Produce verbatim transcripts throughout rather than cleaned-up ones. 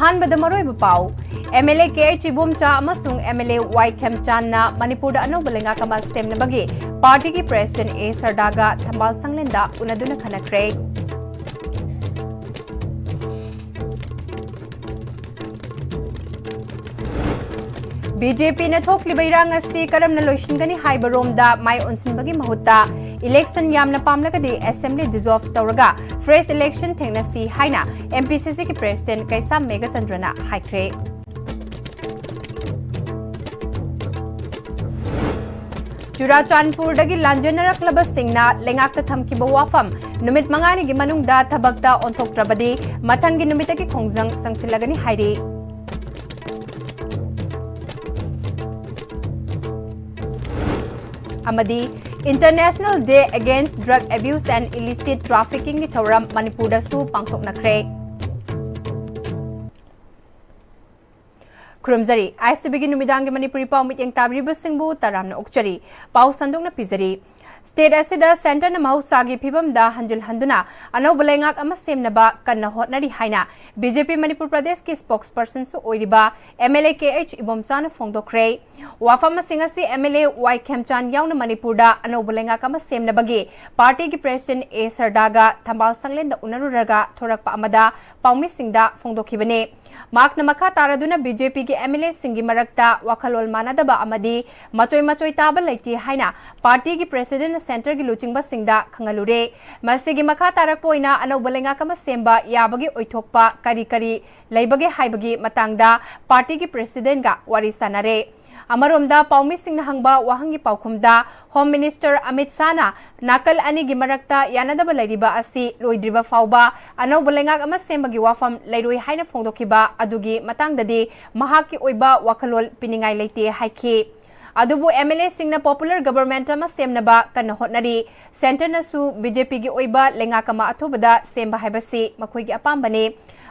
ꯑꯍꯥꯟꯕꯗ ꯃꯔꯨꯑꯣꯏꯕ ꯄꯥꯎ꯫ M L A K H Ibomcha ꯑꯃꯁꯨꯡ ꯑꯦꯝ ꯑꯦꯜ ꯑꯦ ꯋꯥꯏ ꯈꯦꯝꯆꯥꯟꯅ ꯃꯅꯤꯄꯨꯔꯗ ꯑꯅꯧꯕ ꯂꯩꯉꯥꯛ ꯑꯃ ꯁꯦꯝꯅꯕꯒꯤ ꯄꯥꯔꯇꯤꯒꯤ ꯄ꯭ꯔꯦꯁꯤꯗꯦꯟꯠ ꯑꯦ ꯁꯔꯗꯥꯒ ꯊꯝꯕꯥꯜ ꯁꯪꯂꯦꯟꯗ ꯎꯅꯗꯨꯅ ꯈꯟꯅꯈ꯭ꯔꯦ꯫ ꯕꯤ ꯖꯦ ꯄꯤꯅ ꯊꯣꯛꯂꯤꯕ ꯏꯔꯥꯡ ꯑꯁꯤ ꯀꯔꯝꯅ ꯂꯣꯏꯁꯤꯟꯒꯅꯤ ꯍꯥꯏꯕ ꯔꯣꯝꯗ ꯃꯥꯏ ꯑꯣꯟꯁꯤꯟꯕꯒꯤ ꯃꯍꯨꯠꯇ, ꯏꯂꯦꯛꯁꯟ ꯌꯥꯝꯅ ꯄꯥꯝꯂꯒꯗꯤ ꯑꯦꯁꯦꯝꯕ꯭ꯂꯤ ꯗꯤꯖꯣꯜꯚ ꯇꯧꯔꯒ ꯐ꯭ꯔꯦꯁ ꯏꯂꯦꯛꯁꯟ ꯊꯦꯡꯅꯁꯤ ꯍꯥꯏꯅ ꯑꯦꯝ ꯄꯤ ꯁꯤ ꯁꯤꯒꯤ ꯄ꯭ꯔꯦꯁꯤꯗꯦꯟꯠ ꯀꯩꯁꯥꯝ ꯃꯦꯘꯆꯟꯗ꯭ꯔꯅ ꯍꯥꯏꯈ꯭ꯔꯦ꯫ ꯆꯨꯔꯥꯆꯥꯟꯄꯨꯔꯗꯒꯤ ꯂꯥꯟꯖꯦꯟꯅꯔꯛꯂꯕꯁꯤꯡꯅ ꯂꯩꯉꯥꯛꯇ ꯊꯝꯈꯤꯕ ꯋꯥꯐꯝ ꯅꯨꯃꯤꯠ ꯃꯉꯥꯅꯤꯒꯤ ꯃꯅꯨꯡꯗ ꯊꯕꯛꯇ ꯑꯣꯟꯊꯣꯛꯇ꯭ꯔꯕꯗꯤ ꯃꯊꯪꯒꯤ ꯅꯨꯃꯤꯠꯇꯒꯤ ꯈꯣꯡꯖꯪ ꯆꯪꯁꯤꯜꯂꯒꯅꯤ ꯍꯥꯏꯔꯤ꯫ ꯑꯃꯗꯤ International Day Against Drug Abuse and Illicit Traffickingꯒꯤ ꯊꯧꯔꯝ ꯃꯅꯤꯄꯨꯔꯗꯁꯨ ꯄꯥꯡꯊꯣꯛꯅꯈ꯭ꯔꯦ꯫ ꯈꯨꯔꯨꯝꯖꯔꯤ꯫ ꯑꯥꯏ ꯑꯦꯁ ꯇꯤ ꯚꯤꯒꯤ ꯅꯨꯃꯤꯗꯥꯡꯒꯤ ꯃꯅꯤꯄꯨꯔꯤ ꯄꯥꯎ ꯃꯤꯠꯌꯦꯡ ꯇꯥꯕꯤꯔꯤꯕꯁꯤꯡꯕꯨ ꯇꯔꯥꯝꯅ ꯑꯣꯛꯆꯔꯤ꯫ ꯄꯥꯎ ꯁꯟꯗꯣꯛꯅ ꯄꯤꯖꯔꯤ꯫ ꯁ꯭ꯇꯦꯠ ꯑꯁꯤꯗ ꯁꯦꯟꯇꯔꯅ ꯃꯍꯧꯁꯥꯒꯤ ꯐꯤꯕꯝꯗ ꯍꯟꯖꯤꯜꯍꯟꯗꯨꯅ ꯑꯅꯧꯕ ꯂꯩꯉꯥꯛ ꯑꯃ ꯁꯦꯝꯅꯕ ꯀꯟꯅ ꯍꯣꯠꯅꯔꯤ ꯍꯥꯏꯅ ꯕꯤ ꯖꯦ ꯄꯤ ꯃꯅꯤꯄꯨꯔ ꯄ꯭ꯔꯗꯦꯁꯀꯤ ꯁ꯭ꯄꯣꯛꯁꯄꯔꯁꯟꯁꯨ ꯑꯣꯏꯔꯤꯕ M L A K H ꯏꯕꯣꯝꯆꯥꯅ ꯐꯣꯡꯗꯣꯛꯈ꯭ꯔꯦ꯫ ꯋꯥꯐꯝꯁꯤꯡ ꯑꯁꯤ ꯑꯦꯝ ꯑꯦꯜ ꯑꯦ ꯋꯥꯏ ꯈꯦꯝꯆꯥꯟ ꯌꯥꯎꯅ ꯃꯅꯤꯄꯨꯔꯗ ꯑꯅꯧꯕ ꯂꯩꯉꯥꯛ ꯑꯃ ꯁꯦꯝꯅꯕꯒꯤ ꯄꯥꯔꯇꯤꯒꯤ ꯄ꯭ꯔꯦꯁꯤꯗꯦꯟꯠ ꯑꯦ ꯁꯔꯗꯥꯒ ꯊꯝꯕꯥꯜ ꯁꯪꯂꯦꯟꯗ ꯎꯅꯔꯨꯔꯒ ꯊꯣꯔꯛꯄ ꯑꯃꯗ ꯄꯥꯎꯃꯤꯁꯤꯡꯗ ꯐꯣꯡꯗꯣꯛꯈꯤꯕꯅꯤ꯫ ꯃꯍꯥꯛꯅ ꯃꯈꯥ ꯇꯥꯔꯗꯨꯅ ꯕꯤ ꯖꯦ ꯄꯤꯒꯤ ꯑꯦꯝ ꯑꯦꯜ ꯑꯦꯁꯤꯡꯒꯤ ꯃꯔꯛꯇ ꯋꯥꯈꯜꯂꯣꯟ ꯃꯥꯟꯅꯗꯕ ꯑꯃꯗꯤ ꯃꯆꯣꯏ ꯃꯆꯣꯏ ꯇꯥꯕ ꯂꯩꯇꯦ ꯍꯥꯏꯅ ꯄꯥꯔꯇꯤꯒꯤ ꯄ꯭ꯔꯦꯁꯤꯗꯦꯟꯠꯅ ꯁꯦꯟꯇꯔꯒꯤ ꯂꯨꯆꯤꯡꯕꯁꯤꯡꯗ ꯈꯪꯍꯜꯂꯨꯔꯦ꯫ ꯃꯁꯤꯒꯤ ꯃꯈꯥ ꯇꯥꯔꯛꯄ ꯑꯣꯏꯅ ꯑꯅꯧꯕ ꯂꯩꯉꯥꯛ ꯑꯃ ꯁꯦꯝꯕ ꯌꯥꯕꯒꯤ ꯑꯣꯏꯊꯣꯛꯄ ꯀꯔꯤ ꯀꯔꯤ ꯂꯩꯕꯒꯦ ꯍꯥꯏꯕꯒꯤ ꯃꯇꯥꯡꯗ ꯄꯥꯔꯇꯤꯒꯤ ꯄ꯭ꯔꯦꯁꯤꯗꯦꯟꯠꯒ ꯋꯥꯔꯤ ꯁꯥꯟꯅꯔꯦ꯫ ꯑꯃꯔꯣꯝꯗ ꯄꯥꯎꯃꯤꯁꯤꯡꯅ ꯍꯪꯕ ꯋꯥꯍꯪꯒꯤ ꯄꯥꯎꯈꯨꯝꯗ ꯍꯣꯝ ꯃꯤꯅꯤꯁꯇꯔ ꯑꯃꯤꯠ ꯁꯥꯍꯅ ꯅꯥꯀꯜ ꯑꯅꯤꯒꯤ ꯃꯔꯛꯇ ꯌꯥꯅꯗꯕ ꯂꯩꯔꯤꯕ ꯑꯁꯤ ꯂꯣꯏꯗ꯭ꯔꯤꯕ ꯐꯥꯎꯕ ꯑꯅꯧꯕ ꯂꯩꯉꯥꯛ ꯑꯃ ꯁꯦꯝꯕꯒꯤ ꯋꯥꯐꯝ ꯂꯩꯔꯣꯏ ꯍꯥꯏꯅ ꯐꯣꯡꯗꯣꯛꯈꯤꯕ ꯑꯗꯨꯒꯤ ꯃꯇꯥꯡꯗꯗꯤ ꯃꯍꯥꯛꯀꯤ ꯑꯣꯏꯕ ꯋꯥꯈꯜꯂꯣꯟ ꯄꯤꯅꯤꯡꯉꯥꯏ ꯂꯩꯇꯦ ꯍꯥꯏꯈꯤ꯫ ꯑꯗꯨꯕꯨ ꯑꯦꯝ ꯑꯦꯜ ꯑꯦꯁꯤꯡꯅ ꯄꯣꯄꯨꯂꯔ ꯒꯕꯔꯃꯦꯟꯠ ꯑꯃ ꯁꯦꯝꯅꯕ ꯀꯟꯅ ꯍꯣꯠꯅꯔꯤ꯫ ꯁꯦꯟꯇꯔꯅꯁꯨ ꯕꯤ ꯖꯦ ꯄꯤꯒꯤ ꯑꯣꯏꯕ ꯂꯩꯉꯥꯛ ꯑꯃ ꯑꯊꯨꯕꯗ ꯁꯦꯝꯕ ꯍꯥꯏꯕꯁꯤ ꯃꯈꯣꯏꯒꯤ ꯑꯄꯥꯝꯕꯅꯤ꯫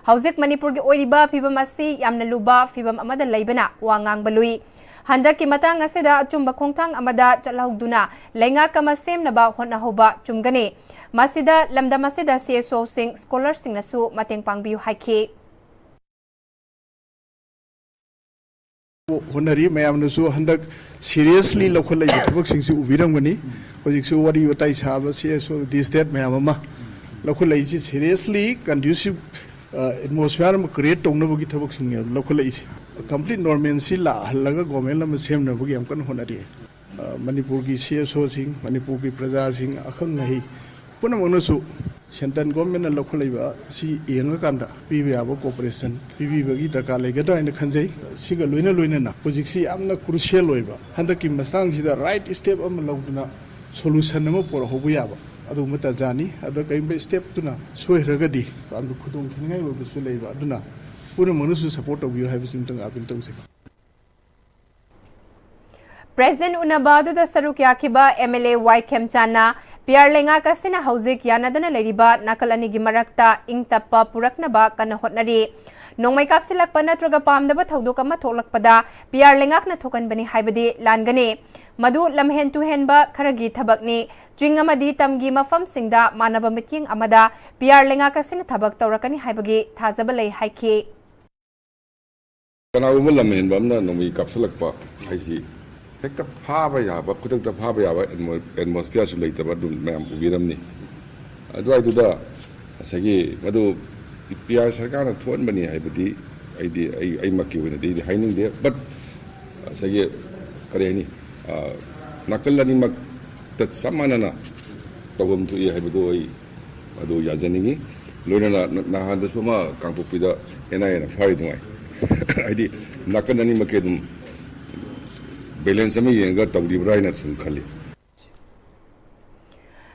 ꯍꯧꯖꯤꯛ ꯃꯅꯤꯄꯨꯔꯒꯤ ꯑꯣꯏꯔꯤꯕ ꯐꯤꯕꯝ ꯑꯁꯤ ꯌꯥꯝꯅ ꯂꯨꯕ ꯐꯤꯕꯝ ꯑꯃꯗ ꯂꯩꯕꯅ ꯋꯥ ꯉꯥꯡꯕ ꯂꯨꯏ꯫ ꯍꯟꯗꯛꯀꯤ ꯃꯇꯥꯡ ꯑꯁꯤꯗ ꯑꯆꯨꯝꯕ ꯈꯣꯡꯊꯥꯡ ꯑꯃꯗ ꯆꯠꯍꯧꯗꯨꯅ ꯂꯩꯉꯥꯛ ꯑꯃ ꯁꯦꯝꯅꯕ ꯍꯣꯠꯅꯍꯧꯕ ꯆꯨꯝꯒꯅꯤ꯫ ꯃꯁꯤꯗ ꯂꯝꯗꯝ ꯑꯁꯤꯗ ꯁꯤ ꯑꯦꯁ ꯑꯣꯁꯤꯡ, ꯁ꯭ꯀꯣꯂꯔꯁꯤꯡꯅꯁꯨ ꯃꯇꯦꯡ ꯄꯥꯡꯕꯤꯌꯨ ꯍꯥꯏꯈꯤ꯫ ꯍꯣꯠꯅꯔꯤ꯫ ꯃꯌꯥꯝꯅꯁꯨ ꯍꯟꯗꯛ seriously ꯂꯧꯈꯠꯂꯛꯏꯕ ꯊꯕꯛꯁꯤꯡꯁꯤ ꯎꯕꯤꯔꯝꯒꯅꯤ꯫ ꯍꯧꯖꯤꯛꯁꯨ ꯋꯥꯔꯤ ꯋꯥꯇꯥꯏ ꯁꯥꯕ, ꯁꯤ ꯑꯦꯁ ꯑꯣ, this, that ꯃꯌꯥꯝ ꯑꯃ ꯂꯧꯈꯠꯂꯛꯏꯁꯤ seriously conducive atmosphere ꯑꯃ create ꯇꯧꯅꯕꯒꯤ ꯊꯕꯛꯁꯤꯡꯅꯦꯕ ꯂꯧꯈꯠꯂꯛꯏꯁꯦ꯫ Complete normalcy ꯂꯥꯛꯍꯜꯂꯒ government ꯑꯃ ꯁꯦꯝꯅꯕꯒꯤ ꯌꯥꯝ ꯀꯟꯅ ꯍꯣꯠꯅꯔꯤ꯫ ꯃꯅꯤꯄꯨꯔꯒꯤ ꯁꯤ ꯑꯦꯁ ꯑꯣꯁꯤꯡ, ꯃꯅꯤꯄꯨꯔꯒꯤ ꯄ꯭ꯔꯖꯥꯁꯤꯡ, ꯑꯈꯪ ꯑꯍꯩ ꯄꯨꯝꯅꯃꯛꯅꯁꯨ central governmentꯅ ꯂꯧꯈꯠꯂꯛꯏꯕ ꯑꯁꯤ ꯌꯦꯡꯉꯀꯥꯟꯗ ꯄꯤꯕ ꯌꯥꯕ cooperation ꯄꯤꯕꯤꯕꯒꯤ ꯗꯔꯀꯥꯔ ꯂꯩꯒꯗ꯭ꯔꯥ ꯍꯥꯏꯅ ꯈꯟꯖꯩ꯫ ꯁꯤꯒ ꯂꯣꯏꯅ ꯂꯣꯏꯅꯅ ꯍꯧꯖꯤꯛꯁꯤ ꯌꯥꯝꯅ crucial ꯑꯣꯏꯕ, ꯍꯟꯗꯛꯀꯤ ꯃꯇꯥꯡꯁꯤꯗ right step ꯑꯃ ꯂꯧꯗꯨꯅ solution ꯑꯃ ꯄꯨꯔꯛꯍꯧꯕ ꯌꯥꯕ ꯑꯗꯨꯒꯨꯝꯕ ꯇꯥꯟꯖꯥꯅꯤ꯫ ꯑꯗ ꯀꯔꯤꯒꯨꯝꯕ stepꯇꯨꯅ ꯁꯣꯏꯈ꯭ꯔꯒꯗꯤ ꯌꯥꯝꯅ ꯈꯨꯗꯣꯡ ꯊꯤꯅꯤꯡꯉꯥꯏ ꯑꯣꯏꯕꯁꯨ ꯂꯩꯕ꯫ ꯑꯗꯨꯅ ꯄꯨꯝꯅꯃꯛꯅꯁꯨ support ꯇꯧꯕꯤꯌꯨ ꯍꯥꯏꯕꯁꯤꯃꯇꯪ appeal ꯇꯧꯖꯩ꯫ President ꯎꯅꯕ ꯑꯗꯨꯗ ꯁꯔꯨꯛ ꯌꯥꯈꯤꯕ M L A Y ꯈꯦꯝꯆꯥꯟꯅ P R ꯂꯩꯉꯥꯛ ꯑꯁꯤꯅ ꯍꯧꯖꯤꯛ ꯌꯥꯅꯗꯅ ꯂꯩꯔꯤꯕ ꯅꯥꯀꯜ ꯑꯅꯤꯒꯤ ꯃꯔꯛꯇ ꯏꯪ ꯇꯞꯄ ꯄꯨꯔꯛꯅꯕ ꯀꯟꯅ ꯍꯣꯠꯅꯔꯤ꯫ ꯅꯣꯡꯃꯩ ꯀꯥꯞꯁꯤꯜꯂꯛꯄ ꯅꯠꯇ꯭ꯔꯒ ꯄꯥꯝꯗꯕ ꯊꯧꯗꯣꯛ ꯑꯃ ꯊꯣꯛꯂꯛꯄꯗ P R ꯂꯩꯉꯥꯛꯅ ꯊꯣꯛꯍꯟꯕꯅꯤ ꯍꯥꯏꯕꯗꯤ ꯂꯥꯟꯒꯅꯤ꯫ ꯃꯗꯨ ꯂꯝꯍꯦꯟ ꯇꯨꯍꯦꯟꯕ ꯈꯔꯒꯤ ꯊꯕꯛꯅꯤ꯫ ꯆꯤꯡ ꯑꯃꯗꯤ ꯇꯝꯒꯤ ꯃꯐꯝꯁꯤꯡꯗ ꯃꯥꯟꯅꯕ ꯃꯤꯠꯌꯦꯡ ꯑꯃꯗ P R ꯂꯩꯉꯥꯛ ꯑꯁꯤꯅ ꯊꯕꯛ ꯇꯧꯔꯛꯀꯅꯤ ꯍꯥꯏꯕꯒꯤ ꯊꯥꯖꯕ ꯂꯩ ꯍꯥꯏꯈꯤ꯫ ꯀꯅꯥꯒꯨꯝꯕ ꯂꯝꯍꯦꯟꯕ ꯑꯃꯅ ꯅꯣꯡꯃꯩ ꯀꯥꯞꯁꯤꯜꯂꯛꯄ ꯍꯥꯏꯁꯤ ꯍꯦꯛꯇ ꯐꯥꯕ ꯌꯥꯕ, ꯈꯨꯗꯛꯇ ꯐꯥꯕ ꯌꯥꯕ ꯑꯦꯠꯃꯣ-, atmosphereꯁꯨ ꯂꯩꯇꯕ ꯑꯗꯨꯝ ꯃꯌꯥꯝ ꯎꯕꯤꯔꯝꯅꯤ꯫ ꯑꯗꯨꯋꯥꯏꯗꯨꯗ ꯉꯁꯥꯏꯒꯤ ꯃꯗꯨ P R ꯁꯔꯀꯥꯔꯅ ꯊꯣꯛꯍꯟꯕꯅꯤ ꯍꯥꯏꯕꯗꯤ ꯑꯩꯗꯤ, ꯑꯩ, ꯑꯩꯃꯛꯀꯤ ꯑꯣꯏꯅꯗꯤ ꯑꯩꯗꯤ ꯍꯥꯏꯅꯤꯡꯗꯦ꯫ But ꯉꯁꯥꯏꯒꯤ, ꯀꯔꯤ ꯍꯥꯏꯅꯤ, ꯑ, ꯅꯥꯀꯜ ꯑꯅꯤꯃꯛꯇ ꯆꯞ ꯃꯥꯟꯅꯅ ꯇꯧꯐꯝ ꯊꯣꯛꯏ ꯍꯥꯏꯕꯗꯨ ꯑꯩ ꯑꯗꯨ ꯌꯥꯖꯅꯤꯡꯉꯤ꯫ ꯂꯣꯏꯅꯅ ꯅ-, ꯅꯍꯥꯟꯗꯁꯨ ꯑꯃ ꯀꯥꯡꯄꯣꯛꯄꯤꯗ N I Aꯅ ꯐꯥꯔꯤꯗꯨꯉꯥꯏ꯫ ꯍꯥꯏꯗꯤ ꯅꯥꯀꯟ ꯑꯅꯤꯃꯛꯀꯤ ꯑꯗꯨꯝ balance ꯑꯃ ꯌꯦꯡꯉꯒ ꯇꯧꯔꯤꯕ꯭ꯔꯥ ꯍꯥꯏꯅ ꯁꯨꯝ ꯈꯜꯂꯤ꯫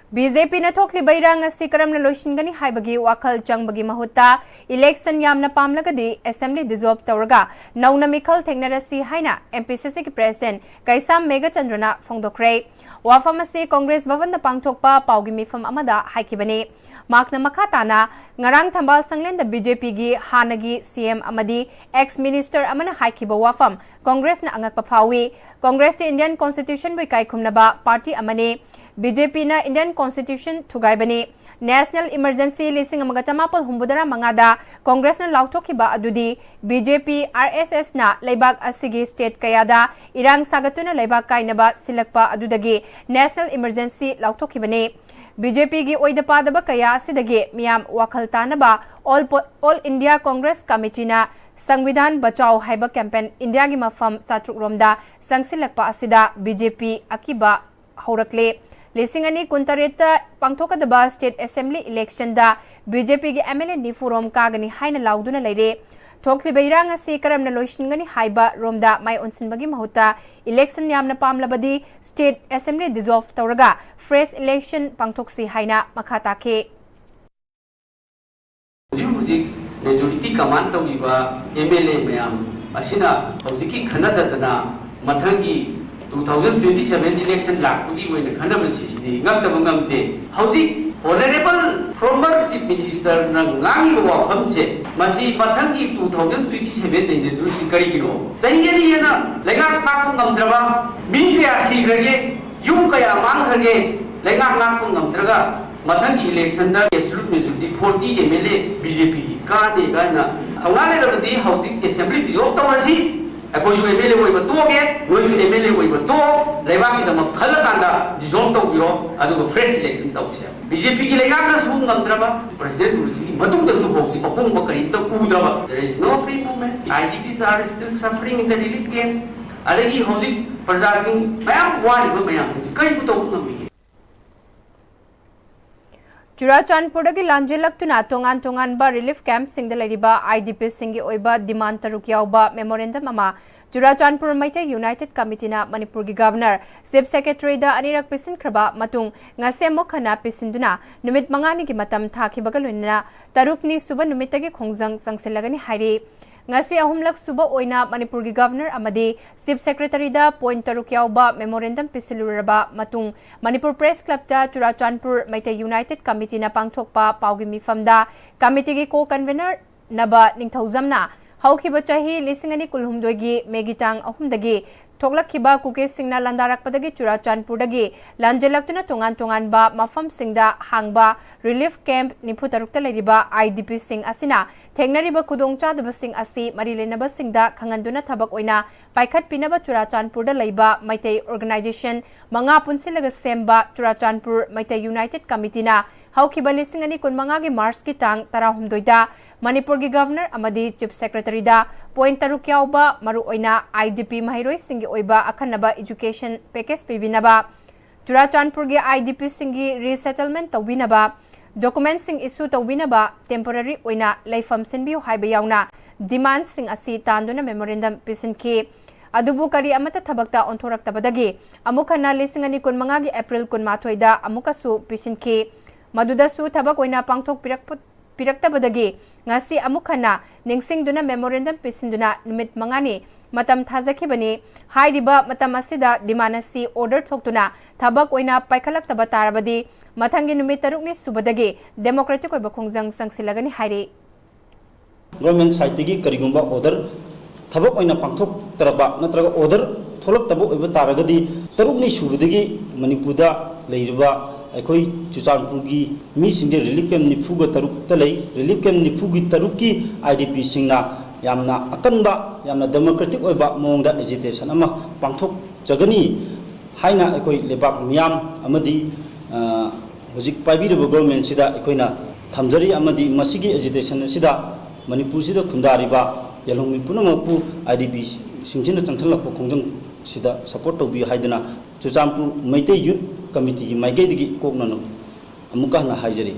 B J Pꯅ ꯊꯣꯛꯂꯤꯕ ꯏꯔꯥꯡ ꯑꯁꯤ ꯀꯔꯝꯅ ꯂꯣꯏꯁꯤꯟꯒꯅꯤ ꯍꯥꯏꯕꯒꯤ ꯋꯥꯈꯜ ꯆꯪꯕꯒꯤ ꯃꯍꯨꯠꯇ election ꯌꯥꯝꯅ ꯄꯥꯝꯂꯒꯗꯤ assembly dissolve ꯇꯧꯔꯒ ꯅꯧꯅ ꯃꯤꯈꯜ ꯊꯦꯡꯅꯔꯁꯤ ꯍꯥꯏꯅ M P C Cꯒꯤ president ꯀꯩꯁꯥꯝ ꯃꯦꯘꯆꯟꯗ꯭ꯔꯅ ꯐꯣꯡꯗꯣꯛꯈ꯭ꯔꯦ꯫ ꯋꯥꯐꯝ ꯑꯁꯤ Congress ꯚꯕꯟꯗ ꯄꯥꯡꯊꯣꯛꯄ ꯄꯥꯎꯒꯤ ꯃꯤꯐꯝ ꯑꯃꯗ ꯍꯥꯏꯈꯤꯕꯅꯤ꯫ ꯃꯍꯥꯛꯅ ꯃꯈꯥ ꯇꯥꯅ ꯉꯔꯥꯡ ꯊꯝꯕꯥꯜ ꯁꯪꯂꯦꯟꯗ B J Pꯒꯤ ꯍꯥꯟꯅꯒꯤ C M ꯑꯃꯗꯤ ex minister ꯑꯃꯅ ꯍꯥꯏꯈꯤꯕ ꯋꯥꯐꯝ Congressꯅ ꯑꯉꯛꯄ ꯐꯥꯎꯏ꯫ Congressꯇꯤ Indian Constitutionꯕꯨ ꯏꯀꯥꯏ ꯈꯨꯝꯅꯕ party ꯑꯃꯅꯤ꯫ B J Pꯅ Indian Constitution ꯊꯨꯒꯥꯏꯕꯅꯤ꯫ National Emergency ꯂꯤꯁꯤꯡ ꯑꯃꯒ ꯆꯃꯥꯄꯜ ꯍꯨꯝꯐꯨꯇꯔꯥ ꯃꯉꯥꯗ ꯀꯣꯡꯒ꯭ꯔꯦꯁꯅ ꯂꯥꯎꯊꯣꯛꯈꯤꯕ ꯑꯗꯨꯗꯤ ꯕꯤ ꯖꯦ ꯄꯤ, ꯑꯥꯔ ꯑꯦꯁ ꯑꯦꯁꯅ ꯂꯩꯕꯥꯛ ꯑꯁꯤꯒꯤ state ꯀꯌꯥꯗ ꯏꯔꯥꯡ ꯁꯥꯒꯠꯇꯨꯅ ꯂꯩꯕꯥꯛ ꯀꯥꯏꯅꯕ ꯁꯤꯜꯂꯛꯄ ꯑꯗꯨꯗꯒꯤ National Emergency ꯂꯥꯎꯊꯣꯛꯈꯤꯕꯅꯤ꯫ ꯕꯤ ꯖꯦ ꯄꯤꯒꯤ ꯑꯣꯏꯗ ꯄꯥꯗꯕ ꯀꯌꯥ ꯑꯁꯤꯗꯒꯤ ꯃꯤꯌꯥꯝ ꯋꯥꯈꯜ ꯇꯥꯅꯕ All Po-, All India Congress Committeeꯅ ꯁꯪꯕꯤꯙꯥꯟ Bachao ꯍꯥꯏꯕ campaign ꯏꯟꯗꯤꯌꯥꯒꯤ ꯃꯐꯝ ꯆꯥꯇ꯭ꯔꯨꯛ ꯔꯣꯝꯗ ꯆꯪꯁꯤꯜꯂꯛꯄ ꯑꯁꯤꯗ ꯕꯤ ꯖꯦ ꯄꯤ ꯑꯀꯤꯕ ꯍꯧꯔꯛꯂꯦ꯫ ꯂꯤꯁꯤꯡ ꯑꯅꯤ ꯀꯨꯟꯇꯔꯦꯠꯇ ꯄꯥꯡꯊꯣꯛꯀꯗꯕ state assembly electionꯗ ꯕꯤ ꯖꯦ ꯄꯤꯒꯤ ꯑꯦꯝ ꯑꯦꯜ ꯑꯦ ꯅꯤꯐꯨ ꯔꯣꯝ ꯀꯥꯒꯅꯤ ꯍꯥꯏꯅ ꯂꯥꯎꯗꯨꯅ ꯂꯩꯔꯦ꯫ ꯊꯣꯛꯂꯤꯕ ꯏꯔꯥꯡ ꯑꯁꯤ ꯀꯔꯝꯅ ꯂꯣꯏꯁꯤꯟꯒꯅꯤ ꯍꯥꯏꯕ ꯔꯣꯝꯗ ꯃꯥꯏ ꯑꯣꯟꯁꯤꯟꯕꯒꯤ ꯃꯍꯨꯠꯇ election ꯌꯥꯝꯅ ꯄꯥꯝꯂꯕꯗꯤ state assembly dissolve ꯇꯧꯔꯒ fresh election ꯄꯥꯡꯊꯣꯛꯁꯤ ꯍꯥꯏꯅ ꯃꯈꯥ ꯇꯥꯈꯤ꯫ ꯍꯧꯖꯤꯛ ꯍꯧꯖꯤꯛ majority command ꯇꯧꯔꯤꯕ ꯑꯦꯝ ꯑꯦꯜ ꯑꯦ ꯃꯌꯥꯝ ꯑꯁꯤꯅ ꯍꯧꯖꯤꯛꯀꯤ ꯈꯟꯅꯗꯗꯅ ꯃꯊꯪꯒꯤ two thousand twenty seven election ꯂꯥꯛꯄꯒꯤ ꯑꯣꯏꯅ ꯈꯟꯅꯕꯁꯤꯗꯤ ꯉꯛꯇꯕ ꯉꯝꯗꯦ꯫ ꯍꯧꯖꯤꯛ Honourable former Chief Ministerꯅ ꯉꯥꯡꯉꯤꯕ ꯋꯥꯐꯝꯁꯦ, ꯃꯁꯤ ꯃꯊꯪꯒꯤ two thousand twenty seven ꯂꯩꯅꯗꯣꯏꯁꯤ ꯀꯔꯤꯒꯤꯅꯣ? ꯆꯍꯤ ꯑꯅꯤ ꯍꯦꯟꯅ ꯂꯩꯉꯥꯛ ꯉꯥꯛꯄ ꯉꯝꯗ꯭ꯔꯕ, ꯃꯤ ꯀꯌꯥ ꯁꯤꯈ꯭ꯔꯒꯦ, ꯌꯨꯝ ꯀꯌꯥ ꯃꯥꯡꯈ꯭ꯔꯒꯦ, ꯂꯩꯉꯥꯛ ꯉꯥꯛꯄ ꯉꯝꯗ꯭ꯔꯒ ꯃꯊꯪꯒꯤ electionꯗ absolute majority forty M L A B J P ꯒꯤ ꯀꯥꯅꯤ ꯀꯥꯏꯅ ꯊꯧꯅꯥ ꯂꯩꯔꯕꯗꯤ ꯍꯧꯖꯤꯛ assembly dissolve ꯇꯧꯔꯁꯤ꯫ ꯑꯩꯈꯣꯏꯁꯨ M L A ꯑꯣꯏꯕ ꯇꯣꯛꯑꯒꯦ, ꯅꯣꯏꯁꯨ M L A ꯑꯣꯏꯕ ꯇꯣꯛꯑꯣ, ꯂꯩꯕꯥꯛꯀꯤꯗꯃꯛ ꯈꯜꯂꯀꯥꯟꯗ dissolve ꯇꯧꯕꯤꯔꯣ, ꯑꯗꯨꯒ fresh election ꯇꯧꯁꯦ꯫ B J P ꯒꯤ ꯂꯩꯉꯥꯛꯅꯁꯨ ꯉꯝꯗ꯭ꯔꯕ, president ruleꯁꯤꯒꯤ ꯃꯇꯨꯡꯗꯁꯨ ꯍꯧꯖꯤꯛ ꯑꯍꯣꯡꯕ ꯀꯔꯤꯝꯇ ꯎꯗ꯭ꯔꯕ, there is no free movement, I D Ps are still suffering in the relief camp, ꯑꯗꯒꯤ ꯍꯧꯖꯤꯛ ꯄ꯭ꯔꯖꯥꯁꯤꯡ ꯃꯌꯥꯝ ꯋꯥꯔꯤꯕ ꯃꯌꯥꯝꯁꯤꯡꯁꯤ ꯀꯔꯤꯕꯨ ꯇꯧꯕ ꯉꯝꯃꯤꯒꯦ? ꯆꯨꯔꯥꯆꯥꯟꯄꯨꯔꯗꯒꯤ ꯂꯥꯟꯖꯦꯜꯂꯛꯇꯨꯅ ꯇꯣꯉꯥꯟ ꯇꯣꯉꯥꯟꯕ relief campꯁꯤꯡꯗ ꯂꯩꯔꯤꯕ I D Pꯁꯤꯡꯒꯤ ꯑꯣꯏꯕ demand ꯇꯔꯨꯛ ꯌꯥꯎꯕ memorandum ꯑꯃ ꯆꯨꯔꯥꯆꯥꯟꯄꯨꯔ ꯃꯩꯇꯩ United Committeeꯅ ꯃꯅꯤꯄꯨꯔꯒꯤ Governor, Chief Secretaryꯗ ꯑꯅꯤꯔꯛ ꯄꯤꯁꯤꯟꯈ꯭ꯔꯕ ꯃꯇꯨꯡ ꯉꯁꯤ ꯑꯃꯨꯛ ꯍꯟꯅ ꯄꯤꯁꯤꯟꯗꯨꯅ ꯅꯨꯃꯤꯠ ꯃꯉꯥꯅꯤꯒꯤ ꯃꯇꯝ ꯊꯥꯈꯤꯕꯒ ꯂꯣꯏꯅꯅ ꯇꯔꯨꯛꯅꯤ ꯁꯨꯕ ꯅꯨꯃꯤꯠꯇꯒꯤ ꯈꯣꯡꯖꯪ ꯆꯪꯁꯤꯜꯂꯒꯅꯤ ꯍꯥꯏꯔꯤ꯫ ꯉꯁꯤ ꯑꯍꯨꯝꯂꯛ ꯁꯨꯕ ꯑꯣꯏꯅ ꯃꯅꯤꯄꯨꯔꯒꯤ Governor ꯑꯃꯗꯤ Chief Secretaryꯗ point ꯇꯔꯨꯛ ꯌꯥꯎꯕ memorandum ꯄꯤꯁꯤꯜꯂꯨꯔꯕ ꯃꯇꯨꯡ ꯃꯅꯤꯄꯨꯔ Press Clubꯇ ꯆꯨꯔꯥꯆꯥꯟꯄꯨꯔ ꯃꯩꯇꯩ United Committeeꯅ ꯄꯥꯡꯊꯣꯛꯄ ꯄꯥꯎꯒꯤ ꯃꯤꯐꯝꯗ committeeꯒꯤ co-convener ꯅꯕ ꯅꯤꯡꯊꯧꯖꯝꯅ ꯍꯧꯈꯤꯕ ꯆꯍꯤ ꯂꯤꯁꯤꯡ ꯑꯅꯤ ꯀꯨꯟꯍꯨꯝꯗꯣꯏꯒꯤ ꯃꯦꯒꯤ ꯇꯥꯡ ꯑꯍꯨꯝꯗꯒꯤ ꯊꯣꯛꯂꯛꯈꯤꯕ ꯀꯨꯀꯤꯁꯤꯡꯅ ꯂꯥꯟꯗꯥꯔꯛꯄꯗꯒꯤ ꯆꯨꯔꯥꯆꯥꯟꯄꯨꯔꯗꯒꯤ ꯂꯥꯟꯖꯦꯜꯂꯛꯇꯨꯅ ꯇꯣꯉꯥꯟ ꯇꯣꯉꯥꯟꯕ ꯃꯐꯝꯁꯤꯡꯗ ꯍꯥꯡꯕ ꯔꯤꯂꯤꯐ ꯀꯦꯝꯞ ꯅꯤꯐꯨ ꯇꯔꯨꯛꯇ ꯂꯩꯔꯤꯕ IDPꯁꯤꯡ ꯑꯁꯤꯅ ꯊꯦꯡꯅꯔꯤꯕ ꯈꯨꯗꯣꯡꯆꯥꯗꯕꯁꯤꯡ ꯑꯁꯤ ꯃꯔꯤ ꯂꯩꯅꯕꯁꯤꯡꯗ ꯈꯪꯍꯟꯗꯨꯅ ꯊꯕꯛ ꯑꯣꯏꯅ ꯄꯥꯏꯈꯠꯄꯤꯅꯕ ꯆꯨꯔꯥꯆꯥꯟꯄꯨꯔꯗ ꯂꯩꯕ ꯃꯩꯇꯩ organization ꯃꯉꯥ ꯄꯨꯟꯁꯤꯜꯂꯒ ꯁꯦꯝꯕ ꯆꯨꯔꯥꯆꯥꯟꯄꯨꯔ ꯃꯩꯇꯩ United Committeeꯅ ꯍꯧꯈꯤꯕ ꯂꯤꯁꯤꯡ ꯑꯅꯤ ꯀꯨꯟꯃꯉꯥꯒꯤ ꯃꯥꯔꯆꯀꯤ ꯇꯥꯡ ꯇꯔꯥꯍꯨꯝꯗꯣꯏꯗ ꯃꯅꯤꯄꯨꯔꯒꯤ Governor ꯑꯃꯗꯤ Chief Secretaryꯗ point ꯇꯔꯨꯛ ꯌꯥꯎꯕ ꯃꯔꯨꯑꯣꯏꯅ IDP ꯃꯍꯩꯔꯣꯏꯁꯤꯡꯒꯤ ꯑꯣꯏꯕ ꯑꯈꯟꯅꯕ education package ꯄꯤꯕꯤꯅꯕ, ꯆꯨꯔꯥꯆꯥꯟꯄꯨꯔꯒꯤ IDPꯁꯤꯡꯒꯤ resettlement ꯇꯧꯕꯤꯅꯕ, documentꯁꯤꯡ issue ꯇꯧꯕꯤꯅꯕ, temporary ꯑꯣꯏꯅ ꯂꯩꯐꯝ ꯁꯤꯟꯕꯤꯌꯨ ꯍꯥꯏꯕ ꯌꯥꯎꯅ demandꯁꯤꯡ ꯑꯁꯤ ꯇꯥꯟꯗꯨꯅ memorandum ꯄꯤꯁꯤꯟꯈꯤ꯫ ꯑꯗꯨꯕꯨ ꯀꯔꯤ ꯑꯃꯠꯇ ꯊꯕꯛꯇ ꯑꯣꯟꯊꯣꯔꯛꯇꯕꯗꯒꯤ ꯑꯃꯨꯛ ꯍꯟꯅ ꯂꯤꯁꯤꯡ ꯑꯅꯤ ꯀꯨꯟꯃꯉꯥꯒꯤ April ꯀꯨꯟꯃꯥꯊꯣꯏꯗ ꯑꯃꯨꯛꯀꯁꯨ ꯄꯤꯁꯤꯟꯈꯤ꯫ ꯃꯗꯨꯗꯁꯨ ꯊꯕꯛ ꯑꯣꯏꯅ ꯄꯥꯡꯊꯣꯛꯄꯤꯔꯛꯄ ꯄꯤꯔꯛꯇꯕꯗꯒꯤ ꯉꯁꯤ ꯑꯃꯨꯛ ꯍꯟꯅ ꯅꯤꯡꯁꯤꯡꯗꯨꯅ memorandum ꯄꯤꯁꯤꯟꯗꯨꯅ ꯅꯨꯃꯤꯠ ꯃꯉꯥꯅꯤ ꯃꯇꯝ ꯊꯥꯖꯈꯤꯕꯅꯤ꯫ ꯍꯥꯏꯔꯤꯕ ꯃꯇꯝ ꯑꯁꯤꯗ demand ꯑꯁꯤ order ꯊꯣꯛꯇꯨꯅ ꯊꯕꯛ ꯑꯣꯏꯅ ꯄꯥꯏꯈꯠꯂꯛꯇꯕ ꯇꯥꯔꯕꯗꯤ ꯃꯊꯪꯒꯤ ꯅꯨꯃꯤꯠ ꯇꯔꯨꯛꯅꯤ ꯁꯨꯕꯗꯒꯤ democratic ꯑꯣꯏꯕ ꯈꯣꯡꯖꯪ ꯆꯪꯁꯤꯜꯂꯒꯅꯤ ꯍꯥꯏꯔꯤ꯫ Government sideꯇꯒꯤ ꯀꯔꯤꯒꯨꯝꯕ order ꯊꯕꯛ ꯑꯣꯏꯅ ꯄꯥꯡꯊꯣꯛꯇ꯭ꯔꯕ ꯅꯠꯇ꯭ꯔꯒ order ꯊꯣꯛꯂꯛꯇꯕ ꯑꯣꯏꯕ ꯇꯥꯔꯒꯗꯤ, ꯇꯔꯨꯛꯅꯤ ꯁꯨꯕꯗꯒꯤ ꯃꯅꯤꯄꯨꯔꯗ ꯂꯩꯔꯤꯕ ꯑꯩꯈꯣꯏ ꯆꯨꯔꯆꯥꯟꯄꯨꯔꯒꯤ ꯃꯤꯁꯤꯡꯁꯦ relief camp ꯅꯤꯐꯨꯒ ꯇꯔꯨꯛꯇ ꯂꯩ꯫ Relief camp ꯅꯤꯐꯨꯒꯤ ꯇꯔꯨꯛꯀꯤ IDPꯁꯤꯡꯅ ꯌꯥꯝꯅ ꯑꯀꯟꯕ, ꯌꯥꯝꯅ democratic ꯑꯣꯏꯕ ꯃꯑꯣꯡꯗ agitation ꯑꯃ ꯄꯥꯡꯊꯣꯛꯆꯒꯅꯤ ꯍꯥꯏꯅ ꯑꯩꯈꯣꯏ ꯂꯩꯕꯥꯛ ꯃꯤꯌꯥꯝ ꯑꯃꯗꯤ, ꯑ, ꯍꯧꯖꯤꯛ ꯄꯥꯏꯕꯤꯔꯤꯕ governmentꯁꯤꯗ ꯑꯩꯈꯣꯏꯅ ꯊꯝꯖꯔꯤ ꯑꯃꯗꯤ ꯃꯁꯤꯒꯤ agitation ꯑꯁꯤꯗ ꯃꯅꯤꯄꯨꯔꯁꯤꯗ ꯈꯨꯟꯗꯥꯔꯤꯕ ꯌꯦꯜꯍꯧꯃꯤ ꯄꯨꯝꯅꯃꯛꯄꯨ IDPꯁꯤꯡꯁꯤꯅ ꯆꯪꯁꯤꯜꯂꯛꯄ ꯈꯣꯡꯖꯪꯁꯤꯗ support ꯇꯧꯕꯤꯌꯨ ꯍꯥꯏꯗꯨꯅ ꯆꯨꯔꯆꯥꯟꯄꯨꯔ ꯃꯩꯇꯩ Youth Committeeꯒꯤ ꯃꯥꯏꯀꯩꯗꯒꯤ ꯏꯀꯣꯛꯅꯅ ꯑꯃꯨꯛꯀ ꯍꯟꯅ ꯍꯥꯏꯖꯔꯤ꯫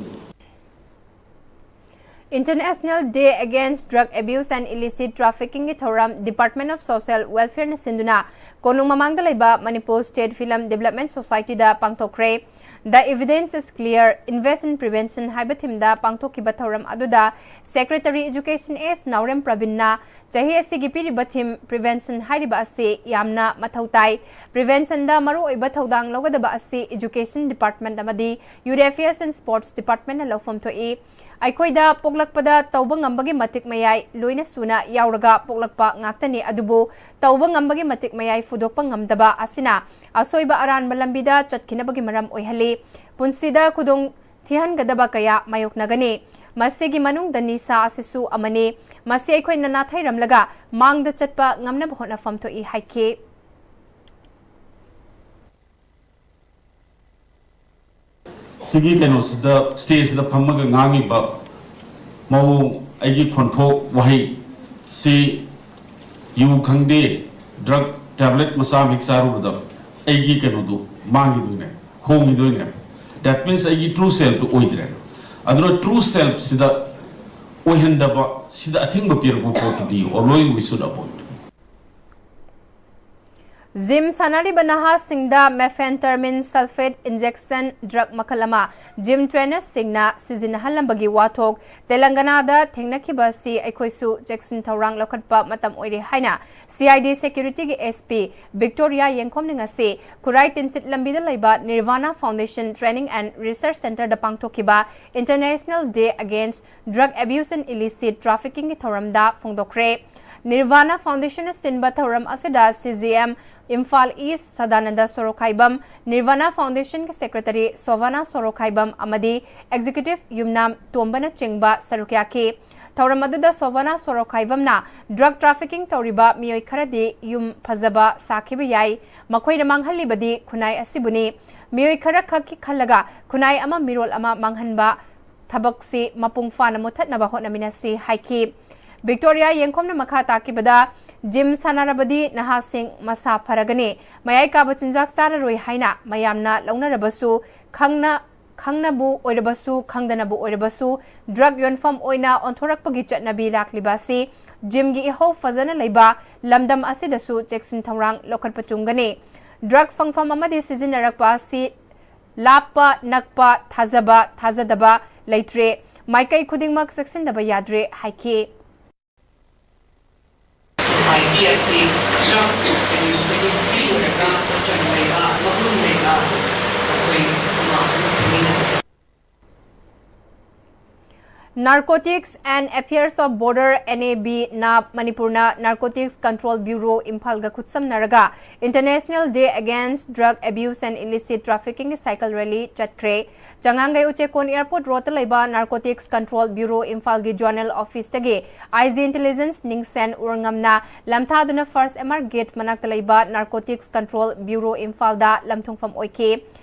International Day Against Drug Abuse and Illicit Traffickingꯒꯤ ꯊꯧꯔꯝ Department of Social Welfareꯅ ꯁꯤꯟꯗꯨꯅ ꯀꯣꯅꯨꯡ ꯃꯃꯥꯡꯗ ꯂꯩꯕ Manipur State Film Development Societyꯗ ꯄꯥꯡꯊꯣꯛꯈ꯭ꯔꯦ꯫ The evidence is clear, invest in prevention ꯍꯥꯏꯕ themeꯗ ꯄꯥꯡꯊꯣꯛꯈꯤꯕ ꯊꯧꯔꯝ ꯑꯗꯨꯗ Secretary Education S ꯅꯥꯎꯔꯦꯝ ꯄ꯭ꯔꯕꯤꯟꯅ ꯆꯍꯤ ꯑꯁꯤꯒꯤ ꯄꯤꯔꯤꯕ theme Prevention ꯍꯥꯏꯔꯤꯕ ꯑꯁꯤ ꯌꯥꯝꯅ ꯃꯊꯧ ꯇꯥꯏ꯫ Preventionꯗ ꯃꯔꯨꯑꯣꯏꯕ ꯊꯧꯗꯥꯡ ꯂꯧꯒꯗꯕ ꯑꯁꯤ Education Department ꯑꯃꯗꯤ Youth Affairs and Sports Departmentꯅ ꯂꯧꯐꯝ ꯊꯣꯛꯏ꯫ ꯑꯩꯈꯣꯏꯗ ꯄꯣꯛꯂꯛꯄꯗ ꯇꯧꯕ ꯉꯝꯕꯒꯤ ꯃꯇꯤꯛ ꯃꯌꯥꯏ ꯂꯣꯏꯅ ꯁꯨꯅ ꯌꯥꯎꯔꯒ ꯄꯣꯛꯂꯛꯄ ꯉꯥꯛꯇꯅꯤ, ꯑꯗꯨꯕꯨ ꯇꯧꯕ ꯉꯝꯕꯒꯤ ꯃꯇꯤꯛ ꯃꯌꯥꯏ ꯐꯨꯗꯣꯛꯄ ꯉꯝꯗꯕ ꯑꯁꯤꯅ ꯑꯁꯣꯏꯕ ꯑꯔꯥꯟꯕ ꯂꯝꯕꯤꯗ ꯆꯠꯈꯤꯅꯕꯒꯤ ꯃꯔꯝ ꯑꯣꯏꯍꯜꯂꯤ꯫ ꯄꯨꯟꯁꯤꯗ ꯈꯨꯗꯣꯡ ꯊꯤꯍꯟꯒꯗꯕ ꯀꯌꯥ ꯃꯥꯌꯣꯛꯅꯒꯅꯤ꯫ ꯃꯁꯤꯒꯤ ꯃꯅꯨꯡꯗ ꯅꯤꯁꯥ ꯑꯁꯤꯁꯨ ꯑꯃꯅꯤ꯫ ꯃꯁꯤ ꯑꯩꯈꯣꯏꯅ ꯅꯥꯊꯩꯔꯝꯂꯒ ꯃꯥꯡꯗ ꯆꯠꯄ ꯉꯝꯅꯕ ꯍꯣꯠꯅꯐꯝ ꯊꯣꯛꯏ ꯍꯥꯏꯈꯤ꯫ ꯁꯤꯒꯤ ꯀꯩꯅꯣꯁꯤꯗ, stageꯁꯤꯗ ꯐꯝꯃꯒ ꯉꯥꯡꯉꯤꯕ ꯃꯑꯣꯡ, ꯑꯩꯒꯤ ꯈꯣꯟꯊꯣꯛ ꯋꯥꯍꯩ ꯁꯤ ꯌꯨ ꯈꯪꯗꯦ, drug tablet ꯃꯆꯥ ꯑꯃ ꯍꯦꯛ ꯆꯥꯔꯨꯕꯗ ꯑꯩꯒꯤ ꯀꯩꯅꯣꯗꯨ ꯃꯥꯡꯈꯤꯗꯣꯏꯅꯦ, ꯍꯣꯡꯈꯤꯗꯣꯏꯅꯦ꯫ That means ꯑꯩꯒꯤ true selfꯇꯨ ꯑꯣꯏꯗ꯭ꯔꯦ꯫ ꯑꯗꯨꯅ true selfꯁꯤꯗ ꯑꯣꯏꯍꯟꯗꯕ, ꯁꯤꯗ ꯑꯊꯤꯡꯕ ꯄꯤꯔꯛꯄ ꯄꯣꯠꯇꯨꯗꯤ always we should avoid꯫ Gym ꯁꯥꯟꯅꯔꯤꯕ ꯅꯍꯥꯁꯤꯡꯗ methamphetamine sulfate injection drug ꯃꯈꯜ ꯑꯃ ꯖꯤꯝ trainerꯁꯤꯡꯅ ꯁꯤꯖꯤꯟꯅꯍꯜꯂꯝꯕꯒꯤ ꯋꯥꯊꯣꯛ ꯇꯦꯂꯪꯒꯅꯥꯗ ꯊꯦꯡꯅꯈꯤꯕ ꯑꯁꯤ ꯑꯩꯈꯣꯏꯁꯨ ꯆꯦꯛꯁꯤꯟ ꯊꯧꯔꯥꯡ ꯂꯧꯈꯠꯄ ꯃꯇꯝ ꯑꯣꯏꯔꯦ ꯍꯥꯏꯅ CID securityꯒꯤ SP ꯚꯤꯛꯇꯣꯔꯤꯌꯥ ꯌꯦꯡꯈꯣꯝꯅ ꯉꯁꯤ ꯈꯨꯔꯥꯏ ꯇꯤꯟꯆꯤꯠ ꯂꯝꯕꯤꯗ ꯂꯩꯕ Nirvana Foundation Training and Research Centreꯗ ꯄꯥꯡꯊꯣꯛꯈꯤꯕ International Day Against Drug Abuse and Illicit Traffickingꯒꯤ ꯊꯧꯔꯝꯗ ꯐꯣꯡꯗꯣꯛꯈ꯭ꯔꯦ꯫ Nirvana Foundationꯅ ꯁꯤꯟꯕ ꯊꯧꯔꯝ ꯑꯁꯤꯗ CGM ꯏꯝꯐꯥꯜ East ꯁꯗꯥꯅꯟꯗ ꯁꯣꯔꯣꯛꯈꯥꯏꯕꯝ, Nirvana Foundationꯒꯤ secretary ꯁꯣꯚꯥꯅꯥ ꯁꯣꯔꯣꯛꯈꯥꯏꯕꯝ ꯑꯃꯗꯤ executive ꯌꯨꯝꯅꯥꯝ ꯇꯣꯝꯕꯅꯆꯤꯡꯕ ꯁꯔꯨꯛ ꯌꯥꯈꯤ꯫ ꯊꯧꯔꯝ ꯑꯗꯨꯗ ꯁꯣꯚꯥꯅꯥ ꯁꯣꯔꯣꯛꯈꯥꯏꯕꯝꯅ drug trafficking ꯇꯧꯔꯤꯕ ꯃꯤꯑꯣꯏ ꯈꯔꯗꯤ ꯌꯨꯝ ꯐꯖꯕ ꯁꯥꯈꯤꯕ ꯌꯥꯏ, ꯃꯈꯣꯏꯅ ꯃꯥꯡꯍꯜꯂꯤꯕꯗꯤ ꯈꯨꯟꯅꯥꯏ ꯑꯁꯤꯕꯨꯅꯤ꯫ ꯃꯤꯑꯣꯏ ꯈꯔ ꯈꯛꯀꯤ ꯈꯜꯂꯒ ꯈꯨꯟꯅꯥꯏ ꯑꯃ ꯃꯤꯔꯣꯜ ꯑꯃ ꯃꯥꯡꯍꯟꯕ ꯊꯕꯛꯁꯤ ꯃꯄꯨꯡ ꯐꯥꯅ ꯃꯨꯠꯊꯠꯅꯕ ꯍꯣꯠꯅꯃꯤꯟꯅꯁꯤ ꯍꯥꯏꯈꯤ꯫ ꯚꯤꯛꯇꯣꯔꯤꯌꯥ ꯌꯦꯡꯈꯣꯝꯅ ꯃꯈꯥ ꯇꯥꯈꯤꯕꯗ, ꯖꯤꯝ ꯁꯥꯟꯅꯔꯕꯗꯤ ꯅꯍꯥꯁꯤꯡ ꯃꯁꯥ ꯐꯔꯒꯅꯤ, ꯃꯌꯥꯏ ꯀꯥꯕ ꯆꯤꯟꯖꯥꯛ ꯆꯥꯔꯔꯣꯏ ꯍꯥꯏꯅ ꯃꯌꯥꯝꯅ ꯂꯧꯅꯔꯕꯁꯨ, ꯈꯪꯅ ꯈꯪꯅꯕꯨ ꯑꯣꯏꯔꯕꯁꯨ ꯈꯪꯗꯅꯕꯨ ꯑꯣꯏꯔꯕꯁꯨ drug ꯌꯣꯟꯐꯝ ꯑꯣꯏꯅ ꯑꯣꯟꯊꯣꯔꯛꯄꯒꯤ ꯆꯠꯅꯕꯤ ꯂꯥꯛꯂꯤꯕ ꯑꯁꯤ ꯖꯤꯝꯒꯤ ꯏꯍꯧ ꯐꯖꯅ ꯂꯩꯕ ꯂꯝꯗꯝ ꯑꯁꯤꯗꯁꯨ ꯆꯦꯛꯁꯤꯟ ꯊꯧꯔꯥꯡ ꯂꯧꯈꯠꯄ ꯆꯨꯝꯒꯅꯤ꯫ Drug ꯐꯪꯐꯝ ꯑꯃꯗꯤ ꯁꯤꯖꯤꯟꯅꯔꯛꯄ ꯑꯁꯤ ꯂꯥꯞꯄ ꯅꯛꯄ, ꯊꯥꯖꯕ ꯊꯥꯖꯗꯕ ꯂꯩꯇ꯭ꯔꯦ꯫ ꯃꯥꯏꯀꯩ ꯈꯨꯗꯤꯡꯃꯛ ꯆꯦꯛꯁꯤꯟꯗꯕ ꯌꯥꯗ꯭ꯔꯦ ꯍꯥꯏꯈꯤ꯫ Society ꯑꯁꯤ drug abuse ꯇꯒꯤ free ꯑꯣꯏꯔꯒ ꯃꯆꯪ ꯂꯩꯕ, ꯃꯒꯨꯟ ꯂꯩꯕ ꯑꯩꯈꯣꯏ ꯁꯃꯥꯖ ꯑꯃ ꯁꯦꯝꯃꯤꯟꯅꯁꯤ꯫ Narcotics and Affairs of Border, NAB, NAB, ꯃꯅꯤꯄꯨꯔꯅ Narcotics Control Bureau ꯏꯝꯐꯥꯜꯒ ꯈꯨꯠꯁꯝꯅꯔꯒ International Day Against Drug Abuse and Illicit Trafficking cycle rally ꯆꯠꯈ꯭ꯔꯦ꯫ ꯆꯉꯥꯡꯒꯩ ꯎꯆꯦꯛꯀꯣꯟ airport road ꯇ ꯂꯩꯕ Narcotics Control Bureau ꯏꯝꯐꯥꯜꯒꯤ zonal office ꯇꯒꯤ IG intelligence ꯅꯤꯡꯁꯦꯟ ꯎꯔꯉꯝꯅ ꯂꯝꯊꯥꯗꯨꯅ First MR gate ꯃꯅꯥꯛꯇ ꯂꯩꯕ Narcotics Control Bureau ꯏꯝꯐꯥꯜꯗ ꯂꯝꯊꯨꯡꯐꯝ ꯑꯣꯏꯈꯤ꯫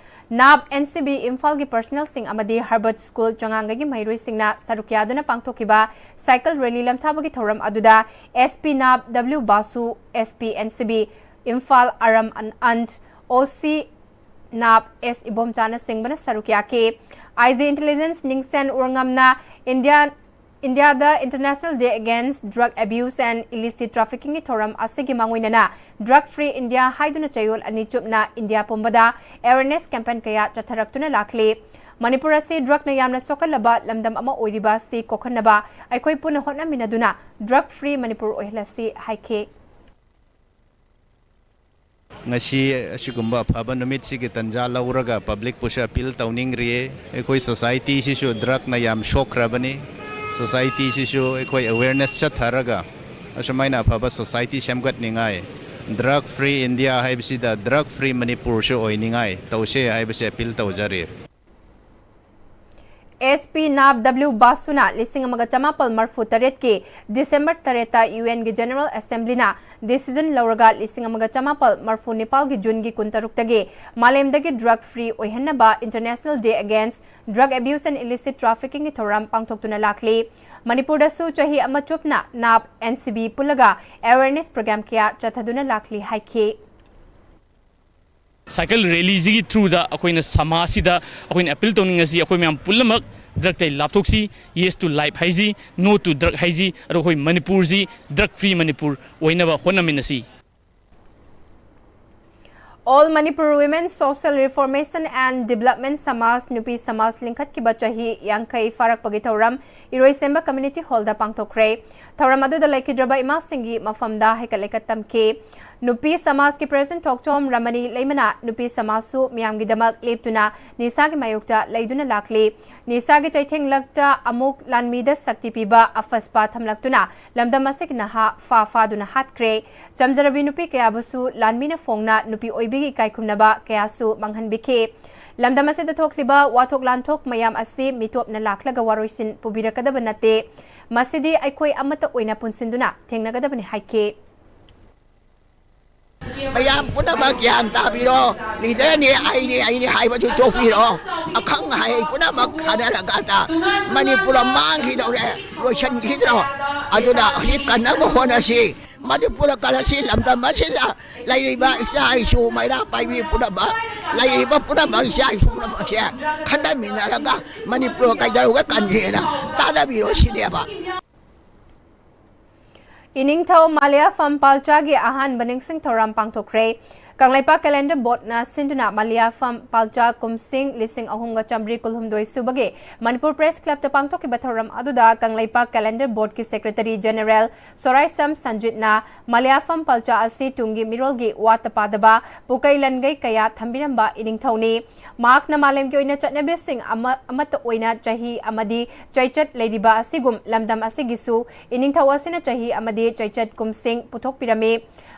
NAB, NCB ꯏꯝꯐꯥꯜꯒꯤ personnel ꯁꯤꯡ ꯑꯃꯗꯤ Herbert School ꯆꯉꯥꯡꯒꯩꯒꯤ ꯃꯍꯩꯔꯣꯏꯁꯤꯡꯅ ꯁꯔꯨꯛ ꯌꯥꯗꯨꯅ ꯄꯥꯡꯊꯣꯛꯈꯤꯕ cycle rally ꯂꯝꯊꯥꯕꯒꯤ ꯊꯧꯔꯝ ꯑꯗꯨꯗ SP NAB W ꯕꯥꯁꯨ, SP NCB Imphal ꯑꯔꯝ ꯑꯟ-, ꯑꯟꯠ, OC NAB S ꯏꯕꯣꯝꯆꯥꯅꯆꯤꯡꯕꯅ ꯁꯔꯨꯛ ꯌꯥꯈꯤ꯫ IG intelligence ꯅꯤꯡꯁꯦꯟ ꯎꯔꯉꯝꯅ ꯏꯟꯗꯤꯌꯥ, ꯏꯟꯗꯤꯌꯥꯗ International Day Against Drug Abuse and Illicit Trafficking ꯒꯤ ꯊꯧꯔꯝ ꯑꯁꯤꯒꯤ ꯃꯥꯡꯑꯣꯏꯅꯅ Drug Free India ꯍꯥꯏꯗꯨꯅ ꯆꯌꯣꯜ ꯑꯅꯤ ꯆꯨꯞꯅ ꯏꯟꯗꯤꯌꯥ ꯄꯨꯝꯕꯗ awareness campaign ꯀꯌꯥ ꯆꯠꯊꯔꯛꯇꯨꯅ ꯂꯥꯛꯂꯤ꯫ ꯃꯅꯤꯄꯨꯔ ꯑꯁꯤ drug ꯅ ꯌꯥꯝꯅ ꯁꯣꯛꯍꯜꯂꯕ ꯂꯝꯗꯝ ꯑꯃ ꯑꯣꯏꯔꯤꯕ ꯑꯁꯤ ꯀꯣꯛꯍꯟꯅꯕ ꯑꯩꯈꯣꯏ ꯄꯨꯟꯅ ꯍꯣꯠꯅꯃꯤꯟꯅꯗꯨꯅ drug free ꯃꯅꯤꯄꯨꯔ ꯑꯣꯏꯍꯜꯂꯁꯤ ꯍꯥꯏꯈꯤ꯫ ꯉꯁꯤ ꯑꯁꯤꯒꯨꯝꯕ ꯑꯐꯕ ꯅꯨꯃꯤꯠꯁꯤꯒꯤ ꯇꯟꯖꯥ ꯂꯧꯔꯒ public ꯄꯨꯁꯨ appeal ꯇꯧꯅꯤꯡꯔꯤꯌꯦ꯫ ꯑꯩꯈꯣꯏ society ꯁꯤꯁꯨ drug ꯅ ꯌꯥꯝ ꯁꯣꯛꯈ꯭ꯔꯕꯅꯤ꯫ Society ꯁꯤꯁꯨ ꯑꯩꯈꯣꯏ awareness ꯆꯠꯊꯔꯒ ꯑꯁꯨꯃꯥꯏꯅ ꯑꯐꯕ society ꯁꯦꯝꯒꯠꯅꯤꯡꯉꯥꯏ, Drug Free India ꯍꯥꯏꯕꯁꯤꯗ drug free ꯃꯅꯤꯄꯨꯔꯁꯨ ꯑꯣꯏꯅꯤꯡꯉꯥꯏ ꯇꯧꯁꯦ ꯍꯥꯏꯕꯁꯦ appeal ꯇꯧꯖꯔꯤ꯫ SP NAB W ꯕꯥꯁꯨꯅ ꯂꯤꯁꯤꯡ ꯑꯃꯒ ꯆꯃꯥꯄꯜ ꯃꯔꯐꯨ ꯇꯔꯦꯠꯀꯤ December ꯇꯔꯦꯠꯇ UN ꯒꯤ General Assembly ꯅ decision ꯂꯧꯔꯒ ꯂꯤꯁꯤꯡ ꯑꯃꯒ ꯆꯃꯥꯄꯜ ꯃꯔꯐꯨ ꯅꯤꯄꯥꯜꯒꯤ June ꯒꯤ ꯀꯨꯟꯇꯔꯨꯛꯇꯒꯤ ꯃꯥꯂꯦꯝꯗꯒꯤ drug free ꯑꯣꯏꯍꯟꯅꯕ International Day Against Drug Abuse and Illicit Trafficking ꯒꯤ ꯊꯧꯔꯝ ꯄꯥꯡꯊꯣꯛꯇꯨꯅ ꯂꯥꯛꯂꯤ꯫ ꯃꯅꯤꯄꯨꯔꯗꯁꯨ ꯆꯍꯤ ꯑꯃ ꯆꯨꯞꯅ NAB, NCB ꯄꯨꯜꯂꯒ awareness program ꯀꯌꯥ ꯆꯠꯊꯗꯨꯅ ꯂꯥꯛꯂꯤ ꯍꯥꯏꯈꯤ꯫ Cycle rally ꯁꯤꯒꯤ through ꯗ ꯑꯩꯈꯣꯏꯅ ꯁꯃꯥꯖꯁꯤꯗ ꯑꯩꯈꯣꯏꯅ appeal ꯇꯧꯅꯤꯡꯉꯁꯤ, ꯑꯩꯈꯣꯏ ꯃꯌꯥꯝ ꯄꯨꯝꯅꯃꯛ drug ꯇꯩ ꯂꯥꯞꯊꯣꯛꯁꯤ, Yes to Life ꯍꯥꯏꯁꯤ, No to Drug ꯍꯥꯏꯁꯤ, ꯑꯗꯣ ꯑꯩꯈꯣꯏ ꯃꯅꯤꯄꯨꯔꯁꯤ drug free ꯃꯅꯤꯄꯨꯔ ꯑꯣꯏꯅꯕ ꯍꯣꯠꯅꯃꯤꯟꯅꯁꯤ꯫ All Manipur Women Social Reformation and Development ꯁꯃꯥꯖ, ꯅꯨꯄꯤ ꯁꯃꯥꯖ ꯂꯤꯡꯈꯠꯈꯤꯕ ꯆꯍꯤ ꯌꯥꯡꯈꯩ ꯐꯥꯔꯛꯄꯒꯤ ꯊꯧꯔꯝ ꯏꯔꯣꯏꯁꯦꯝꯕ Community Hall ꯗ ꯄꯥꯡꯊꯣꯛꯈ꯭ꯔꯦ꯫ ꯊꯧꯔꯝ ꯑꯗꯨꯗ ꯂꯩꯈꯤꯗ꯭ꯔꯕ ꯏꯃꯥꯁꯤꯡꯒꯤ ꯃꯐꯝꯗ ꯍꯩꯀꯠ ꯂꯩꯀꯠ ꯇꯝꯈꯤ꯫ ꯅꯨꯄꯤ ꯁꯃꯥꯖꯀꯤ ꯄ꯭ꯔꯦꯁꯤꯗꯦꯟꯠ ꯊꯣꯛꯆꯣꯝ ꯔꯃꯅꯤ ꯂꯩꯃꯅ ꯅꯨꯄꯤ ꯁꯃꯥꯖꯁꯨ ꯃꯤꯌꯥꯝꯒꯤꯗꯃꯛ ꯂꯦꯞꯇꯨꯅ ꯅꯤꯁꯥꯒꯤ ꯃꯥꯌꯣꯛꯇ ꯂꯩꯗꯨꯅ ꯂꯥꯛꯂꯤ꯫ ꯅꯤꯁꯥꯒꯤ ꯆꯩꯊꯦꯡꯂꯛꯇ ꯑꯃꯨꯛ ꯂꯥꯟꯃꯤꯗ ꯁꯛꯇꯤ ꯄꯤꯕ ꯑꯐꯁꯄꯥ ꯊꯝꯂꯛꯇꯨꯅ ꯂꯝꯗꯝ ꯑꯁꯤꯒꯤ ꯅꯍꯥ ꯐꯥ ꯐꯥꯗꯨꯅ ꯍꯥꯠꯈ꯭ꯔꯦ꯫ ꯆꯝꯖꯔꯕꯤ ꯅꯨꯄꯤ ꯀꯌꯥꯕꯨꯁꯨ ꯂꯥꯟꯃꯤꯅ ꯐꯣꯡꯅ ꯅꯨꯄꯤ ꯑꯣꯏꯕꯤꯒꯤ ꯏꯀꯥꯏꯈꯨꯝꯅꯕ ꯀꯌꯥꯁꯨ ꯃꯥꯡꯍꯟꯕꯤꯈꯤ꯫ ꯂꯝꯗꯝ ꯑꯁꯤꯗ ꯊꯣꯛꯂꯤꯕ ꯋꯥꯊꯣꯛ ꯂꯥꯟꯊꯣꯛ ꯃꯌꯥꯝ ꯑꯁꯤ ꯃꯤꯇꯣꯞꯅ ꯂꯥꯛꯂꯒ ꯋꯥꯔꯣꯏꯁꯤꯟ ꯄꯨꯕꯤꯔꯛꯀꯗꯕ ꯅꯠꯇꯦ꯫ ꯃꯁꯤꯗꯤ ꯑꯩꯈꯣꯏ ꯑꯃꯠꯇ ꯑꯣꯏꯅ ꯄꯨꯟꯁꯤꯟꯗꯨꯅ ꯊꯦꯡꯅꯒꯗꯕꯅꯤ ꯍꯥꯏꯈꯤ꯫ ꯃꯌꯥꯝ ꯄꯨꯝꯅꯃꯛ ꯒ꯭ꯌꯥꯟ ꯇꯥꯕꯤꯔꯣ꯫ ꯂꯤꯗꯔꯅꯤ, ꯑꯩꯅꯤ, ꯑꯩꯅꯤ ꯍꯥꯏꯕꯗꯨ ꯇꯣꯛꯄꯤꯔꯣ꯫ ꯑꯈꯪ ꯑꯍꯩ ꯄꯨꯝꯅꯃꯛ ꯈꯟꯅꯔꯀꯥꯟꯗ ꯃꯅꯤꯄꯨꯔ ꯃꯥꯡꯈꯤꯗꯧꯔꯦ, ꯂꯣꯏꯁꯤꯟꯈꯤꯗ꯭ꯔꯣ? ꯑꯗꯨꯅ ꯍꯧꯖꯤꯛ ꯀꯟꯅꯕ ꯍꯣꯠꯅꯁꯤ꯫ ꯃꯅꯤꯄꯨꯔ ꯀꯂꯁꯤ ꯂꯝꯗꯝ ꯑꯁꯤꯗ ꯂꯩꯔꯤꯕ ꯏꯆꯥ ꯏꯁꯨ ꯃꯩꯔꯥ ꯄꯥꯏꯕꯤ ꯄꯨꯝꯅꯃꯛ, ꯂꯩꯔꯤꯕ ꯄꯨꯝꯅꯃꯛ ꯏꯆꯥ ꯏꯁꯨ ꯄꯨꯝꯅꯃꯛꯁꯦ ꯈꯟꯊꯃꯤꯟꯅꯔꯒ ꯃꯅꯤꯄꯨꯔ ꯀꯩꯗꯧꯔꯒ ꯀꯟꯁꯦꯅ ꯇꯥꯟꯅꯕꯤꯔꯣ ꯁꯤꯅꯦꯕ꯫ ꯏꯅꯤꯡꯊꯧ ꯃꯥꯂꯦꯌꯥꯐꯝ ꯄꯥꯜꯆꯥꯒꯤ ꯑꯍꯥꯟꯕ ꯅꯤꯡꯁꯤꯡ ꯊꯧꯔꯝ ꯄꯥꯡꯊꯣꯛꯈ꯭ꯔꯦ꯫ ꯀꯪꯂꯩꯄꯥꯛ ꯀꯦꯂꯦꯟꯗꯔ ꯕꯣꯔꯗꯅ ꯁꯤꯟꯗꯨꯅ ꯃꯥꯂꯦꯌꯥꯐꯝ ꯄꯥꯜꯆꯥ ꯀꯨꯝꯁꯤꯡ ꯂꯤꯁꯤꯡ ꯑꯍꯨꯝꯒ ꯆꯥꯃꯔꯤ ꯀꯨꯟꯍꯨꯝꯗꯣꯏ ꯁꯨꯕꯒꯤ ꯃꯅꯤꯄꯨꯔ ꯄ꯭ꯔꯦꯁ ꯀ꯭ꯂꯕꯇ ꯄꯥꯡꯊꯣꯛꯈꯤꯕ ꯊꯧꯔꯝ ꯑꯗꯨꯗ ꯀꯪꯂꯩꯄꯥꯛ ꯀꯦꯂꯦꯟꯗꯔ ꯕꯣꯔꯗꯀꯤ ꯁꯦꯀ꯭ꯔꯦꯇꯔꯤ ꯖꯦꯅꯦꯔꯦꯜ ꯁꯣꯔꯥꯏꯁꯝ ꯁꯟꯖꯤꯠꯅ ꯃꯥꯂꯦꯌꯥꯐꯝ ꯄꯥꯜꯆꯥ ꯑꯁꯤ ꯇꯨꯡꯒꯤ ꯃꯤꯔꯣꯜꯒꯤ ꯋꯥꯠꯇ ꯄꯥꯗꯕ ꯄꯨꯀꯩ ꯂꯟꯒꯩ ꯀꯌꯥ ꯊꯝꯕꯤꯔꯝꯕ ꯏꯅꯤꯡꯊꯧꯅꯤ꯫ ꯃꯍꯥꯛꯅ ꯃꯥꯂꯦꯝꯒꯤ ꯑꯣꯏꯅ ꯆꯠꯅꯕꯤꯁꯤꯡ ꯑꯃ-, ꯑꯃꯠꯇ ꯑꯣꯏꯅ ꯆꯍꯤ ꯑꯃꯗꯤ ꯆꯩꯆꯠ ꯂꯩꯔꯤꯕ ꯑꯁꯤꯒꯨꯝ ꯂꯝꯗꯝ ꯑꯁꯤꯒꯤꯁꯨ ꯏꯅꯤꯡꯊꯧ ꯑꯁꯤꯅ ꯆꯍꯤ ꯑꯃꯗꯤ ꯆꯩꯆꯠ ꯀꯨꯝꯁꯤꯡ ꯄꯨꯊꯣꯛꯄꯤꯔꯝꯃꯤ꯫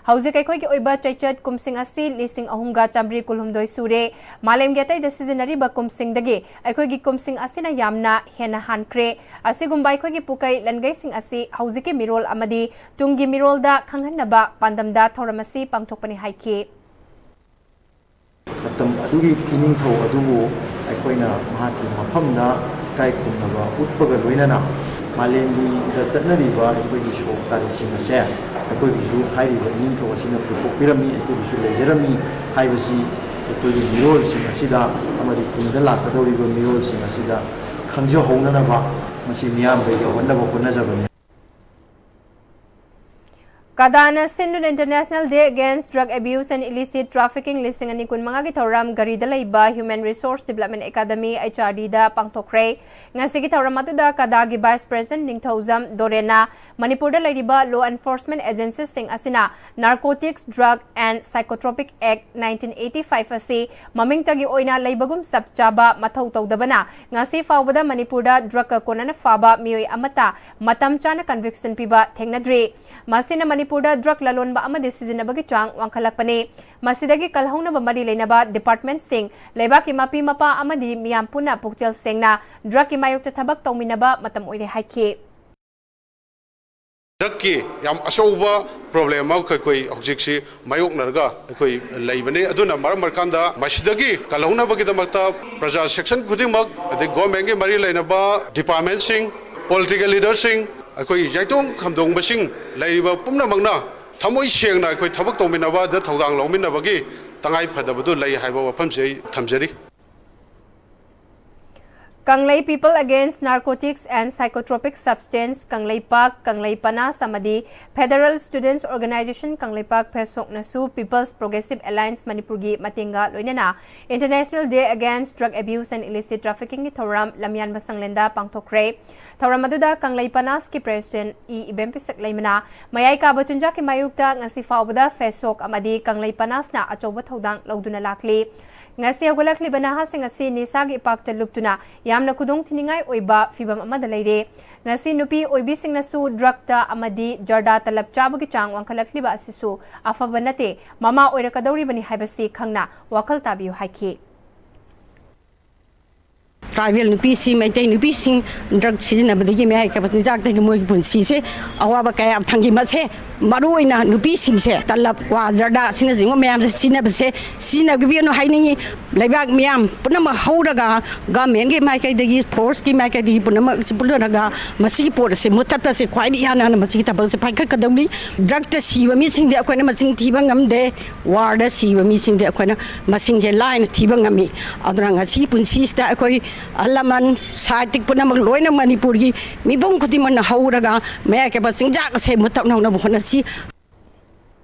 ꯍꯧꯖꯤꯛ ꯑꯩꯈꯣꯏꯒꯤ ꯑꯣꯏꯕ ꯆꯩꯆꯠ ꯀꯨꯝꯁꯤꯡ ꯑꯁꯤ ꯂꯤꯁꯤꯡ ꯑꯍꯨꯝꯒ ꯆꯥꯃꯔꯤ ꯀꯨꯟꯍꯨꯝꯗꯣꯏ ꯁꯨꯔꯦ꯫ ꯃꯥꯂꯦꯝꯒꯤ ꯑꯇꯩꯗ ꯁꯤꯖꯤꯟꯅꯔꯤꯕ ꯀꯨꯝꯁꯤꯡꯗꯒꯤ ꯑꯩꯈꯣꯏꯒꯤ ꯀꯨꯝꯁꯤꯡ ꯑꯁꯤꯅ ꯌꯥꯝꯅ ꯍꯦꯟꯅ ꯍꯥꯟꯈ꯭ꯔꯦ꯫ ꯑꯁꯤꯒꯨꯝꯕ ꯑꯩꯈꯣꯏꯒꯤ ꯄꯨꯀꯩ ꯂꯟꯒꯩꯁꯤꯡ ꯑꯁꯤ ꯍꯧꯖꯤꯛꯀꯤ ꯃꯤꯔꯣꯜ ꯑꯃꯗꯤ ꯇꯨꯡꯒꯤ ꯃꯤꯔꯣꯜꯗ ꯈꯪꯍꯟꯅꯕ ꯄꯥꯟꯗꯝꯗ ꯊꯧꯔꯝ ꯑꯁꯤ ꯄꯥꯡꯊꯣꯛꯄꯅꯤ ꯍꯥꯏꯈꯤ꯫ ꯃꯇꯝ ꯑꯗꯨꯒꯤ ꯏꯅꯤꯡꯊꯧ ꯑꯗꯨꯕꯨ ꯑꯩꯈꯣꯏꯅ ꯃꯍꯥꯛꯀꯤ ꯃꯐꯝꯗ ꯏꯀꯥꯏ ꯈꯨꯝꯅꯕ ꯎꯠꯄꯒ ꯂꯣꯏꯅꯅ ꯃꯥꯂꯦꯝꯒꯤꯗ ꯆꯠꯅꯔꯤꯕ ꯑꯩꯈꯣꯏꯒꯤ ꯁꯣꯛ ꯇꯥꯔꯤꯛꯁꯤꯡ ꯑꯁꯦ ꯑꯩꯈꯣꯏꯒꯤꯁꯨ ꯍꯥꯏꯔꯤꯕ ꯏꯅꯤꯡꯊꯧ ꯑꯁꯤꯅ ꯄꯨꯊꯣꯛꯄꯤꯔꯝꯃꯤ, ꯑꯩꯈꯣꯏꯒꯤꯁꯨ ꯂꯩꯖꯔꯝꯃꯤ ꯍꯥꯏꯕꯁꯤ ꯑꯩꯈꯣꯏꯒꯤ ꯃꯤꯔꯣꯜꯁꯤꯡ ꯑꯁꯤꯗ ꯑꯃꯗꯤ ꯇꯨꯡꯗ ꯂꯥꯛꯀꯗꯧꯔꯤꯕ ꯃꯤꯔꯣꯜꯁꯤꯡ ꯑꯁꯤꯗ ꯈꯪꯖꯍꯧꯅꯅꯕ ꯃꯁꯤ ꯃꯤꯌꯥꯝꯗ ꯌꯧꯍꯟꯅꯕ ꯍꯣꯠꯅꯖꯕꯅꯤ꯫ ꯀꯗꯥꯅ ꯁꯤꯟꯗꯨꯅ International Day Against Drug Abuse and Illicit Trafficking ꯂꯤꯁꯤꯡ ꯑꯅꯤ ꯀꯨꯟꯃꯉꯥꯒꯤ ꯊꯧꯔꯝ ꯒꯥꯔꯤꯗ ꯂꯩꯕ Human Resource Development Academy, H R D, ꯗ ꯄꯥꯡꯊꯣꯛꯈ꯭ꯔꯦ꯫ ꯉꯁꯤꯒꯤ ꯊꯧꯔꯝ ꯑꯗꯨꯗ ꯀꯗꯥꯒꯤ Vice President ꯅꯤꯡꯊꯧꯖꯝ ꯗꯣꯔꯦꯟꯅ ꯃꯅꯤꯄꯨꯔꯗ ꯂꯩꯔꯤꯕ law enforcement agencyꯁꯤꯡ ꯑꯁꯤꯅ Narcotics, Drug and Psychotropic Act nineteen eighty-five ꯑꯁꯤ ꯃꯃꯤꯡꯇꯒꯤ ꯑꯣꯏꯅ ꯂꯩꯕꯒꯨꯝ ꯆꯞ ꯆꯥꯕ ꯃꯊꯧ ꯇꯧꯗꯕꯅ ꯉꯁꯤ ꯐꯥꯎꯕꯗ ꯃꯅꯤꯄꯨꯔꯗ drugꯀ ꯀꯣꯟꯅꯅ ꯐꯥꯕ ꯃꯤꯑꯣꯏ ꯑꯃꯠꯇ ꯃꯇꯝ ꯆꯥꯅ conviction ꯄꯤꯕ ꯊꯦꯡꯅꯗ꯭ꯔꯤ꯫ ꯃꯁꯤꯅ ꯃꯅꯤꯄꯨꯔꯗ drug ꯂꯂꯣꯟꯕ ꯑꯃꯗꯤ ꯁꯤꯖꯤꯟꯅꯕꯒꯤ ꯆꯥꯡ ꯋꯥꯡꯈꯠꯂꯛꯄꯅꯤ꯫ ꯃꯁꯤꯗꯒꯤ ꯀꯜꯍꯧꯅꯕ ꯃꯔꯤ ꯂꯩꯅꯕ departmentꯁꯤꯡ, ꯂꯩꯕꯥꯛꯀꯤ ꯃꯄꯤ ꯃꯄꯥ ꯑꯃꯗꯤ ꯃꯤꯌꯥꯝ ꯄꯨꯟꯅ ꯄꯨꯛꯆꯦꯜ ꯁꯦꯡꯅ drugꯀꯤ ꯃꯥꯌꯣꯛꯇ ꯊꯕꯛ ꯇꯧꯃꯤꯟꯅꯕ ꯃꯇꯝ ꯑꯣꯏꯔꯦ ꯍꯥꯏꯈꯤ꯫ Drugꯀꯤ ꯌꯥꯝ ꯑꯆꯧꯕ problem ꯑꯃꯈꯛ ꯑꯩꯈꯣꯏ ꯍꯧꯖꯤꯛꯁꯤ ꯃꯥꯌꯣꯛꯅꯔꯒ ꯑꯩꯈꯣꯏ ꯂꯩꯕꯅꯤ꯫ ꯑꯗꯨꯅ ꯃꯔꯝ ꯑꯣꯏꯔꯀꯥꯟꯗ ꯃꯁꯤꯗꯒꯤ ꯀꯜꯍꯧꯅꯕꯒꯤꯗꯃꯛꯇ ꯄ꯭ꯔꯖꯥ section ꯈꯨꯗꯤꯡꯃꯛ, ꯑꯗꯩ governmentꯀꯤ ꯃꯔꯤ ꯂꯩꯅꯕ departmentꯁꯤꯡ, political leaderꯁꯤꯡ, ꯑꯩꯈꯣꯏ ꯌꯥꯏꯇꯣꯡ ꯈꯝꯗꯣꯡꯕꯁꯤꯡ ꯂꯩꯔꯤꯕ ꯄꯨꯝꯅꯃꯛꯅ ꯊꯃꯣꯏ ꯁꯦꯡꯅ ꯑꯩꯈꯣꯏ ꯊꯕꯛ ꯇꯧꯃꯤꯟꯅꯕꯗ ꯊꯧꯗꯥꯡ ꯂꯧꯃꯤꯟꯅꯕꯒꯤ ꯇꯉꯥꯏ ꯐꯗꯕꯗꯨ ꯂꯩ ꯍꯥꯏꯕ ꯋꯥꯐꯝꯁꯤ ꯑꯩ ꯊꯝꯖꯔꯤ꯫ ꯀꯪꯂꯩ People Against Narcotics and Psychotropic Substance Kangleipak, ꯀꯪꯂꯩ ꯄꯅꯥꯁ ꯑꯃꯗꯤ Federal Students Organisation Kangleipak, ꯐꯦꯁꯣꯛꯅꯁꯨ People's Progressive Alliance ꯃꯅꯤꯄꯨꯔꯒꯤ ꯃꯇꯦꯡꯒ ꯂꯣꯏꯅꯅ International Day Against Drug Abuse and Illicit Traffickingꯒꯤ ꯊꯧꯔꯝ ꯂꯝꯌꯥꯟꯕ ꯁꯪꯂꯦꯟꯗ ꯄꯥꯡꯊꯣꯛꯈ꯭ꯔꯦ꯫ ꯊꯧꯔꯝ ꯑꯗꯨꯗ ꯀꯪꯂꯩ ꯄꯅꯥꯁꯀꯤ President ꯏ ꯏꯕꯦꯝꯄꯤꯁꯛ ꯂꯩꯃꯅ ꯃꯌꯥꯏ ꯀꯥꯕ ꯆꯤꯟꯖꯥꯛꯀꯤ ꯃꯥꯌꯣꯛꯇ ꯉꯁꯤ ꯐꯥꯎꯕꯗ ꯐꯦꯁꯣꯛ ꯑꯃꯗꯤ ꯀꯪꯂꯩ ꯄꯅꯥꯁꯅ ꯑꯆꯧꯕ ꯊꯧꯗꯥꯡ ꯂꯧꯗꯨꯅ ꯂꯥꯛꯂꯤ꯫ ꯉꯁꯤ ꯍꯧꯒꯠꯂꯛꯂꯤꯕ ꯅꯍꯥꯁꯤꯡ ꯑꯁꯤ ꯅꯤꯁꯥꯒꯤ ꯏꯄꯥꯛꯇ ꯂꯨꯞꯇꯨꯅ ꯌꯥꯝꯅ ꯈꯨꯗꯣꯡ ꯊꯤꯅꯤꯡꯉꯥꯏ ꯑꯣꯏꯕ ꯐꯤꯚꯝ ꯑꯃꯗ ꯂꯩꯔꯦ꯫ ꯉꯁꯤ ꯅꯨꯄꯤ ꯑꯣꯏꯕꯤꯁꯤꯡꯅꯁꯨ drugꯇ ꯑꯃꯗꯤ ꯖꯔꯗꯥ ꯇꯂꯕ ꯆꯥꯕꯒꯤ ꯆꯥꯡ ꯋꯥꯡꯈꯠꯂꯛꯂꯤꯕ ꯑꯁꯤꯁꯨ ꯑꯐꯕ ꯅꯠꯇꯦ, ꯃꯃꯥ ꯑꯣꯏꯔꯛꯀꯗꯧꯔꯤꯕꯅꯤ ꯍꯥꯏꯕꯁꯤ ꯈꯪꯅ ꯋꯥꯈꯜ ꯇꯥꯕꯤꯌꯨ ꯍꯥꯏꯈꯤ꯫ Tribal ꯅꯨꯄꯤꯁꯤꯡ, ꯃꯩꯇꯩ ꯅꯨꯄꯤꯁꯤꯡ drug ꯁꯤꯖꯤꯟꯅꯕꯗꯒꯤ, ꯃꯌꯥꯏ ꯀꯥꯕ ꯆꯤꯟꯖꯥꯛꯇꯒꯤ ꯃꯣꯏꯒꯤ ꯄꯨꯟꯁꯤꯁꯦ ꯑꯋꯥꯕ ꯀꯌꯥ ꯊꯥꯡꯖꯤꯟꯕꯁꯦ, ꯃꯔꯨꯑꯣꯏꯅ ꯅꯨꯄꯤꯁꯤꯡꯁꯦ ꯇꯂꯕ, ꯀ꯭ꯋꯥ, ꯖꯔꯗꯥ ꯑꯁꯤꯅꯆꯤꯡꯕ ꯃꯌꯥꯝꯁꯦ ꯁꯤꯖꯤꯟꯅꯕꯁꯦ ꯁꯤꯖꯤꯟꯅꯕꯤꯒꯅꯨ ꯍꯥꯏꯅꯤꯡꯉꯤ꯫ ꯂꯩꯕꯥꯛ ꯃꯤꯌꯥꯝ ꯄꯨꯝꯅꯃꯛ ꯍꯧꯔꯒ governmentꯀꯤ ꯃꯥꯏꯀꯩꯗꯒꯤ, forceꯀꯤ ꯃꯥꯏꯀꯩꯗꯒꯤ ꯄꯨꯝꯅꯃꯛ ꯄꯨꯜꯂꯔꯒ ꯃꯁꯤꯒꯤ ꯄꯣꯠ ꯑꯁꯤ ꯃꯨꯊꯠꯄꯁꯦ ꯈ꯭ꯋꯥꯏꯗꯒꯤ ꯏꯍꯥꯟ ꯍꯥꯟꯅ ꯃꯁꯤꯒꯤ ꯊꯕꯛꯁꯦ ꯄꯥꯏꯈꯠꯀꯗꯕꯅꯤ꯫ Drugꯇ ꯁꯤꯕ ꯃꯤꯁꯤꯡꯗꯤ ꯑꯩꯈꯣꯏꯅ ꯃꯁꯤꯡ ꯊꯤꯕ ꯉꯝꯗꯦ꯫ Warꯗ ꯁꯤꯕ ꯃꯤꯁꯤꯡꯗꯤ ꯑꯩꯈꯣꯏꯅ ꯃꯁꯤꯡꯁꯦ ꯂꯥꯏꯅ ꯊꯤꯕ ꯉꯝꯃꯤ꯫ ꯑꯗꯨꯅ ꯉꯁꯤꯒꯤ ꯄꯨꯟꯁꯤꯁꯤꯗ ꯑꯩꯈꯣꯏ ꯑꯍꯜ ꯂꯃꯟ, ꯁꯥꯍꯤꯇꯤꯛ ꯄꯨꯝꯅꯃꯛ, ꯂꯣꯏꯅ ꯃꯅꯤꯄꯨꯔꯒꯤ ꯃꯤꯄꯨꯝ ꯈꯨꯗꯤꯡꯃꯛꯅ ꯍꯧꯔꯒ ꯃꯌꯥꯏ ꯀꯥꯏꯕ ꯆꯤꯟꯖꯥꯛ ꯑꯁꯦ ꯃꯨꯊꯠꯅꯅꯕ ꯍꯣꯠꯅꯁꯤ꯫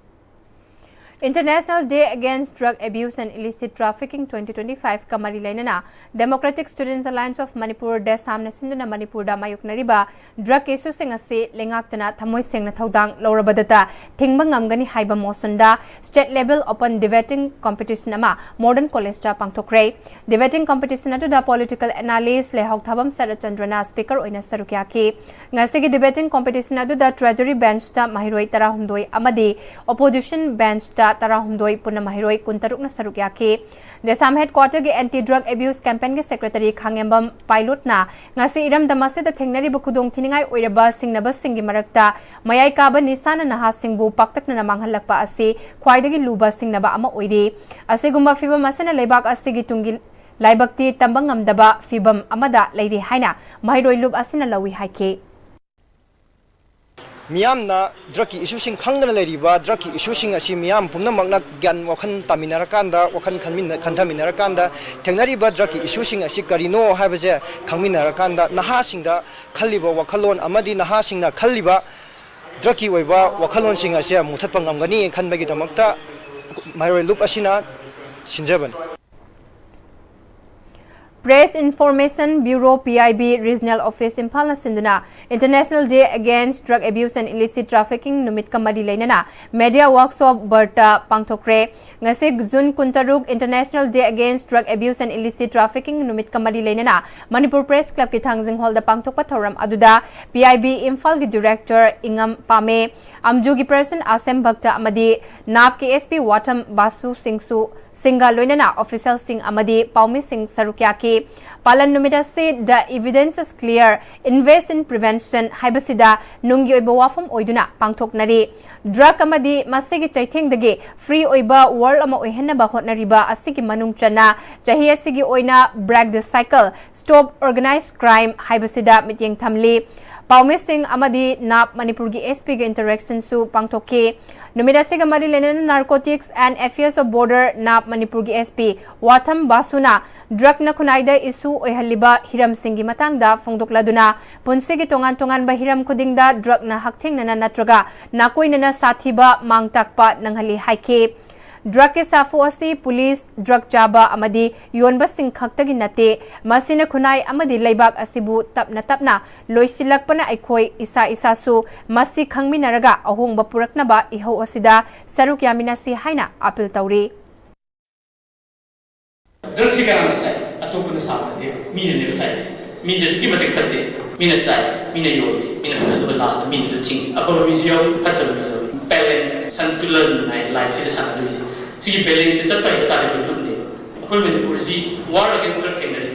International Day Against Drug Abuse and Illicit Trafficking twenty twenty-five ꯀ ꯃꯔꯤ ꯂꯩꯅꯅ Democratic Students Alliance of Manipur, ꯗꯦꯁꯥꯝꯅ ꯁꯤꯟꯗꯨꯅ ꯃꯅꯤꯄꯨꯔꯗ ꯃꯥꯌꯣꯛꯅꯔꯤꯕ drug issueꯁꯤꯡ ꯑꯁꯤ ꯂꯩꯉꯥꯛꯇꯅ ꯊꯃꯣꯏ ꯁꯦꯡꯅ ꯊꯧꯗꯥꯡ ꯂꯧꯔꯕꯗꯇ ꯊꯤꯡꯕ ꯉꯝꯒꯅꯤ ꯍꯥꯏꯕ ꯃꯣꯁꯟꯗ state level open debating competition ꯑꯃ Modern Collegeꯇ ꯄꯥꯡꯊꯣꯛꯈ꯭ꯔꯦ꯫ Debating competition ꯑꯗꯨꯗ political analyst ꯂꯩꯍꯥꯎꯊꯥꯕꯝ ꯁꯔꯠꯆꯟꯗ꯭ꯔꯅ speaker ꯑꯣꯏꯅ ꯁꯔꯨꯛ ꯌꯥꯈꯤ꯫ ꯉꯁꯤꯒꯤ debating competition ꯑꯗꯨꯗ Treasury benchꯇ ꯃꯍꯩꯔꯣꯏ ꯇꯔꯥꯍꯨꯝꯗꯣꯏ ꯑꯃꯗꯤ Opposition benchꯇ ꯇꯔꯥꯍꯨꯝꯗꯣꯏ, ꯄꯨꯟꯅ ꯃꯍꯩꯔꯣꯏ ꯀꯨꯟꯇꯔꯨꯛꯅ ꯁꯔꯨꯛ ꯌꯥꯈꯤ꯫ ꯗꯦꯁꯥꯝ headquarterꯒꯤ Anti Drug Abuse campaignꯒꯤ secretary ꯈꯥꯉꯦꯝꯕꯝ ꯄꯥꯏꯂꯨꯠꯅ ꯉꯁꯤ ꯏꯔꯝꯗꯝ ꯑꯁꯤꯗ ꯊꯦꯡꯅꯔꯤꯕ ꯈꯨꯗꯣꯡꯊꯤꯅꯤꯡꯉꯥꯏ ꯑꯣꯏꯔꯕ ꯁꯤꯡꯅꯕꯁꯤꯡꯒꯤ ꯃꯔꯛꯇ ꯃꯌꯥꯏ ꯀꯥꯕ ꯅꯤꯁꯥꯅ ꯅꯍꯥꯁꯤꯡꯕꯨ ꯄꯥꯛꯇꯛꯅꯅ ꯃꯥꯡꯍꯜꯂꯛꯄ ꯑꯁꯤ ꯈ꯭ꯋꯥꯏꯗꯒꯤ ꯂꯨꯕ ꯁꯤꯡꯅꯕ ꯑꯃ ꯑꯣꯏꯔꯤ꯫ ꯑꯁꯤꯒꯨꯝꯕ ꯐꯤꯚꯝ ꯑꯁꯤꯅ ꯂꯩꯕꯥꯛ ꯑꯁꯤꯒꯤ ꯇꯨꯡꯒꯤ ꯂꯥꯏꯕꯛꯇꯤ ꯇꯝꯕ ꯉꯝꯗꯕ ꯐꯤꯚꯝ ꯑꯃꯗ ꯂꯩꯔꯤ ꯍꯥꯏꯅ ꯃꯍꯩꯔꯣꯏ ꯂꯨꯞ ꯑꯁꯤꯅ ꯂꯧꯏ ꯍꯥꯏꯈꯤ꯫ ꯃꯤꯌꯥꯝꯅ drugꯀꯤ issueꯁꯤꯡ ꯈꯪꯗꯅ ꯂꯩꯔꯤꯕ drugꯀꯤ issueꯁꯤꯡ ꯑꯁꯤ ꯃꯤꯌꯥꯝ ꯄꯨꯝꯅꯃꯛꯅ ꯒ꯭ꯌꯥꯟ ꯋꯥꯈꯜ ꯇꯥꯃꯤꯟꯅꯔꯀꯥꯟꯗ, ꯋꯥꯈꯜ ꯈꯟꯃꯤꯟꯅ-, ꯈꯟꯊꯃꯤꯟꯅꯔꯀꯥꯟꯗ ꯊꯦꯡꯅꯔꯤꯕ drugꯀꯤ issueꯁꯤꯡ ꯑꯁꯤ ꯀꯔꯤꯅꯣ ꯍꯥꯏꯕꯁꯦ ꯈꯪꯃꯤꯟꯅꯔꯀꯥꯟꯗ ꯅꯍꯥꯁꯤꯡꯗ ꯈꯜꯂꯤꯕ ꯋꯥꯈꯜꯂꯣꯟ ꯑꯃꯗꯤ ꯅꯍꯥꯁꯤꯡꯅ ꯈꯜꯂꯤꯕ drugꯀꯤ ꯑꯣꯏꯕ ꯋꯥꯈꯜꯂꯣꯟꯁꯤꯡ ꯑꯁꯦ ꯃꯨꯊꯠꯄ ꯉꯝꯒꯅꯤ ꯈꯟꯕꯒꯤꯗꯃꯛꯇ ꯃꯍꯩꯔꯣꯏ ꯂꯨꯞ ꯑꯁꯤꯅ ꯁꯤꯟꯖꯕꯅꯤ꯫ Press Information Bureau, P I B, Regional Office ꯏꯝꯐꯥꯜꯅ ꯁꯤꯟꯗꯨꯅ International Day Against Drug Abuse and Illicit Trafficking ꯅꯨꯃꯤꯠꯀ ꯃꯔꯤ ꯂꯩꯅꯅ media workshop ꯕꯔꯇ ꯄꯥꯡꯊꯣꯛꯈ꯭ꯔꯦ꯫ ꯉꯁꯤ June ꯀꯨꯟꯇꯔꯨꯛ International Day Against Drug Abuse and Illicit Trafficking ꯅꯨꯃꯤꯠꯀ ꯃꯔꯤ ꯂꯩꯅꯅ ꯃꯅꯤꯄꯨꯔ Press Clubꯀꯤ ꯊꯥꯡꯖꯤꯡ ꯍꯣꯜꯗ ꯄꯥꯡꯊꯣꯛꯄ ꯊꯧꯔꯝ ꯑꯗꯨꯗ P I B ꯏꯝꯐꯥꯜꯒꯤ director ꯏꯉꯝ ꯄꯥꯃꯦ, ꯑꯝꯖꯨꯒꯤ president ꯑꯁꯦꯝ ꯚꯛꯇ ꯑꯃꯗꯤ ꯅꯥꯞꯀꯤ S P ꯋꯥꯊꯝ ꯕꯥꯁꯨ ꯁꯤꯡꯁꯨ ꯁꯤꯡꯒ ꯂꯣꯏꯅꯅ officialꯁꯤꯡ ꯑꯃꯗꯤ ꯄꯥꯎꯃꯤꯁꯤꯡ ꯁꯔꯨꯛ ꯌꯥꯈꯤ꯫ ꯄꯥꯂꯟ ꯅꯨꯃꯤꯠ ꯑꯁꯤ The Evidence is Clear, Invest in Prevention ꯍꯥꯏꯕꯁꯤꯗ ꯅꯨꯡꯒꯤ ꯑꯣꯏꯕ ꯋꯥꯐꯝ ꯑꯣꯏꯗꯨꯅ ꯄꯥꯡꯊꯣꯛꯅꯔꯤ꯫ Drug ꯑꯃꯗꯤ ꯃꯁꯤꯒꯤ ꯆꯩꯊꯦꯡꯗꯒꯤ free ꯑꯣꯏꯕ world ꯑꯃ ꯑꯣꯏꯍꯟꯅꯕ ꯍꯣꯠꯅꯔꯤꯕ ꯑꯁꯤꯒꯤ ꯃꯅꯨꯡ ꯆꯟꯅ ꯆꯍꯤ ꯑꯁꯤꯒꯤ ꯑꯣꯏꯅ Break the Cycle, Stop Organized Crime ꯍꯥꯏꯕꯁꯤꯗ ꯃꯤꯠꯌꯦꯡ ꯊꯝꯂꯤ꯫ ꯄꯥꯎꯃꯤꯁꯤꯡ ꯑꯃꯗꯤ ꯅꯥꯞ ꯃꯅꯤꯄꯨꯔꯒꯤ S Pꯒꯤ interactionꯁꯨ ꯄꯥꯡꯊꯣꯛꯈꯤ꯫ ꯅꯨꯃꯤꯠ ꯑꯁꯤꯒ ꯃꯔꯤ ꯂꯩꯅꯅ Narcotics and Affairs of Border, ꯅꯥꯞ, ꯃꯅꯤꯄꯨꯔꯒꯤ S P ꯋꯥꯊꯝ ꯕꯥꯁꯨꯅ drugꯅ ꯈꯨꯟꯅꯥꯏꯗ issue ꯑꯣꯏꯍꯜꯂꯤꯕ ꯍꯤꯔꯝꯁꯤꯡꯒꯤ ꯃꯇꯥꯡꯗ ꯐꯣꯡꯗꯣꯛꯂꯗꯨꯅ, ꯄꯨꯟꯁꯤꯒꯤ ꯇꯣꯉꯥꯟ ꯇꯣꯉꯥꯟꯕ ꯍꯤꯔꯝ ꯈꯨꯗꯤꯡꯗ drugꯅ ꯍꯛꯊꯦꯡꯅꯅ ꯅꯠꯇ꯭ꯔꯒ ꯅꯥꯀꯣꯏꯅꯅ ꯁꯥꯊꯤꯕ ꯃꯥꯡ ꯇꯥꯛꯄ ꯅꯪꯍꯜꯂꯤ ꯍꯥꯏꯈꯤ꯫ Drugꯀꯤ ꯁꯥꯐꯨ ꯑꯁꯤ police, drug ꯆꯥꯕ ꯑꯃꯗꯤ ꯌꯣꯟꯕꯁꯤꯡ ꯈꯛꯇꯒꯤ ꯅꯠꯇꯦ, ꯃꯁꯤꯅ ꯈꯨꯟꯅꯥꯏ ꯑꯃꯗꯤ ꯂꯩꯕꯥꯛ ꯑꯁꯤꯕꯨ ꯇꯞꯅ ꯇꯞꯅ ꯂꯣꯏꯁꯤꯜꯂꯛꯄꯅ ꯑꯩꯈꯣꯏ ꯏꯁꯥ ꯏꯁꯥꯁꯨ ꯃꯁꯤ ꯈꯪꯃꯤꯟꯅꯔꯒ ꯑꯍꯣꯡꯕ ꯄꯨꯔꯛꯅꯕ ꯏꯍꯧ ꯑꯁꯤꯗ ꯁꯔꯨꯛ ꯌꯥꯃꯤꯟꯅꯁꯤ ꯍꯥꯏꯅ appeal ꯇꯧꯔꯤ꯫ Drugꯁꯤ ꯀꯅꯥꯅ ꯆꯥꯏ? ꯑꯇꯣꯞꯄꯅ ꯁꯥꯕ ꯅꯠꯇꯦ, ꯃꯤꯅꯅꯦꯕ ꯆꯥꯏꯁꯦ꯫ ꯃꯤꯁꯦ ꯑꯗꯨꯛꯀꯤ ꯃꯇꯤꯛ ꯐꯠꯇꯦ꯫ ꯃꯤꯅ ꯆꯥꯏ, ꯃꯤꯅ ꯌꯣꯜꯂꯤ, ꯃꯤꯅ ꯐꯖꯗꯕ lastꯇ ꯃꯤꯅꯁꯨ ꯊꯤꯡꯉꯤ꯫ ꯑꯐꯕ ꯃꯤꯁꯨ ꯌꯥꯎꯏ, ꯐꯠꯇꯕ ꯃꯤꯁꯨ ꯌꯥꯎꯏ꯫ Balance, ꯁꯟꯇꯨꯂꯟ ꯍꯥꯏ lifeꯁꯤꯗ ꯁꯥꯟꯅꯗꯣꯏꯁꯦ꯫ ꯁꯤꯒꯤ balanceꯁꯦ ꯆꯠꯄ ꯍꯩꯕ ꯇꯥꯔꯗꯤ ꯑꯩꯈꯣꯏ ꯂꯨꯠꯅꯦꯕ꯫ ꯑꯩꯈꯣꯏ ꯃꯅꯤꯄꯨꯔꯁꯤ war against drug ꯊꯦꯡꯅꯔꯤ꯫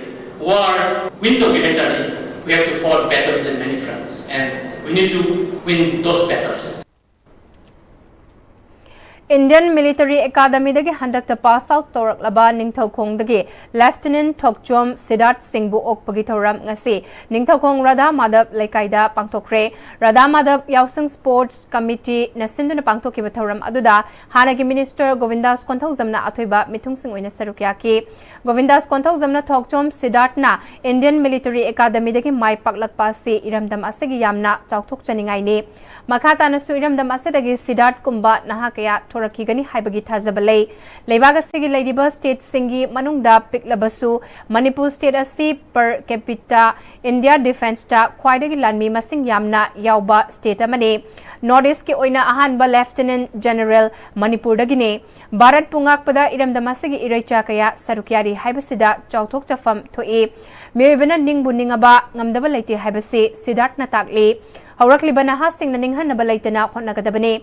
War win ꯇꯧꯒꯦ ꯍꯥꯏ ꯇꯥꯔꯗꯤ we have to fought battles in many fronts and we need to win those battles. Indian Military Academyꯗꯒꯤ ꯍꯟꯗꯛꯇ pass out ꯇꯧꯔꯛꯂꯕ ꯅꯤꯡꯊꯧꯈꯣꯡꯗꯒꯤ Lieutenant ꯊꯣꯛꯆꯣꯝ ꯁꯤꯗꯥꯔꯠ ꯁꯤꯡꯕꯨ ꯑꯣꯛꯄꯒꯤ ꯊꯧꯔꯝ ꯉꯁꯤ ꯅꯤꯡꯊꯧꯈꯣꯡ ꯔꯥꯙꯥ ꯃꯥꯙꯕ ꯂꯩꯀꯥꯏꯗ ꯄꯥꯡꯊꯣꯛꯈ꯭ꯔꯦ꯫ ꯔꯥꯙꯥ ꯃꯥꯙꯕ ꯌꯥꯎꯁꯪ Sports Committeeꯅ ꯁꯤꯟꯗꯨꯅ ꯄꯥꯡꯊꯣꯛꯈꯤꯕ ꯊꯧꯔꯝ ꯑꯗꯨꯗ ꯍꯥꯟꯅꯒꯤ Minister ꯒꯣꯕꯤꯟꯗꯥꯁ ꯀꯣꯟꯊꯧꯖꯝꯅ ꯑꯊꯣꯏꯕ ꯃꯤꯊꯨꯡꯁꯤꯡ ꯑꯣꯏꯅ ꯁꯔꯨꯛ ꯌꯥꯈꯤ꯫ ꯒꯣꯕꯤꯟꯗꯥꯁ ꯀꯣꯟꯊꯧꯖꯝꯅ ꯊꯣꯛꯆꯣꯝ ꯁꯤꯗꯥꯔꯠꯅ Indian Military Academyꯗꯒꯤ ꯃꯥꯏ ꯄꯥꯛꯂꯛꯄ ꯑꯁꯤ ꯏꯔꯝꯗꯝ ꯑꯁꯤꯒꯤ ꯌꯥꯝꯅ ꯆꯥꯎꯊꯣꯛꯆꯅꯤꯡꯉꯥꯏꯅꯤ꯫ ꯃꯈꯥ ꯇꯥꯅꯁꯨ ꯏꯔꯝꯗꯝ ꯑꯁꯤꯗꯒꯤ ꯁꯤꯗꯥꯔꯠꯀꯨꯝꯕ ꯅꯍꯥ ꯀꯌꯥ ꯊꯣꯔꯛꯈꯤꯒꯅꯤ ꯍꯥꯏꯕꯒꯤ ꯊꯥꯖꯕ ꯂꯩ꯫ ꯂꯩꯕꯥꯛ ꯑꯁꯤꯒꯤ ꯂꯩꯔꯤꯕ stateꯁꯤꯡꯒꯤ ꯃꯅꯨꯡꯗ ꯄꯤꯛꯂꯕꯁꯨ ꯃꯅꯤꯄꯨꯔ state ꯑꯁꯤ per capita India defenceꯇ ꯈ꯭ꯋꯥꯏꯗꯒꯤ ꯂꯥꯟꯃꯤ ꯃꯁꯤꯡ ꯌꯥꯝꯅ ꯌꯥꯎꯕ state ꯑꯃꯅꯤ꯫ North Eastꯀꯤ ꯑꯣꯏꯅ ꯑꯍꯥꯟꯕ Lieutenant General ꯃꯅꯤꯄꯨꯔꯗꯒꯤꯅꯤ꯫ ꯚꯥꯔꯠꯄꯨ ꯉꯥꯛꯄꯗ ꯏꯔꯝꯗꯝ ꯑꯁꯤꯒꯤ ꯏꯔꯩꯆꯥ ꯀꯌꯥ ꯁꯔꯨꯛ ꯌꯥꯔꯤ ꯍꯥꯏꯕꯁꯤꯗ ꯆꯥꯎꯊꯣꯛꯆꯐꯝ ꯊꯣꯛꯏ꯫ ꯃꯤꯑꯣꯏꯕꯅ ꯅꯤꯡꯕꯨ ꯅꯤꯡꯉꯕ ꯉꯝꯗꯕ ꯂꯩꯇꯦ ꯍꯥꯏꯕꯁꯤ ꯁꯤꯗꯥꯔꯠꯅ ꯇꯥꯛꯂꯤ꯫ ꯍꯧꯔꯛꯂꯤꯕ ꯅꯍꯥꯁꯤꯡꯅ ꯅꯤꯡꯍꯟꯅꯕ ꯂꯩꯇꯅ ꯍꯣꯠꯅꯒꯗꯕꯅꯤ꯫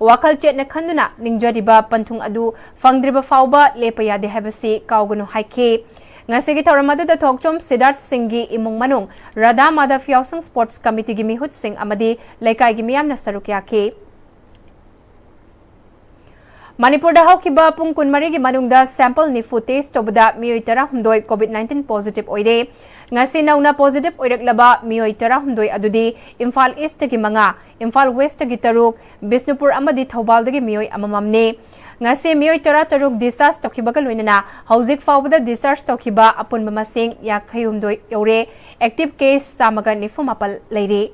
ꯋꯥꯈꯜ ꯆꯦꯠꯅ ꯈꯟꯗꯨꯅ ꯅꯤꯡꯖꯔꯤꯕ ꯄꯟꯊꯨꯡ ꯑꯗꯨ ꯐꯪꯗ꯭ꯔꯤꯕ ꯐꯥꯎꯕ ꯂꯦꯞꯄ ꯌꯥꯗꯦ ꯍꯥꯏꯕꯁꯤ ꯀꯥꯎꯒꯅꯨ ꯍꯥꯏꯈꯤ꯫ ꯉꯁꯤꯒꯤ ꯊꯧꯔꯝ ꯑꯗꯨꯗ ꯊꯣꯛꯆꯣꯝ ꯁꯤꯗꯥꯔꯠ ꯁꯤꯡꯒꯤ ꯏꯃꯨꯡ ꯃꯅꯨꯡ, ꯔꯥꯙꯥ ꯃꯥꯙꯕ ꯌꯥꯎꯁꯪ Sports Committeeꯒꯤ ꯃꯤꯍꯨꯠꯁꯤꯡ ꯑꯃꯗꯤ ꯂꯩꯀꯥꯏꯒꯤ ꯃꯤꯌꯥꯝꯅ ꯁꯔꯨꯛ ꯌꯥꯈꯤ꯫ ꯃꯅꯤꯄꯨꯔꯗ ꯍꯧꯈꯤꯕ ꯄꯨꯡ ꯀꯨꯟꯃꯔꯤꯒꯤ ꯃꯅꯨꯡꯗ sample ꯅꯤꯐꯨ test ꯇꯧꯕꯗ ꯃꯤꯑꯣꯏ ꯇꯔꯥꯍꯨꯝꯗꯣꯏ COVID nineteen positive ꯑꯣꯏꯔꯦ꯫ ꯉꯁꯤ ꯅꯧꯅ positive ꯑꯣꯏꯔꯛꯂꯕ ꯃꯤꯑꯣꯏ ꯇꯔꯥꯍꯨꯝꯗꯣꯏ ꯑꯗꯨꯗꯤ ꯏꯝꯐꯥꯜ East ꯇꯒꯤ ꯃꯉꯥ, ꯏꯝꯐꯥꯜ West ꯇꯒꯤ ꯇꯔꯨꯛ, ꯕꯤꯁꯅꯨꯄꯨꯔ ꯑꯃꯗꯤ ꯊꯧꯕꯥꯜꯗꯒꯤ ꯃꯤꯑꯣꯏ ꯑꯃꯃꯝꯅꯤ꯫ ꯉꯁꯤ ꯃꯤꯑꯣꯏ ꯇꯔꯥꯇꯔꯨꯛ discharge ꯇꯧꯈꯤꯕꯒ ꯂꯣꯏꯅꯅ ꯍꯧꯖꯤꯛ ꯐꯥꯎꯕꯗ discharge ꯇꯧꯈꯤꯕ ꯑꯄꯨꯟꯕ ꯃꯁꯤꯡ ꯌꯥꯡꯈꯩꯍꯨꯝꯗꯣꯏ ꯌꯧꯔꯦ꯫ Active case ꯆꯥꯝꯃꯒ ꯅꯤꯐꯨ ꯃꯥꯄꯜ ꯂꯩꯔꯤ꯫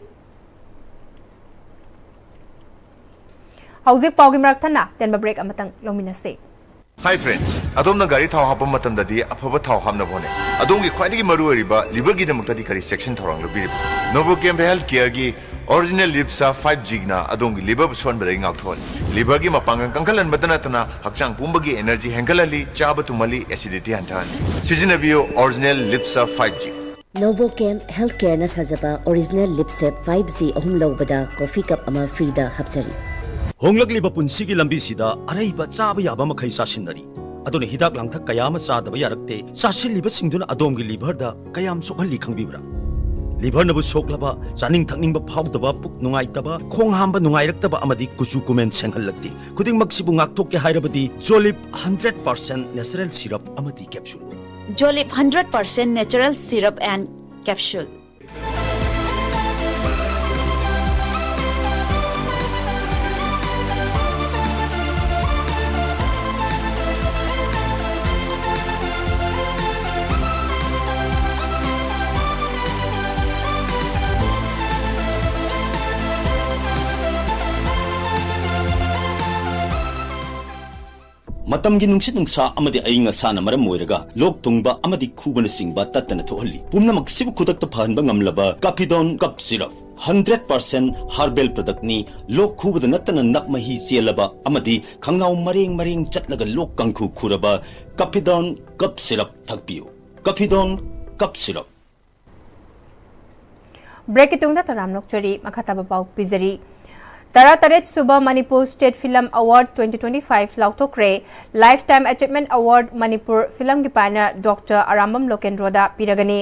ꯍꯧꯖꯤꯛ ꯄꯥꯎꯒꯤ ꯃꯔꯛ ꯊꯠꯅ ꯇꯦꯟꯕ break ꯑꯃꯇꯪ ꯂꯧꯃꯤꯟꯅꯁꯤ꯫ Hi friends, ꯑꯗꯣꯝꯅ ꯒꯥꯔꯤ ꯊꯥꯎ ꯍꯥꯞꯄ ꯃꯇꯝꯗꯗꯤ ꯑꯐꯕ ꯊꯥꯎ ꯍꯥꯞꯅꯕ ꯍꯣꯠꯅꯩ꯫ ꯑꯗꯣꯝꯒꯤ ꯈ꯭ꯋꯥꯏꯗꯒꯤ ꯃꯔꯨꯑꯣꯏꯔꯤꯕ liverꯒꯤꯗꯃꯛꯇꯗꯤ ꯀꯔꯤ ꯆꯦꯛꯁꯤꯟ ꯊꯧꯔꯥꯡ ꯂꯧꯕꯤꯔꯤꯕ? Novochem Health Careꯒꯤ Original Lip Sub five Gꯅ ꯑꯗꯣꯝꯒꯤ liverꯕꯨ ꯁꯣꯟꯕꯗꯒꯤ ꯉꯥꯛꯊꯣꯛꯍꯜꯂꯤ꯫ Liverꯒꯤ ꯃꯄꯥꯡꯒꯜ ꯀꯟꯈꯠꯍꯟꯕꯇ ꯅꯠꯇꯅ ꯍꯛꯆꯥꯡ ꯄꯨꯝꯕꯒꯤ energy ꯍꯦꯟꯒꯠꯍꯜꯂꯤ, ꯆꯥꯕ ꯇꯨꯝꯍꯜꯂꯤ, acidity ꯍꯟꯊꯍꯜꯂꯤ꯫ ꯁꯤꯖꯤꯟꯅꯕꯤꯌꯨ Original Lip Sub five G꯫ Novochem Healthcareꯅ ꯁꯥꯖꯕ Original Lip Sub five G ꯑꯍꯨꯝ ꯂꯧꯕꯗ coffee cup ꯑꯃ freeꯗ ꯍꯥꯞꯆꯔꯤ꯫ ꯍꯣꯡꯂꯛꯂꯤꯕ ꯄꯨꯟꯁꯤꯒꯤ ꯂꯝꯕꯤꯁꯤꯗ ꯑꯔꯩꯕ ꯆꯥꯕ ꯌꯥꯕ ꯃꯈꯩ ꯆꯥꯁꯤꯟꯅꯔꯤ꯫ ꯑꯗꯨꯅ ꯍꯤꯗꯥꯛ ꯂꯥꯡꯊꯛ ꯀꯌꯥ ꯑꯃ ꯆꯥꯗꯕ ꯌꯥꯔꯛꯇꯦ꯫ ꯆꯥꯁꯤꯜꯂꯤꯕꯁꯤꯡꯗꯨꯅ ꯑꯗꯣꯝꯒꯤ liverꯗ ꯀꯌꯥꯝ ꯁꯣꯛꯍꯜꯂꯤ ꯈꯪꯕꯤꯕ꯭ꯔꯥ? Liverꯅꯕꯨ ꯁꯣꯛꯂꯕ, ꯆꯥꯅꯤꯡ ꯊꯛꯅꯤꯡꯕ ꯐꯥꯎꯗꯕ, ꯄꯨꯛ ꯅꯨꯡꯉꯥꯏꯇꯕ, ꯈꯣꯡ ꯍꯥꯝꯕ ꯅꯨꯡꯉꯥꯏꯔꯛꯇꯕ ꯑꯃꯗꯤ ꯀꯨꯆꯨ ꯀꯨꯃꯦꯟ ꯁꯦꯡꯍꯜꯂꯛꯇꯦ꯫ ꯈꯨꯗꯤꯡꯃꯛꯁꯤꯕꯨ ꯉꯥꯛꯊꯣꯛꯀꯦ ꯍꯥꯏꯔꯕꯗꯤ Jolib hundred percent natural syrup ꯑꯃꯗꯤ capsule꯫ Jolib hundred percent natural syrup and capsule. ꯃꯇꯝꯒꯤ ꯅꯨꯡꯁꯤꯠ ꯅꯨꯡꯁꯥ ꯑꯃꯗꯤ ꯑꯏꯪ ꯑꯁꯥꯅ ꯃꯔꯝ ꯑꯣꯏꯔꯒ ꯂꯣꯛ ꯊꯨꯡꯕ ꯑꯃꯗꯤ ꯈꯨꯕꯅꯆꯤꯡꯕ ꯇꯠꯇꯅ ꯊꯣꯛꯍꯜꯂꯤ꯫ ꯄꯨꯝꯅꯃꯛꯁꯤꯕꯨ ꯈꯨꯗꯛꯇ ꯐꯍꯟꯕ ꯉꯝꯂꯕ Capidon Cough Syrup, hundred percent herbal productꯅꯤ꯫ ꯂꯣꯛ ꯈꯨꯕꯗ ꯅꯠꯇꯅ ꯅꯞ ꯃꯍꯤ ꯆꯦꯜꯂꯕ ꯑꯃꯗꯤ ꯈꯪꯅꯥꯎ ꯃꯔꯦꯡ ꯃꯔꯦꯡ ꯆꯠꯂꯒ ꯂꯣꯛ ꯀꯥꯡꯈꯨ ꯈꯨꯔꯕ Capidon Cough Syrup ꯊꯛꯄꯤꯌꯨ꯫ Capidon Cough Syrup꯫ Breakꯀꯤ ꯇꯨꯡꯗ ꯇꯔꯥꯝ ꯅꯣꯛꯆꯔꯤ꯫ ꯃꯈꯥ ꯇꯥꯕ ꯄꯥꯎ ꯄꯤꯖꯔꯤ꯫ ꯇꯔꯥꯇꯔꯦꯠ ꯁꯨꯕ Manipur State Film Award twenty twenty-five ꯂꯥꯎꯊꯣꯛꯈ꯭ꯔꯦ꯫ Lifetime Achievement Award Manipur Film ꯒꯤ pioneer Doctor Arambam ꯂꯣꯀꯦꯟꯗ꯭ꯔꯣꯗ ꯄꯤꯔꯒꯅꯤ꯫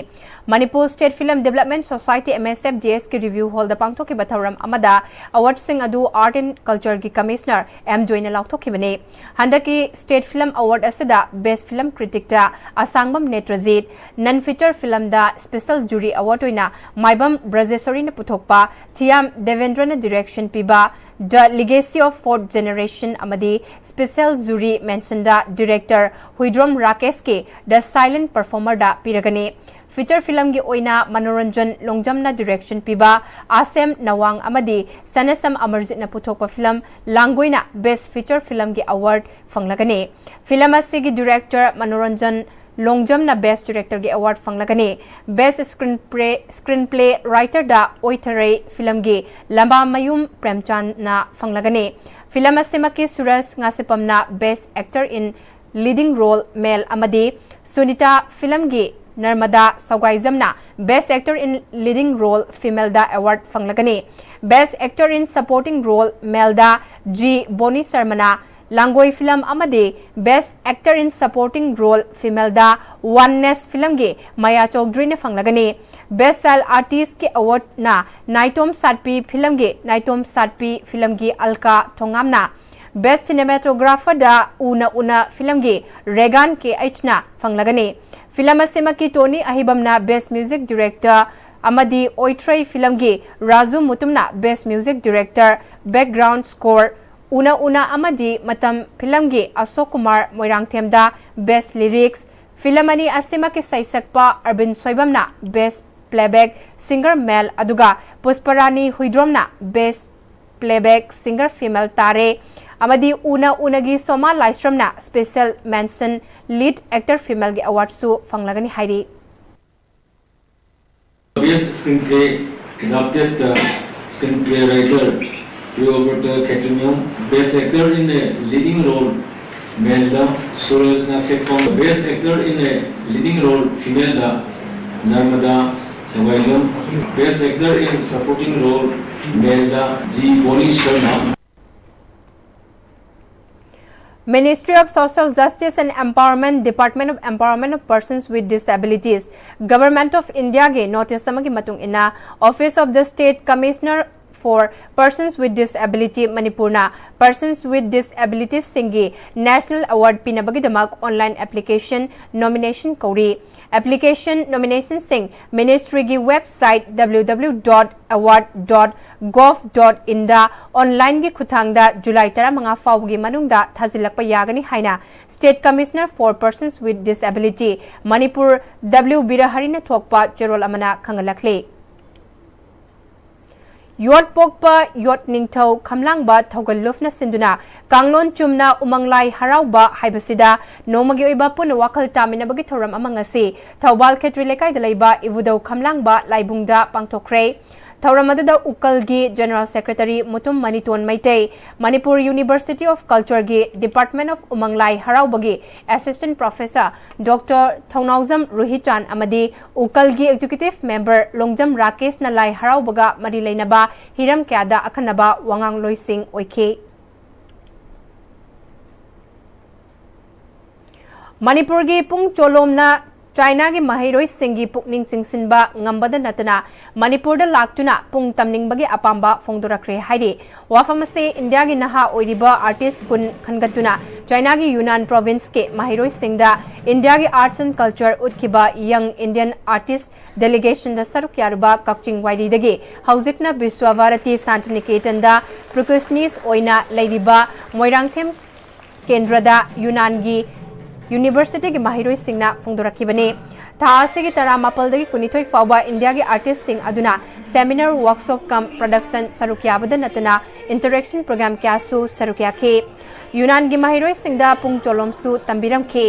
Manipur State Film Development Society, M S F D S ꯀꯤ review hall ꯗ ꯄꯥꯡꯊꯣꯛꯈꯤꯕ ꯊꯧꯔꯝ ꯑꯃꯗ award ꯁꯤꯡ ꯑꯗꯨ Art and Culture ꯒꯤ Commissioner ꯑꯦꯝ ꯖꯣꯏꯅ ꯂꯥꯎꯊꯣꯛꯈꯤꯕꯅꯤ꯫ ꯍꯟꯗꯛꯀꯤ State Film Award ꯑꯁꯤꯗ Best Film Critic ꯇ ꯑꯁꯥꯡꯕꯝ ꯅꯦꯇ꯭ꯔꯖꯤꯠ, Non Feature Film ꯗ Special Jury Award ꯑꯣꯏꯅ ꯃꯥꯏꯕꯝ ꯕ꯭ꯔꯖꯦꯁꯣꯔꯤꯅ ꯄꯨꯊꯣꯛꯄ ꯊꯤꯌꯥꯝ ꯗꯦꯕꯦꯟꯗ꯭ꯔꯅ direction ꯄꯤꯕ The Legacy of Fourth Generation ꯑꯃꯗꯤ Special Jury Mention the Director Huidrom ꯔꯥꯀꯦꯁꯀꯤ The Silent Performer the ꯄꯤꯔꯒꯅꯤ꯫ Feature film ꯒꯤ ꯑꯣꯏꯅ Manoranjan ꯂꯣꯡꯖꯝꯅ direction ꯄꯤꯕ ꯑꯥꯁꯦꯝ ꯅꯋꯥꯡ ꯑꯃꯗꯤ ꯁꯅꯁꯝ ꯑꯃꯔꯖꯤꯠꯅ ꯄꯨꯊꯣꯛꯄ film ꯂꯥꯡꯒꯣꯏꯅ Best Feature Film ꯒꯤ award ꯐꯪꯂꯒꯅꯤ꯫ Film ꯑꯁꯤꯒꯤ director ꯃꯅꯣꯔꯟꯖꯟ ꯂꯣꯡꯖꯝꯅ Best Director ꯒꯤ award ꯐꯪꯂꯒꯅꯤ꯫ Best Screenplay, Screenplay Writer ꯗ ꯑꯣꯏꯊꯔꯩ film ꯒꯤ ꯂꯝꯕꯥꯃꯌꯨꯝ ꯄ꯭ꯔꯦꯝꯆꯥꯟꯅ ꯐꯪꯂꯒꯅꯤ꯫ Film ꯑꯁꯤꯃꯛꯀꯤ Suraj ꯉꯥꯁꯦꯄꯝꯅ Best Actor in Leading Role Male ꯑꯃꯗꯤ ꯁꯨꯅꯤꯇꯥ film ꯒꯤ ꯅꯔꯃꯗꯥ ꯁꯧꯒꯥꯏꯖꯝꯅ Best Actor in Leading Role Female ꯗ award ꯐꯪꯂꯒꯅꯤ꯫ Best Actor in Supporting Role Male ꯗ G Boni ꯁꯔꯃꯅ ꯂꯥꯡꯒꯣꯏ film ꯑꯃꯗꯤ Best Actor in Supporting Role Female ꯗ Oneness film ꯒꯤ ꯃꯌꯥ ꯆꯧꯗ꯭ꯔꯤꯅ ꯐꯪꯂꯒꯅꯤ꯫ Best Child Artist ꯀꯤ award ꯅ ꯅꯥꯏꯇꯣꯝ ꯁꯥꯠꯄꯤ film ꯒꯤ ꯅꯥꯏꯇꯣꯝ ꯁꯥꯠꯄꯤ film ꯒꯤ ꯑꯜꯀꯥ ꯊꯣꯉꯥꯝꯅ, Best Cinematographer ꯗ ꯎꯅ ꯎꯅ film ꯒꯤ ꯔꯦꯒꯥꯟ ꯀꯦ ꯑꯩꯆꯅ ꯐꯪꯂꯒꯅꯤ꯫ Film ꯑꯁꯤꯃꯛꯀꯤ ꯇꯣꯅꯤ ꯑꯍꯤꯕꯝꯅ Best Music Director ꯑꯃꯗꯤ ꯑꯣꯏꯊ꯭ꯔꯩ film ꯒꯤ Raju ꯃꯨꯇꯨꯝꯅ Best Music Director, Background Score, ꯎꯅ ꯎꯅ ꯑꯃꯗꯤ ꯃꯇꯝ film ꯒꯤ ꯑꯁꯣꯛ ꯀꯨꯃꯥꯔ ꯃꯣꯏꯔꯥꯡꯊꯦꯝꯗ Best Lyrics, film ꯑꯅꯤ ꯑꯁꯤꯃꯛꯀꯤ ꯁꯩꯁꯛꯄ ꯑꯔꯕꯤꯟ ꯁꯣꯏꯕꯝꯅ Best Playback Singer Male ꯑꯗꯨꯒ ꯄꯨꯁꯄꯔꯥꯅꯤ ꯍꯨꯏꯗ꯭ꯔꯣꯝꯅ Best Playback Singer Female ꯇꯥꯔꯦ꯫ ꯑꯃꯗꯤ ꯎꯅ ꯎꯅꯒꯤ ꯁꯣꯃꯥ ꯂꯥꯏꯁ꯭ꯔꯝꯅ Special Mention Lead Actor Female ꯒꯤ award ꯁꯨ ꯐꯪꯂꯒꯅꯤ ꯍꯥꯏꯔꯤ꯫ Best Screenplay Adapted, uh, Screenplay Writer Priyobrata Khetriniam, Best Actor in a Leading Role Male ꯗ Suraj Ngasheppam, Best Actor in a Leading Role Female ꯗ Narmada Sougaijam, Best Actor in Supporting Role ꯃꯦꯜꯗ G Boni Sharma. Ministry of Social Justice and Empowerment, Department of Empowerment of Persons with Disabilities, Government of Indiaꯒꯤ notice ꯑꯃꯒꯤ ꯃꯇꯨꯡ ꯏꯟꯅ, Office of the State Commissioner for Persons with Disability ꯃꯅꯤꯄꯨꯔꯅ persons with disabilities ꯁꯤꯡꯒꯤ National Award ꯄꯤꯅꯕꯒꯤꯗꯃꯛ online application nomination ꯀꯧꯔꯤ꯫ Application nominationꯁꯤꯡ ministryꯒꯤ website W W W dot award dot gov dot inꯗ onlineꯒꯤ ꯈꯨꯠꯊꯥꯡꯗ July ꯇꯔꯥꯃꯉꯥ ꯐꯥꯎꯕꯒꯤ ꯃꯅꯨꯡꯗ ꯊꯥꯖꯤꯜꯂꯛꯄ ꯌꯥꯒꯅꯤ ꯍꯥꯏꯅ State Commissioner for Persons with Disability Manipur W ꯕꯤꯔꯍꯔꯤꯅ ꯊꯣꯛꯄ ꯆꯦꯔꯣꯜ ꯑꯃꯅ ꯈꯪꯍꯜꯂꯛꯂꯤ꯫ ꯌꯣꯠ ꯄꯣꯛꯄ ꯌꯣꯠ ꯅꯤꯡꯊꯧ ꯈꯝꯂꯥꯡꯕ ꯊꯧꯒꯜꯂꯨꯞꯅ ꯁꯤꯟꯗꯨꯅ ꯀꯥꯡꯂꯣꯟ ꯆꯨꯝꯅ ꯎꯃꯪ ꯂꯥꯏ ꯍꯔꯥꯎꯕ ꯍꯥꯏꯕꯁꯤꯗ ꯅꯣꯡꯃꯒꯤ ꯑꯣꯏꯕ ꯄꯨꯟꯅ ꯋꯥꯈꯜ ꯇꯥꯃꯤꯟꯅꯕꯒꯤ ꯊꯧꯔꯝ ꯑꯃ ꯉꯁꯤ ꯊꯧꯕꯥꯜ ꯈꯦꯇ꯭ꯔꯤ ꯂꯩꯀꯥꯏꯗ ꯂꯩꯕ ꯏꯕꯨꯙꯧ ꯈꯝꯂꯥꯡꯕ ꯂꯥꯏꯕꯨꯡꯗ ꯄꯥꯡꯊꯣꯛꯈ꯭ꯔꯦ꯫ ꯊꯧꯔꯝ ꯑꯗꯨꯗ ꯎꯀꯜꯒꯤ General Secretary Mutum ꯃꯅꯤꯇꯣꯟ Meitei, Manipur University of Cultureꯒꯤ Department of ꯎꯃꯪ ꯂꯥꯏ ꯍꯔꯥꯎꯕꯒꯤ Assistant Professor Doctor ꯊꯧꯅꯥꯎꯖꯝ ꯔꯨꯍꯤꯆꯥꯟ ꯑꯃꯗꯤ ꯎꯀꯜꯒꯤ Executive Member ꯂꯣꯡꯖꯝ ꯔꯥꯀꯦꯁꯅ ꯂꯥꯏ ꯍꯔꯥꯎꯕꯒ ꯃꯔꯤ ꯂꯩꯅꯕ ꯍꯤꯔꯝ ꯀꯌꯥꯗ ꯑꯈꯟꯅꯕ ꯋꯥꯉꯥꯡꯂꯣꯏꯁꯤꯡ ꯑꯣꯏꯈꯤ꯫ ꯃꯅꯤꯄꯨꯔꯒꯤ ꯄꯨꯡ ꯆꯣꯂꯣꯝꯅ ꯆꯥꯏꯅꯥꯒꯤ ꯃꯍꯩꯔꯣꯏꯁꯤꯡꯒꯤ ꯄꯨꯛꯅꯤꯡ ꯆꯤꯡꯁꯤꯟꯕ ꯉꯝꯕꯗ ꯅꯠꯇꯅ ꯃꯅꯤꯄꯨꯔꯗ ꯂꯥꯛꯇꯨꯅ ꯄꯨꯡ ꯇꯝꯅꯤꯡꯕꯒꯤ ꯑꯄꯥꯝꯕ ꯐꯣꯡꯗꯣꯔꯛꯈ꯭ꯔꯦ ꯍꯥꯏꯔꯤ꯫ ꯋꯥꯐꯝ ꯑꯁꯤ ꯏꯟꯗꯤꯌꯥꯒꯤ ꯅꯍꯥ ꯑꯣꯏꯔꯤꯕ artist ꯀꯨꯟ ꯈꯟꯒꯠꯇꯨꯅ ꯆꯥꯏꯅꯥꯒꯤ ꯌꯨꯅꯥꯟ provinceꯀꯤ ꯃꯍꯩꯔꯣꯏꯁꯤꯡꯗ ꯏꯟꯗꯤꯌꯥꯒꯤ arts and culture ꯎꯠꯈꯤꯕ Young Indian Artist delegationꯗ ꯁꯔꯨꯛ ꯌꯥꯔꯨꯕ ꯀꯛꯆꯤꯡ ꯋꯥꯏꯔꯤꯗꯒꯤ ꯍꯧꯖꯤꯛꯅ ꯕꯤꯁ꯭ꯋꯥꯚꯥꯔꯇꯤ ꯁꯥꯟꯇꯤꯅꯤꯀꯦꯇꯟꯗ practitioners ꯑꯣꯏꯅ ꯂꯩꯔꯤꯕ ꯃꯣꯏꯔꯥꯡꯊꯦꯝ ꯀꯦꯟꯗ꯭ꯔꯗ ꯌꯨꯅꯥꯟꯒꯤ Universityꯒꯤ ꯃꯍꯩꯔꯣꯏꯁꯤꯡꯅ ꯐꯣꯡꯗꯣꯔꯛꯈꯤꯕꯅꯤ꯫ ꯊꯥ ꯑꯁꯤꯒꯤ ꯇꯔꯥꯃꯥꯄꯜꯗꯒꯤ ꯀꯨꯟꯅꯤꯊꯣꯏ ꯐꯥꯎꯕ ꯏꯟꯗꯤꯌꯥꯒꯤ artistꯁꯤꯡ ꯑꯗꯨꯅ seminar, workshop cum production ꯁꯔꯨꯛ ꯌꯥꯕꯗ ꯅꯠꯇꯅ interaction program ꯀꯌꯥꯁꯨ ꯁꯔꯨꯛ ꯌꯥꯈꯤ꯫ ꯌꯨꯅꯥꯟꯒꯤ ꯃꯍꯩꯔꯣꯏꯁꯤꯡꯗ ꯄꯨꯡ ꯆꯣꯂꯣꯝꯁꯨ ꯇꯝꯕꯤꯔꯝꯈꯤ꯫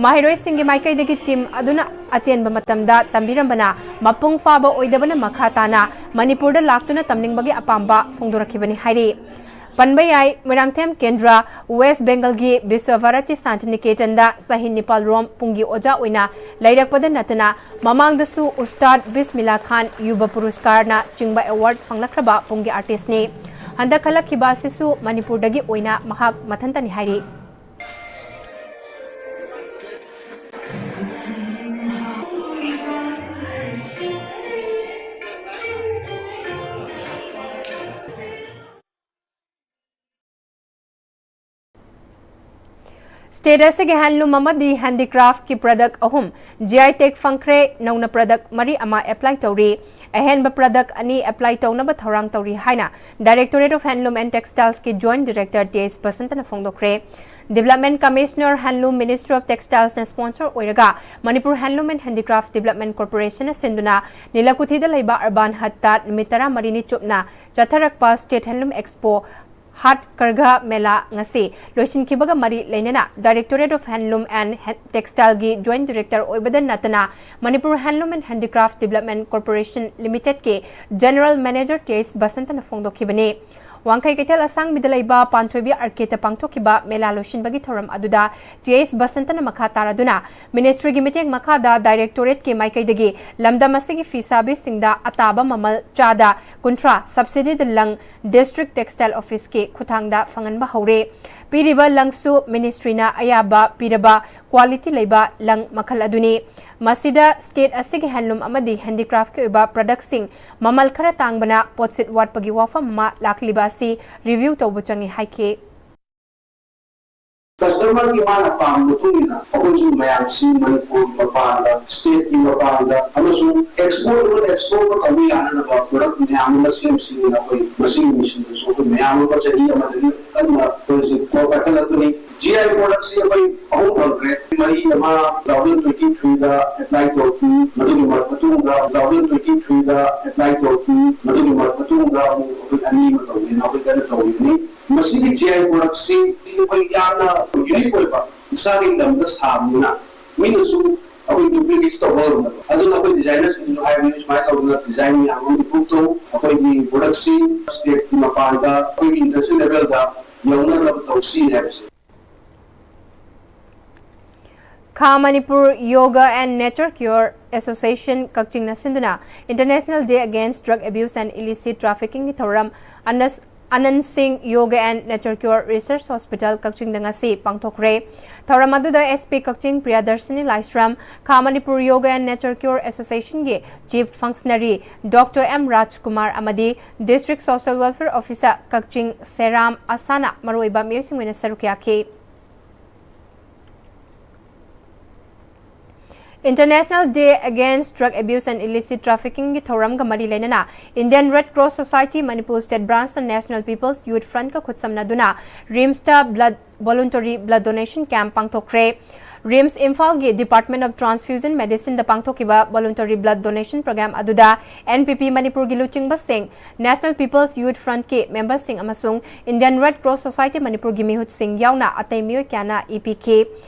ꯃꯍꯩꯔꯣꯏꯁꯤꯡꯒꯤ ꯃꯥꯏꯀꯩꯗꯒꯤ team ꯑꯗꯨꯅ ꯑꯆꯦꯟꯕ ꯃꯇꯝꯗ ꯇꯝꯕꯤꯔꯝꯕꯅ ꯃꯄꯨꯡ ꯐꯥꯕ ꯑꯣꯏꯗꯕꯅ ꯃꯈꯥ ꯇꯥꯅ ꯃꯅꯤꯄꯨꯔꯗ ꯂꯥꯛꯇꯨꯅ ꯇꯝꯅꯤꯡꯕꯒꯤ ꯑꯄꯥꯝꯕ ꯐꯣꯡꯗꯣꯔꯛꯈꯤꯕꯅꯤ ꯍꯥꯏꯔꯤ꯫ ꯄꯟꯕ ꯌꯥꯏ, ꯃꯣꯏꯔꯥꯡꯊꯦꯝ ꯀꯦꯟꯗ꯭ꯔ, ꯋꯦꯁ ꯕꯦꯡꯒꯜꯒꯤ ꯕꯤꯁ꯭ꯋ ꯚꯥꯔꯇꯤ ꯁꯥꯟꯇꯤꯅꯤꯀꯦꯇꯟꯗ ꯆꯍꯤ ꯅꯤꯄꯥꯜ ꯔꯣꯝ ꯄꯨꯡꯒꯤ ꯑꯣꯖꯥ ꯑꯣꯏꯅ ꯂꯩꯔꯛꯄꯗ ꯅꯠꯇꯅ ꯃꯃꯥꯡꯗꯁꯨ ꯎꯁꯇꯥꯗ ꯕꯤꯁꯃꯤꯂꯥ ꯈꯥꯟ ꯌꯨꯕ ꯄꯨꯔꯁꯀꯥꯔꯅ ꯆꯤꯡꯕ ꯑꯦꯋꯥꯔꯗ ꯐꯪꯂꯛꯈ꯭ꯔꯕ ꯄꯨꯡꯒꯤ ꯑꯥꯔꯇꯤꯁ꯭ꯠꯅꯤ꯫ ꯍꯟꯗꯛ ꯈꯜꯂꯛꯈꯤꯕ ꯑꯁꯤꯁꯨ ꯃꯅꯤꯄꯨꯔꯗꯒꯤ ꯑꯣꯏꯅ ꯃꯍꯥꯛ ꯃꯊꯟꯇꯅꯤ ꯍꯥꯏꯔꯤ꯫ ꯁ꯭ꯇꯦꯠ ꯑꯁꯤꯒꯤ ꯍꯦꯟꯂꯨꯝ ꯑꯃꯗꯤ ꯍꯦꯟꯗꯤꯀ꯭ꯔꯥꯐꯀꯤ ꯄ꯭ꯔꯗꯛ ꯑꯍꯨꯝ ꯖꯤ ꯑꯥꯏ ꯇꯦꯒ ꯐꯪꯈ꯭ꯔꯦ꯫ ꯅꯧꯅ ꯄ꯭ꯔꯗꯛ ꯃꯔꯤ ꯑꯃ ꯑꯦꯄ꯭ꯂꯥꯏ ꯇꯧꯔꯤ꯫ ꯑꯍꯦꯟꯕ ꯄ꯭ꯔꯗꯛ ꯑꯅꯤ ꯑꯦꯄ꯭ꯂꯥꯏ ꯇꯧꯅꯕ ꯊꯧꯔꯥꯡ ꯇꯧꯔꯤ ꯍꯥꯏꯅ Directorate of Handloom and Textilesꯀꯤ ꯖꯣꯏꯟꯠ ꯗꯤꯔꯦꯛꯇꯔ ꯇꯤ ꯑꯦꯁ ꯕꯁꯟꯇꯅ ꯐꯣꯡꯗꯣꯛꯈ꯭ꯔꯦ꯫ Development commissioner, handloom, ministry of ꯇꯦꯛꯁꯇꯥꯏꯜꯁꯅ ꯁ꯭ꯄꯣꯟꯁꯔ ꯑꯣꯏꯔꯒ Manipur handloom and handicraft development ꯀꯣꯔꯄꯣꯔꯦꯁꯟꯅ ꯁꯤꯟꯗꯨꯅ ꯅꯤꯂꯀꯨꯊꯤꯗ ꯂꯩꯕ ꯑꯔꯕꯥꯟ ꯍꯠꯇ ꯅꯨꯃꯤꯠ ꯇꯔꯥꯃꯔꯤꯅꯤ ꯆꯨꯞꯅ ꯆꯠꯊꯔꯛꯄ ꯁ꯭ꯇꯦꯠ ꯍꯦꯟꯂꯨꯝ ꯑꯦꯛꯁꯄꯣ ꯍꯥꯠ ꯀꯔꯒ ꯃꯦꯂꯥ ꯉꯁꯤ ꯂꯣꯏꯁꯤꯟꯈꯤꯕꯒ ꯃꯔꯤ ꯂꯩꯅꯅ Directorate of Handloom and Textileꯒꯤ ꯖꯣꯏꯟꯠ ꯗꯤꯔꯦꯛꯇꯔ ꯑꯣꯏꯕꯗ ꯅꯠꯇꯅ Manipur handloom and handicraft development corporation ꯂꯤꯃꯤꯇꯦꯗꯀꯤ ꯖꯦꯅꯔꯦꯜ ꯃꯦꯅꯦꯖꯔ ꯇꯤ ꯑꯦꯁ ꯕꯁꯟꯇꯅ ꯐꯣꯡꯗꯣꯛꯈꯤꯕꯅꯤ꯫ ꯋꯥꯡꯈꯩ ꯀꯩꯊꯦꯜ ꯑꯁꯥꯡꯕꯤꯗ ꯂꯩꯕ ꯄꯥꯟꯊꯣꯏꯕꯤ ꯑꯥꯔꯀꯦꯗꯇ ꯄꯥꯡꯊꯣꯛꯈꯤꯕ ꯃꯦꯂꯥ ꯂꯣꯏꯁꯤꯟꯕꯒꯤ ꯊꯧꯔꯝ ꯑꯗꯨꯗ ꯇꯤ ꯑꯦꯁ ꯕꯁꯟꯇꯅ ꯃꯈꯥ ꯇꯥꯔꯗꯨꯅ ꯃꯤꯅꯤꯁꯇ꯭ꯔꯤꯒꯤ ꯃꯤꯠꯌꯦꯡ ꯃꯈꯥꯗ ꯗꯥꯏꯔꯦꯛꯇꯣꯔꯦꯠꯀꯤ ꯃꯥꯏꯀꯩꯗꯒꯤ ꯂꯝꯗꯝ ꯑꯁꯤꯒꯤ ꯐꯤ ꯁꯥꯕꯤꯁꯤꯡꯗ ꯑꯇꯥꯕ ꯃꯃꯜ ꯆꯥꯗ ꯀꯨꯟꯊ꯭ꯔꯥ ꯁꯕꯁꯤꯗꯤꯗ ꯂꯪ ꯗꯤꯁꯇ꯭ꯔꯤꯛ ꯇꯦꯛꯁꯇꯥꯏꯜ ꯑꯣꯐꯤꯁꯀꯤ ꯈꯨꯠꯊꯥꯡꯗ ꯐꯪꯍꯟꯕ ꯍꯧꯔꯦ꯫ ꯄꯤꯔꯤꯕ ꯂꯪꯁꯨ ꯃꯤꯅꯤꯁꯇ꯭ꯔꯤꯅ ꯑꯌꯥꯕ ꯄꯤꯔꯕ ꯀ꯭ꯋꯥꯂꯤꯇꯤ ꯂꯩꯕ ꯂꯪ ꯃꯈꯜ ꯑꯗꯨꯅꯤ꯫ ꯃꯁꯤꯗ ꯁ꯭ꯇꯦꯠ ꯑꯁꯤꯒꯤ ꯍꯦꯟꯂꯨꯝ ꯑꯃꯗꯤ ꯍꯦꯟꯗꯤꯀ꯭ꯔꯥꯐꯀꯤ ꯑꯣꯏꯕ ꯄ꯭ꯔꯗꯛꯁꯤꯡ ꯃꯃꯜ ꯈꯔ ꯇꯥꯡꯕꯅ ꯄꯣꯠꯁꯤꯠ ꯋꯥꯠꯄꯒꯤ ꯋꯥꯐꯝ ꯑꯃ ꯂꯥꯛꯂꯤꯕ ꯑꯁꯤ ꯔꯤꯚ꯭ꯌꯨ ꯇꯧꯕ ꯆꯪꯏ ꯍꯥꯏꯈꯤ꯫ ꯀꯁꯇꯃꯔꯒꯤ ꯃꯥꯅ ꯄꯥꯝꯕ ꯃꯇꯨꯡ ꯏꯟꯅ ꯑꯩꯈꯣꯏꯁꯨ ꯃꯌꯥꯝꯁꯤ ꯃꯅꯤꯄꯨꯔ ꯃꯄꯥꯟꯗ, ꯁ꯭ꯇꯦꯠꯀꯤ ꯃꯄꯥꯟꯗ ꯑꯃꯁꯨꯡ ꯑꯦꯛꯁꯄꯣꯔꯠ ꯑꯃ ꯑꯦꯛꯁꯄꯣꯔꯠ ꯑꯃ ꯇꯧꯕ ꯌꯥꯅꯅꯕ ꯄ꯭ꯔꯗꯛ ꯃꯌꯥꯝ ꯑꯃ ꯁꯦꯝ ꯁꯦꯝꯗꯅ ꯑꯩꯈꯣꯏ ꯃꯁꯤꯒꯤ ꯃꯤꯁꯟꯗꯁꯨ ꯑꯩꯈꯣꯏ ꯃꯌꯥꯝ ꯑꯃ ꯆꯍꯤ ꯑꯃꯗꯒꯤ ꯀꯟꯅ ꯑꯩꯈꯣꯏꯁꯦ ꯄꯥꯏꯈꯠꯂꯛꯄꯅꯤ꯫ ꯖꯤ ꯑꯥꯏ ꯄ꯭ꯔꯗꯛꯁꯤ ꯑꯩꯈꯣꯏ ꯑꯍꯨꯝ ꯐꯪꯈ꯭ꯔꯦ꯫ ꯃꯔꯤ ꯑꯃ two thousand twenty three ꯗ ꯑꯦꯄ꯭ꯂꯥꯏ ꯇꯧꯈꯤ, ꯃꯗꯨꯒꯤ ꯃꯇꯨꯡꯗ two thousand twenty three ꯗ ꯑꯦꯄ꯭ꯂꯥꯏ ꯇꯧꯈꯤ, ꯃꯗꯨꯒꯤ ꯃꯇꯨꯡꯗ ꯑꯃꯨꯛ ꯑꯩꯈꯣꯏ ꯑꯅꯤ ꯑꯃ ꯇꯧꯒꯦꯅ ꯑꯩꯈꯣꯏ ꯀꯟꯅ ꯇꯧꯔꯤꯕꯅꯤ꯫ ꯃꯁꯤꯒꯤ ꯖꯤ ꯑꯥꯏ ꯄ꯭ꯔꯗꯛꯁꯤ ꯑꯩꯈꯣꯏ ꯌꯥꯝꯅ ꯌꯨꯅꯤꯛ ꯑꯣꯏꯕ, ꯏꯁꯥꯒꯤ ꯂꯝꯗ ꯁꯥꯕꯅꯤꯅ ꯃꯤꯅꯁꯨ ꯑꯩꯈꯣꯏ ꯗꯨꯄ꯭ꯂꯤꯀꯦꯠ ꯇꯧꯕ ꯉꯝꯗꯕ꯫ ꯑꯗꯨꯅ ꯑꯩꯈꯣꯏ ꯗꯤꯖꯥꯏꯅꯔꯁꯤꯡꯁꯤꯁꯨ ꯍꯥꯏꯕꯅꯤ, ꯁꯨꯃꯥꯏꯅ ꯇꯧꯗꯅ ꯗꯤꯖꯥꯏꯟ ꯃꯌꯥꯝ ꯑꯃ ꯏꯝꯄ꯭ꯔꯨꯚ ꯇꯧ, ꯑꯩꯈꯣꯏꯒꯤ ꯄ꯭ꯔꯗꯛꯁꯤ ꯁ꯭ꯇꯦꯠꯀꯤ ꯃꯄꯥꯟꯗ ꯑꯩꯈꯣꯏꯒꯤ ꯏꯟꯇꯔꯅꯦꯁꯅꯦꯜ ꯂꯦꯚꯦꯜꯗ ꯌꯧꯅꯅꯕ ꯇꯧꯁꯤ ꯍꯥꯏꯕꯁꯦ꯫ ꯈꯥ Manipur Yoga and Nature Cure Association ꯀꯛꯆꯤꯡꯅ ꯁꯤꯟꯗꯨꯅ International Day Against Drug Abuse and Illicit Traffickingꯒꯤ ꯊꯧꯔꯝ ꯑꯅꯟ ꯁꯤꯡ Yoga and Nature Cure Research Hospital ꯀꯛꯆꯤꯡꯗ ꯉꯁꯤ ꯄꯥꯡꯊꯣꯛꯈ꯭ꯔꯦ꯫ ꯊꯧꯔꯝ ꯑꯗꯨꯗ SP ꯀꯛꯆꯤꯡ ꯄ꯭ꯔꯤꯌꯥꯗꯔꯁꯤꯅꯤ ꯂꯥꯏꯁ꯭ꯔꯝ, ꯈꯥ Manipur Yoga and Nature Cure Associationꯒꯤ Chief Functionary Doctor M ꯔꯥꯖꯀꯨꯃꯥꯔ ꯑꯃꯗꯤ District Social Welfare Officer ꯀꯛꯆꯤꯡ ꯁꯦꯔꯥꯝ ꯑꯁꯥꯅ ꯃꯔꯨꯑꯣꯏꯕ ꯃꯤꯑꯣꯏꯁꯤꯡ ꯑꯣꯏꯅ ꯁꯔꯨꯛ ꯌꯥꯈꯤ꯫ International Day Against Drug Abuse and Illicit Traffickingꯒꯤ ꯊꯧꯔꯝꯒ ꯃꯔꯤ ꯂꯩꯅꯅ Indian Red Cross Society Manipur State Branchꯅ National People's Youth Frontꯀ ꯈꯨꯠꯁꯝꯅꯗꯨꯅ RIMSꯇ blood, voluntary blood donation camp ꯄꯥꯡꯊꯣꯛꯈ꯭ꯔꯦ꯫ RIMS ꯏꯝꯐꯥꯜꯒꯤ Department of Transfusion Medicineꯗ ꯄꯥꯡꯊꯣꯛꯈꯤꯕ voluntary blood donation program ꯑꯗꯨꯗ NPP ꯃꯅꯤꯄꯨꯔꯒꯤ ꯂꯨꯆꯤꯡꯕꯁꯤꯡ, National People's Youth Frontꯀꯤ memberꯁꯤꯡ ꯑꯃꯁꯨꯡ Indian Red Cross Society ꯃꯅꯤꯄꯨꯔꯒꯤ ꯃꯤꯍꯨꯠꯁꯤꯡ ꯌꯥꯎꯅ ꯑꯇꯩ ꯃꯤꯑꯣꯏ ꯀꯌꯥꯅ ꯏ ꯄꯤꯈꯤ꯫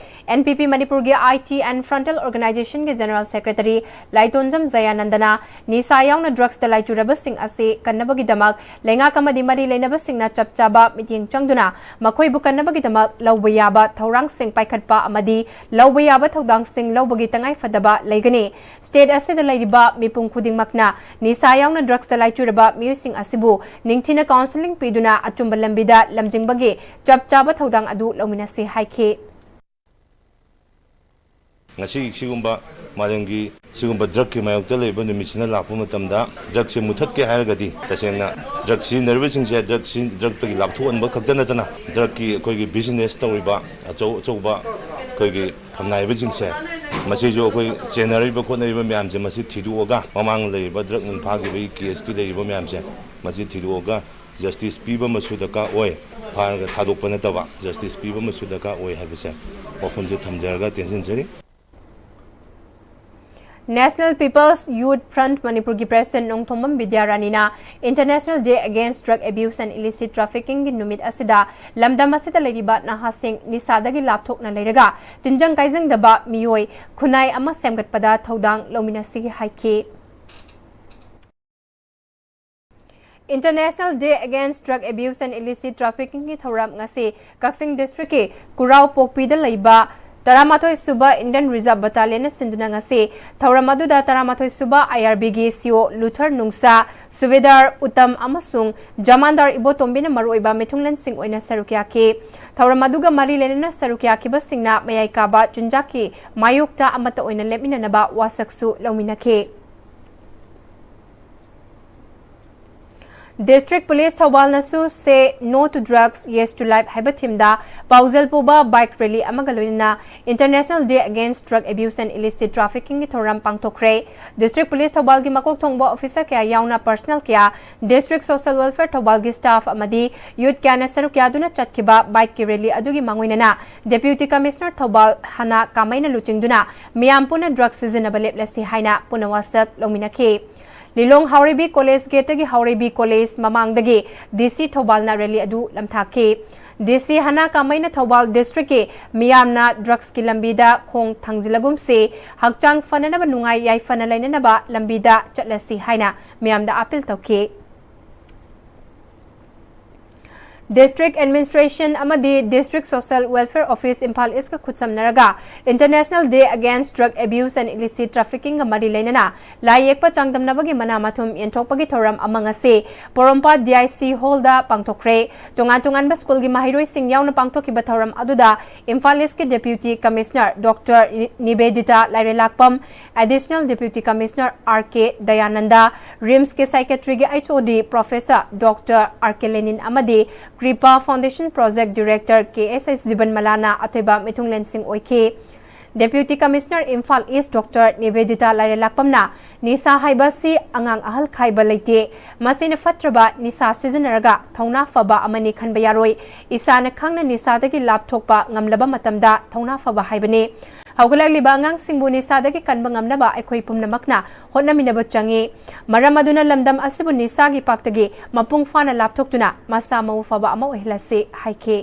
NPP ꯃꯅꯤꯄꯨꯔꯒꯤ IT and Frontal Organizationꯒꯤ General Secretary ꯂꯥꯏꯇꯣꯟꯖꯝ ꯖꯌꯥꯅꯟꯗꯅ ꯅꯤꯁꯥ ꯌꯥꯎꯅ ꯗ꯭ꯔꯒꯁꯇ ꯂꯥꯏꯆꯨꯔꯕꯁꯤꯡ ꯑꯁꯤ ꯀꯟꯅꯕꯒꯤꯗꯃꯛ ꯂꯩꯉꯥꯛ ꯑꯃꯗꯤ ꯃꯔꯤ ꯂꯩꯅꯕꯁꯤꯡꯅ ꯆꯞ ꯆꯥꯕ ꯃꯤꯠꯌꯦꯡ ꯆꯪꯗꯨꯅ ꯃꯈꯣꯏꯕꯨ ꯀꯟꯅꯕꯒꯤꯗꯃꯛ ꯂꯧꯕ ꯌꯥꯕ ꯊꯧꯔꯥꯡꯁꯤꯡ ꯄꯥꯏꯈꯠꯄ ꯑꯃꯗꯤ ꯂꯧꯕ ꯌꯥꯕ ꯊꯧꯗꯥꯡꯁꯤꯡ ꯂꯧꯕꯒꯤ ꯇꯉꯥꯏ ꯐꯗꯕ ꯂꯩꯒꯅꯤ꯫ State ꯑꯁꯤꯗ ꯂꯩꯔꯤꯕ ꯃꯤꯄꯨꯝ ꯈꯨꯗꯤꯡꯃꯛꯅ ꯅꯤꯁꯥ ꯌꯥꯎꯅ ꯗ꯭ꯔꯒꯁꯇ ꯂꯥꯏꯆꯨꯔꯕ ꯃꯤꯑꯣꯏꯁꯤꯡ ꯑꯁꯤꯕꯨ ꯅꯤꯡꯊꯤꯅ counselling ꯄꯤꯗꯨꯅ ꯑꯆꯨꯝꯕ ꯂꯝꯕꯤꯗ ꯂꯝꯖꯤꯡꯕꯒꯤ ꯆꯞ ꯆꯥꯕ ꯊꯧꯗꯥꯡ ꯑꯗꯨ ꯂꯧꯃꯤꯟꯅꯁꯤ ꯍꯥꯏꯈꯤ꯫ ꯉꯁꯤ ꯁꯤꯒꯨꯝꯕ ꯃꯥꯂꯦꯝꯒꯤ ꯁꯤꯒꯨꯝꯕ ꯗ꯭ꯔꯒꯀꯤ ꯃꯥꯌꯣꯛꯇ ꯂꯩꯕ ꯅꯨꯃꯤꯠꯁꯤꯅ ꯂꯥꯛꯄ ꯃꯇꯝꯗ, ꯗ꯭ꯔꯒꯁꯦ ꯃꯨꯊꯠꯀꯦ ꯍꯥꯏꯔꯒꯗꯤ, ꯇꯁꯦꯡꯅ ꯗ꯭ꯔꯒ ꯁꯤꯖꯤꯟꯅꯔꯤꯕꯁꯤꯡꯁꯦ ꯗ꯭ꯔꯒ ꯁꯤ-, ꯗ꯭ꯔꯒꯇꯒꯤ ꯂꯥꯞꯊꯣꯛꯍꯟꯕ ꯈꯛꯇ ꯅꯠꯇꯅ, ꯗ꯭ꯔꯒꯀꯤ ꯑꯩꯈꯣꯏꯒꯤ business ꯇꯧꯔꯤꯕ ꯑꯆꯧ ꯑꯆꯧꯕ ꯑꯩꯈꯣꯏꯒꯤ ꯐꯝꯅꯥꯏꯕꯁꯤꯡꯁꯦ, ꯃꯁꯤꯁꯨ ꯑꯩꯈꯣꯏ ꯆꯦꯟꯅꯔꯤꯕ ꯈꯣꯠꯅꯔꯤꯕ ꯃꯌꯥꯝꯁꯦ, ꯃꯁꯤ ꯊꯤꯗꯣꯛꯑꯒ, ꯃꯃꯥꯡ ꯂꯩꯔꯤꯕ ꯗ꯭ꯔꯒ ꯅꯨꯡ ꯐꯥꯈꯤꯕꯒꯤ caseꯀꯤ ꯂꯩꯔꯤꯕ ꯃꯌꯥꯝꯁꯦ, ꯃꯁꯤ ꯊꯤꯗꯣꯛꯑꯒ justice ꯄꯤꯕ ꯑꯃꯁꯨ ꯗꯔꯀꯥꯔ ꯑꯣꯏ꯫ ꯐꯥꯔꯒ ꯊꯥꯗꯣꯛꯄ ꯅꯠꯇꯕ, justice ꯄꯤꯕ ꯑꯃꯁꯨ ꯗꯔꯀꯥꯔ ꯑꯣꯏ ꯍꯥꯏꯕꯁꯦ ꯋꯥꯐꯝꯁꯦ ꯊꯝꯖꯔꯒ ꯇꯦꯟꯁꯤꯟꯖꯔꯤ꯫ National People's Youth Front ꯃꯅꯤꯄꯨꯔꯒꯤ ꯄ꯭ꯔꯦꯁꯤꯗꯦꯟꯠ ꯅꯣꯡꯊꯣꯝꯕꯝ ꯕꯤꯗ꯭ꯌꯥꯔꯥꯅꯤꯅ International Day Against Drug Abuse and Illicit Traffickingꯒꯤ ꯅꯨꯃꯤꯠ ꯑꯁꯤꯗ ꯂꯝꯗꯝ ꯑꯁꯤꯗ ꯂꯩꯔꯤꯕ ꯅꯍꯥꯁꯤꯡ ꯅꯤꯁꯥꯗꯒꯤ ꯂꯥꯞꯊꯣꯛꯅ ꯂꯩꯔꯒ ꯇꯤꯟꯖꯪ ꯀꯥꯏꯖꯪꯗꯕ ꯃꯤꯑꯣꯏ ꯈꯨꯟꯅꯥꯏ ꯑꯃ ꯁꯦꯝꯒꯠꯄꯗ ꯊꯧꯗꯥꯡ ꯂꯧꯃꯤꯟꯅꯁꯤ ꯍꯥꯏꯈꯤ꯫ International Day Against Drug Abuse and Illicit Traffickingꯒꯤ ꯊꯧꯔꯝ ꯉꯁꯤ ꯀꯛꯆꯤꯡ ꯗꯤꯁꯇ꯭ꯔꯤꯛꯀꯤ ꯀꯨꯔꯥꯎ ꯄꯣꯛꯄꯤꯗ ꯂꯩꯕ ꯇꯔꯥꯃꯥꯊꯣꯏ ꯁꯨꯕ Indian Reserve Battalionꯅ ꯁꯤꯟꯗꯨꯅ ꯉꯁꯤ ꯊꯧꯔꯝ ꯑꯗꯨꯗ ꯇꯔꯥꯃꯥꯊꯣꯏ ꯁꯨꯕ IRBꯒꯤ CO ꯂꯨꯊꯔ ꯅꯨꯡꯁꯥ, ꯁꯨꯕꯦꯗꯥꯔ ꯎꯇꯝ ꯑꯃꯁꯨꯡ ꯖꯃꯥꯟꯗꯥꯔ ꯏꯕꯣꯇꯣꯝꯕꯤꯅ ꯃꯔꯨꯑꯣꯏꯕ ꯃꯤꯊꯨꯡꯂꯦꯟꯁꯤꯡ ꯑꯣꯏꯅ ꯁꯔꯨꯛ ꯌꯥꯈꯤ꯫ ꯊꯧꯔꯝ ꯑꯗꯨꯒ ꯃꯔꯤ ꯂꯩꯅꯅ ꯁꯔꯨꯛ ꯌꯥꯈꯤꯕꯁꯤꯡꯅ ꯃꯌꯥꯏ ꯀꯥꯕ ꯆꯤꯟꯖꯥꯛꯀꯤ ꯃꯥꯌꯣꯛꯇ ꯑꯃꯠꯇ ꯑꯣꯏꯅ ꯂꯦꯞꯃꯤꯟꯅꯅꯕ ꯋꯥꯁꯛꯁꯨ ꯂꯧꯃꯤꯟꯅꯈꯤ꯫ District Police ꯊꯧꯕꯥꯜꯅꯁꯨ Say No to Drugs, Yes to Life ꯍꯥꯏꯕ themeꯗ ꯄꯥꯎꯖꯦꯜ ꯄꯨꯕ bike rally ꯑꯃꯒ ꯂꯣꯏꯅꯅ International Day Against Drug Abuse and Illicit Traffickingꯒꯤ ꯊꯧꯔꯝ ꯄꯥꯡꯊꯣꯛꯈ꯭ꯔꯦ꯫ District Police ꯊꯧꯕꯥꯜꯒꯤ ꯃꯀꯣꯛ ꯊꯣꯡꯕ officer ꯀꯌꯥ ꯌꯥꯎꯅ personnel ꯀꯌꯥ, District Social Welfare ꯊꯧꯕꯥꯜꯒꯤ staff ꯑꯃꯗꯤ youth ꯀꯌꯥꯅ ꯁꯔꯨꯛ ꯌꯥꯗꯨꯅ ꯆꯠꯈꯤꯕ bikeꯀꯤ rally ꯑꯗꯨꯒꯤ ꯃꯥꯡꯑꯣꯏꯅꯅ Deputy Commissioner ꯊꯧꯕꯥꯜ ꯍꯅꯥ ꯀꯥꯃꯩꯅ ꯂꯨꯆꯤꯡꯗꯨꯅ ꯃꯤꯌꯥꯝ ꯄꯨꯟꯅ drug ꯁꯤꯖꯤꯟꯅꯕ ꯂꯦꯞꯂꯁꯤ ꯍꯥꯏꯅ ꯄꯨꯟꯅ ꯋꯥꯁꯛ ꯂꯧꯃꯤꯟꯅꯈꯤ꯫ ꯂꯤꯂꯣꯡ ꯍꯥꯎꯔꯩꯕꯤ college gateꯇꯒꯤ ꯍꯥꯎꯔꯩꯕꯤ college ꯃꯃꯥꯡꯗꯒꯤ DC ꯊꯧꯕꯥꯜꯅ rally ꯑꯗꯨ ꯂꯝꯊꯥꯛꯈꯤ꯫ DC ꯍꯅꯥ ꯀꯥꯃꯩꯅ ꯊꯧꯕꯥꯜ districtꯀꯤ ꯃꯤꯌꯥꯝꯅ drugsꯀꯤ ꯂꯝꯕꯤꯗ ꯈꯣꯡ ꯊꯥꯡꯖꯤꯜꯂꯒꯨꯝꯁꯤ, ꯍꯛꯆꯥꯡ ꯐꯅꯅꯕ ꯅꯨꯡꯉꯥꯏ ꯌꯥꯏꯐꯅ ꯂꯩꯅꯅꯕ ꯂꯝꯕꯤꯗ ꯆꯠꯂꯁꯤ ꯍꯥꯏꯅ ꯃꯤꯌꯥꯝꯗ appeal ꯇꯧꯈꯤ꯫ District Administration ꯑꯃꯗꯤ District Social Welfare Office Imphal ꯏꯁꯀ ꯈꯨꯠꯁꯝꯅꯔꯒ International Day Against Drug Abuse and Illicit Traffickingꯒ ꯃꯔꯤ ꯂꯩꯅꯅ ꯂꯥꯏ ꯌꯦꯛꯄ ꯆꯥꯡꯗꯝꯅꯕꯒꯤ ꯃꯅꯥ ꯃꯊꯨꯝ ꯌꯦꯟꯊꯣꯛꯄꯒꯤ ꯊꯧꯔꯝ ꯑꯃ ꯉꯁꯤ ꯄꯣꯔꯣꯝꯄꯥꯠ DIC hallꯗ ꯄꯥꯡꯊꯣꯛꯈ꯭ꯔꯦ꯫ ꯇꯣꯉꯥꯟ ꯇꯣꯉꯥꯟꯕ schoolꯒꯤ ꯃꯍꯩꯔꯣꯏꯁꯤꯡ ꯌꯥꯎꯅ ꯄꯥꯡꯊꯣꯛꯈꯤꯕ ꯊꯧꯔꯝ ꯑꯗꯨꯗ ꯏꯝꯐꯥꯜ ꯏꯁꯀꯤ Deputy Commissioner Doctor ꯅꯤꯕꯦꯗꯤꯇꯥ ꯂꯥꯏꯔꯦꯂꯥꯛꯄꯝ, Additional Deputy Commissioner R K Dayananda, RIMSꯀꯤ psychiatryꯒꯤ HOD Professor Doctor R K ꯂꯦꯅꯤꯟ ꯑꯃꯗꯤ ꯀ꯭ꯔꯤꯄꯥ Foundation Project Director K S S ꯖꯤꯕꯟꯃꯂꯥꯅ ꯑꯊꯣꯏꯕ ꯃꯤꯊꯨꯡꯂꯦꯟꯁꯤꯡ ꯑꯣꯏꯈꯤ꯫ Deputy Commissioner ꯏꯝꯐꯥꯜ ꯏꯁ Doctor ꯅꯤꯕꯦꯗꯤꯇꯥ ꯂꯥꯏꯔꯦꯂꯥꯛꯄꯝꯅ ꯅꯤꯁꯥ ꯍꯥꯏꯕ ꯑꯁꯤ ꯑꯉꯥꯡ ꯑꯍꯜ ꯈꯥꯏꯕ ꯂꯩꯇꯦ, ꯃꯁꯤꯅ ꯐꯠꯇ꯭ꯔꯕ ꯅꯤꯁꯥ ꯁꯤꯖꯤꯟꯅꯔꯒ ꯊꯧꯅꯥ ꯐꯕ ꯑꯃꯅꯤ ꯈꯟꯕ ꯌꯥꯔꯣꯏ꯫ ꯏꯁꯥꯅ ꯈꯪꯅ ꯅꯤꯁꯥꯗꯒꯤ ꯂꯥꯞꯊꯣꯛꯄ ꯉꯝꯂꯕ ꯃꯇꯝꯗ ꯊꯧꯅꯥ ꯐꯕ ꯍꯥꯏꯕꯅꯤ꯫ ꯍꯧꯒꯠꯂꯛꯂꯤꯕ ꯑꯉꯥꯡꯁꯤꯡꯕꯨ ꯅꯤꯁꯥꯗꯒꯤ ꯀꯟꯕ ꯉꯝꯅꯕ ꯑꯩꯈꯣꯏ ꯄꯨꯝꯅꯃꯛꯅ ꯍꯣꯠꯅꯃꯤꯟꯅꯕ ꯆꯪꯏ꯫ ꯃꯔꯝ ꯑꯗꯨꯅ ꯂꯝꯗꯝ ꯑꯁꯤꯕꯨ ꯅꯤꯁꯥꯒꯤ ꯄꯥꯛꯇꯒꯤ ꯃꯄꯨꯡ ꯐꯥꯅ ꯂꯥꯞꯊꯣꯛꯇꯨꯅ ꯃꯁꯥ ꯃꯎ ꯐꯕ ꯑꯃ ꯑꯣꯏꯍꯜꯂꯁꯤ ꯍꯥꯏꯈꯤ꯫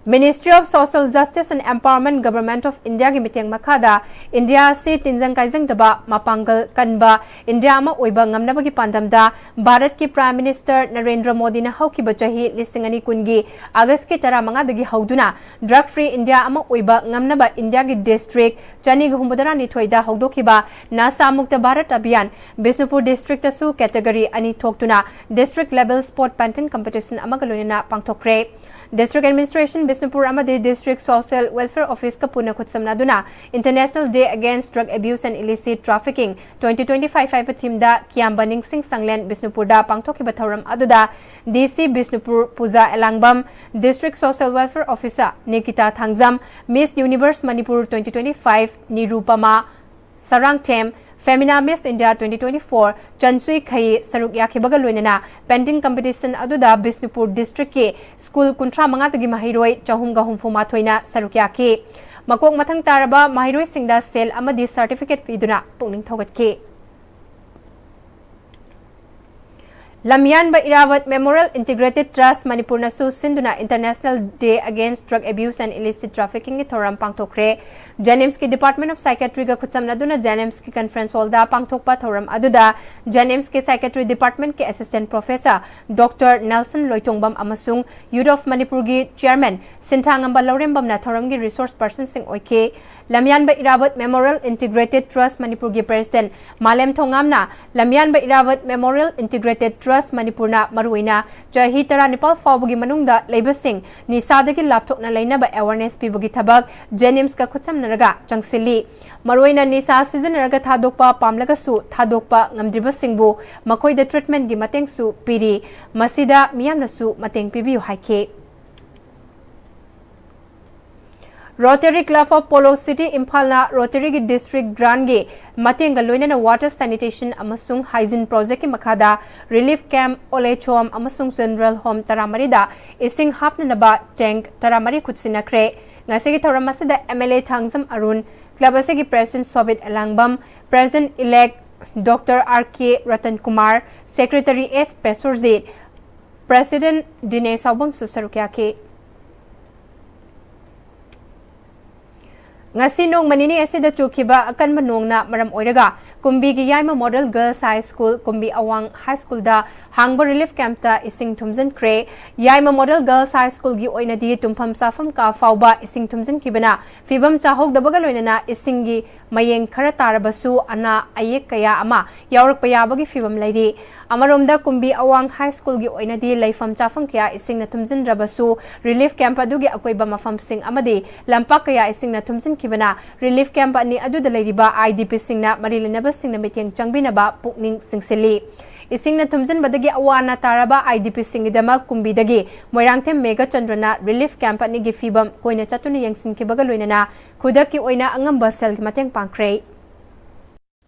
Ministry of Social Justice and Empowerment, Government of India ꯒꯤ ꯃꯤꯠꯌꯦꯡ ꯃꯈꯥꯗ ꯏꯟꯗꯤꯌꯥ ꯑꯁꯤ ꯇꯤꯟꯖꯪ ꯀꯥꯏꯖꯪꯗꯕ, ꯃꯄꯥꯡꯒꯜ ꯀꯟꯕ ꯏꯟꯗꯤꯌꯥ ꯑꯃ ꯑꯣꯏꯕ ꯉꯝꯅꯕꯒꯤ ꯄꯥꯟꯗꯝꯗ ꯚꯥꯔꯠꯀꯤ Prime Minister ꯅꯔꯦꯟꯗ꯭ꯔ ꯃꯣꯗꯤꯅ ꯍꯧꯈꯤꯕ ꯆꯍꯤ ꯂꯤꯁꯤꯡ ꯑꯅꯤ ꯀꯨꯟꯒꯤ ꯑꯥꯒꯁꯀꯤ ꯇꯔꯥꯃꯉꯥꯗꯒꯤ ꯍꯧꯗꯨꯅ drug free India ꯑꯃ ꯑꯣꯏꯕ ꯉꯝꯅꯕ ꯏꯟꯗꯤꯌꯥꯒꯤ district ꯆꯅꯤꯒ ꯍꯨꯝꯐꯨꯇꯔꯥꯅꯤꯊꯣꯏꯗ ꯍꯧꯗꯣꯛꯈꯤꯕ ꯅꯁꯥ ꯃꯨꯛꯇ ꯚꯥꯔꯠ ꯑꯚꯤꯌꯥꯟ ꯕꯤꯁꯅꯨꯄꯨꯔ district ꯇꯁꯨ category ꯑꯅꯤ ꯊꯣꯛꯇꯨꯅ district level sport painting competition ꯑꯃꯒ ꯂꯣꯏꯅꯅ ꯄꯥꯡꯊꯣꯛꯈ꯭ꯔꯦ꯫ District Administration ꯕꯤꯁꯅꯨꯄꯨꯔ ꯑꯃꯗꯤ District Social Welfare Office ꯀ ꯄꯨꯟꯅ ꯈꯨꯠꯁꯝꯅꯗꯨꯅ International Day Against Drug Abuse and Illicit Trafficking twenty twenty-five ꯍꯥꯏꯕ theme ꯗ ꯀꯤꯌꯥꯝꯕ ꯅꯤꯡꯁꯤꯡ ꯁꯪꯂꯦꯟ ꯕꯤꯁꯅꯨꯄꯨꯔꯗ ꯄꯥꯡꯊꯣꯛꯈꯤꯕ ꯊꯧꯔꯝ ꯑꯗꯨꯗ D C ꯕꯤꯁꯅꯨꯄꯨꯔ ꯄꯨꯖꯥ ꯑꯦꯂꯥꯡꯕꯝ, District Social Welfare Officer Nikita Thangjam, Miss Universe Manipur twenty twenty-five Nirupama Sarangthem, Femina Miss India twenty twenty-four ꯆꯟꯁꯨꯏ ꯈꯩ ꯁꯔꯨꯛ ꯌꯥꯈꯤꯕꯒ ꯂꯣꯏꯅꯅ painting competition ꯑꯗꯨꯗ ꯕꯤꯁꯅꯨꯄꯨꯔ district ꯀꯤ school ꯀꯨꯟꯊ꯭ꯔꯥ ꯃꯉꯥꯗꯒꯤ ꯃꯍꯩꯔꯣꯏ ꯆꯍꯨꯝꯒ ꯍꯨꯝꯐꯨ ꯃꯥꯊꯣꯏꯅ ꯁꯔꯨꯛ ꯌꯥꯈꯤ꯫ ꯃꯀꯣꯛ ꯃꯊꯪ ꯇꯥꯔꯕ ꯃꯍꯩꯔꯣꯏꯁꯤꯡꯗ ꯁꯦꯜ ꯑꯃꯗꯤ certificate ꯄꯤꯗꯨꯅ ꯄꯨꯛꯅꯤꯡ ꯊꯧꯒꯠꯈꯤ꯫ ꯂꯝꯌꯥꯟꯕ ꯏꯔꯥꯕꯠ Memorial Integrated Trust ꯃꯅꯤꯄꯨꯔꯅꯁꯨ ꯁꯤꯟꯗꯨꯅ International Day Against Drug Abuse and Illicit Trafficking ꯒꯤ ꯊꯧꯔꯝ ꯄꯥꯡꯊꯣꯛꯈ꯭ꯔꯦ꯫ JNIMS ꯀꯤ Department of Psychiatry ꯒ ꯈꯨꯠꯁꯝꯅꯗꯨꯅ JNIMS ꯀꯤ conference hall ꯗ ꯄꯥꯡꯊꯣꯛꯄ ꯊꯧꯔꯝ ꯑꯗꯨꯗ JNIMS ꯀꯤ Psychiatry Department ꯀꯤ Assistant Professor Doctor Nelson ꯂꯣꯏꯇꯣꯡꯕꯝ ꯑꯃꯁꯨꯡ Youth of Manipur ꯒꯤ Chairman ꯁꯤꯟꯊꯥꯉꯝꯕ ꯂꯧꯔꯦꯝꯕꯝꯅ ꯊꯧꯔꯝꯒꯤ resource person ꯁꯤꯡ ꯑꯣꯏꯈꯤ꯫ ꯂꯝꯌꯥꯟꯕ ꯏꯔꯥꯕꯠ Memorial Integrated Trust ꯃꯅꯤꯄꯨꯔꯒꯤ President ꯃꯥꯂꯦꯝ ꯊꯣꯉꯥꯝꯅ ꯂꯝꯌꯥꯟꯕ ꯏꯔꯥꯕꯠ Memorial Integrated Trust ꯃꯅꯤꯄꯨꯔꯅ ꯃꯔꯨꯑꯣꯏꯅ ꯆꯍꯤ ꯇꯔꯥꯅꯤꯄꯥꯜ ꯐꯥꯎꯕꯒꯤ ꯃꯅꯨꯡꯗ ꯂꯩꯕꯁꯤꯡ ꯅꯤꯁꯥꯗꯒꯤ ꯂꯥꯞꯊꯣꯛꯅ ꯂꯩꯅꯕ awareness ꯄꯤꯕꯒꯤ ꯊꯕꯛ JNIMS ꯀ ꯈꯨꯠꯁꯝꯅꯔꯒ ꯆꯪꯁꯤꯜꯂꯤ꯫ ꯃꯔꯨꯑꯣꯏꯅ ꯅꯤꯁꯥ ꯁꯤꯖꯤꯟꯅꯔꯒ ꯊꯥꯗꯣꯛꯄ ꯄꯥꯝꯂꯒꯁꯨ ꯊꯥꯗꯣꯛꯄ ꯉꯝꯗ꯭ꯔꯤꯕꯁꯤꯡꯕꯨ ꯃꯈꯣꯏꯗ treatment ꯀꯤ ꯃꯇꯦꯡꯁꯨ ꯄꯤꯔꯤ꯫ ꯃꯁꯤꯗ ꯃꯤꯌꯥꯝꯅꯁꯨ ꯃꯇꯦꯡ ꯄꯤꯕꯤꯌꯨ ꯍꯥꯏꯈꯤ꯫ Rotary Club of Polo City Imphalꯅ Rotaryꯒꯤ District Grantꯀꯤ ꯃꯇꯦꯡꯒ ꯂꯣꯏꯅꯅ Water Sanitation ꯑꯃꯁꯨꯡ Hygiene Projectꯀꯤ ꯃꯈꯥꯗ Relief Camp, Old Age Home ꯑꯃꯁꯨꯡ General Home ꯇꯔꯥꯃꯔꯤꯗ ꯏꯁꯤꯡ ꯍꯥꯞꯅꯅꯕ tank ꯇꯔꯥꯃꯔꯤ ꯈꯨꯠꯁꯤꯟꯅꯈ꯭ꯔꯦ꯫ ꯉꯁꯤꯒꯤ ꯊꯧꯔꯝ ꯑꯁꯤꯗ M L A Thangjam Arun, club ꯑꯁꯤꯒꯤ President ꯁꯣꯕꯤꯠ ꯑꯦꯂꯥꯡꯕꯝ, President Elect Doctor R K Ratan Kumar, Secretary S ꯄꯦꯁꯣꯔꯖꯤꯠ, President ꯗꯤꯅꯦꯁ ꯁꯥꯎꯕꯝꯁꯨ ꯁꯔꯨꯛ ꯌꯥꯈꯤ꯫ ꯉꯁꯤ ꯅꯣꯡꯃ ꯅꯤꯅꯤ ꯑꯁꯤꯗ ꯆꯨꯈꯤꯕ ꯑꯀꯟꯕ ꯅꯣꯡꯅ ꯃꯔꯝ ꯑꯣꯏꯔꯒ ꯀꯨꯝꯕꯤꯒꯤ ꯌꯥꯏꯃ Model Girls High School, ꯀꯨꯝꯕꯤ ꯑꯋꯥꯡ High Schoolꯗ ꯍꯥꯡꯕ relief campꯇ ꯏꯁꯤꯡ ꯊꯨꯝꯖꯤꯟꯈ꯭ꯔꯦ꯫ ꯌꯥꯏꯃ Model Girls High Schoolꯒꯤ ꯑꯣꯏꯅꯗꯤ ꯇꯨꯝꯐꯝ ꯆꯥꯐꯝ ꯀꯥ ꯐꯥꯎꯕ ꯏꯁꯤꯡ ꯊꯨꯝꯖꯤꯟꯈꯤꯕꯅ ꯐꯤꯕꯝ ꯆꯥꯍꯧꯗꯕꯒ ꯂꯣꯏꯅꯅ ꯏꯁꯤꯡꯒꯤ ꯃꯌꯦꯡ ꯈꯔ ꯇꯥꯔꯕꯁꯨ ꯑꯅꯥ ꯑꯌꯦꯛ ꯀꯌꯥ ꯑꯃ ꯌꯥꯎꯔꯛꯄ ꯌꯥꯕꯒꯤ ꯐꯤꯕꯝ ꯂꯩꯔꯤ꯫ ꯑꯃꯔꯣꯝꯗ ꯀꯨꯝꯕꯤ ꯑꯋꯥꯡ High Schoolꯒꯤ ꯑꯣꯏꯅꯗꯤ ꯂꯩꯐꯝ ꯆꯥꯐꯝ ꯀꯌꯥ ꯏꯁꯤꯡꯅ ꯊꯨꯝꯖꯤꯟꯗ꯭ꯔꯕꯁꯨ relief camp ꯑꯗꯨꯒꯤ ꯑꯀꯣꯏꯕ ꯃꯐꯝꯁꯤꯡ ꯑꯃꯗꯤ ꯂꯝꯄꯥꯛ ꯀꯌꯥ ꯏꯁꯤꯡꯅ ꯊꯨꯝꯖꯤꯟꯈꯤꯕꯅ relief camp ꯑꯅꯤ ꯑꯗꯨꯗ ꯂꯩꯔꯤꯕ IDPꯁꯤꯡꯅ ꯃꯔꯤ ꯂꯩꯅꯕꯁꯤꯡꯅ ꯃꯤꯠꯌꯦꯡ ꯆꯪꯕꯤꯅꯕ ꯄꯨꯛꯅꯤꯡ ꯆꯤꯡꯁꯤꯜꯂꯤ꯫ ꯏꯁꯤꯡꯅ ꯊꯨꯝꯖꯤꯟꯕꯗꯒꯤ ꯑꯋꯥ ꯑꯅꯥ ꯇꯥꯔꯕ IDPꯁꯤꯡꯒꯤꯗꯃꯛ ꯀꯨꯝꯕꯤꯗꯒꯤ ꯃꯣꯏꯔꯥꯡꯊꯦꯝ ꯃꯦꯘꯆꯟꯗ꯭ꯔꯅ relief camp ꯑꯅꯤꯒꯤ ꯐꯤꯕꯝ ꯀꯣꯏꯅ ꯆꯠꯇꯨꯅ ꯌꯦꯡꯁꯤꯟꯈꯤꯕꯒ ꯂꯣꯏꯅꯅ ꯈꯨꯗꯛꯀꯤ ꯑꯣꯏꯅ ꯑꯉꯝꯕ ꯁꯦꯜꯒꯤ ꯃꯇꯦꯡ ꯄꯥꯡꯈ꯭ꯔꯦ꯫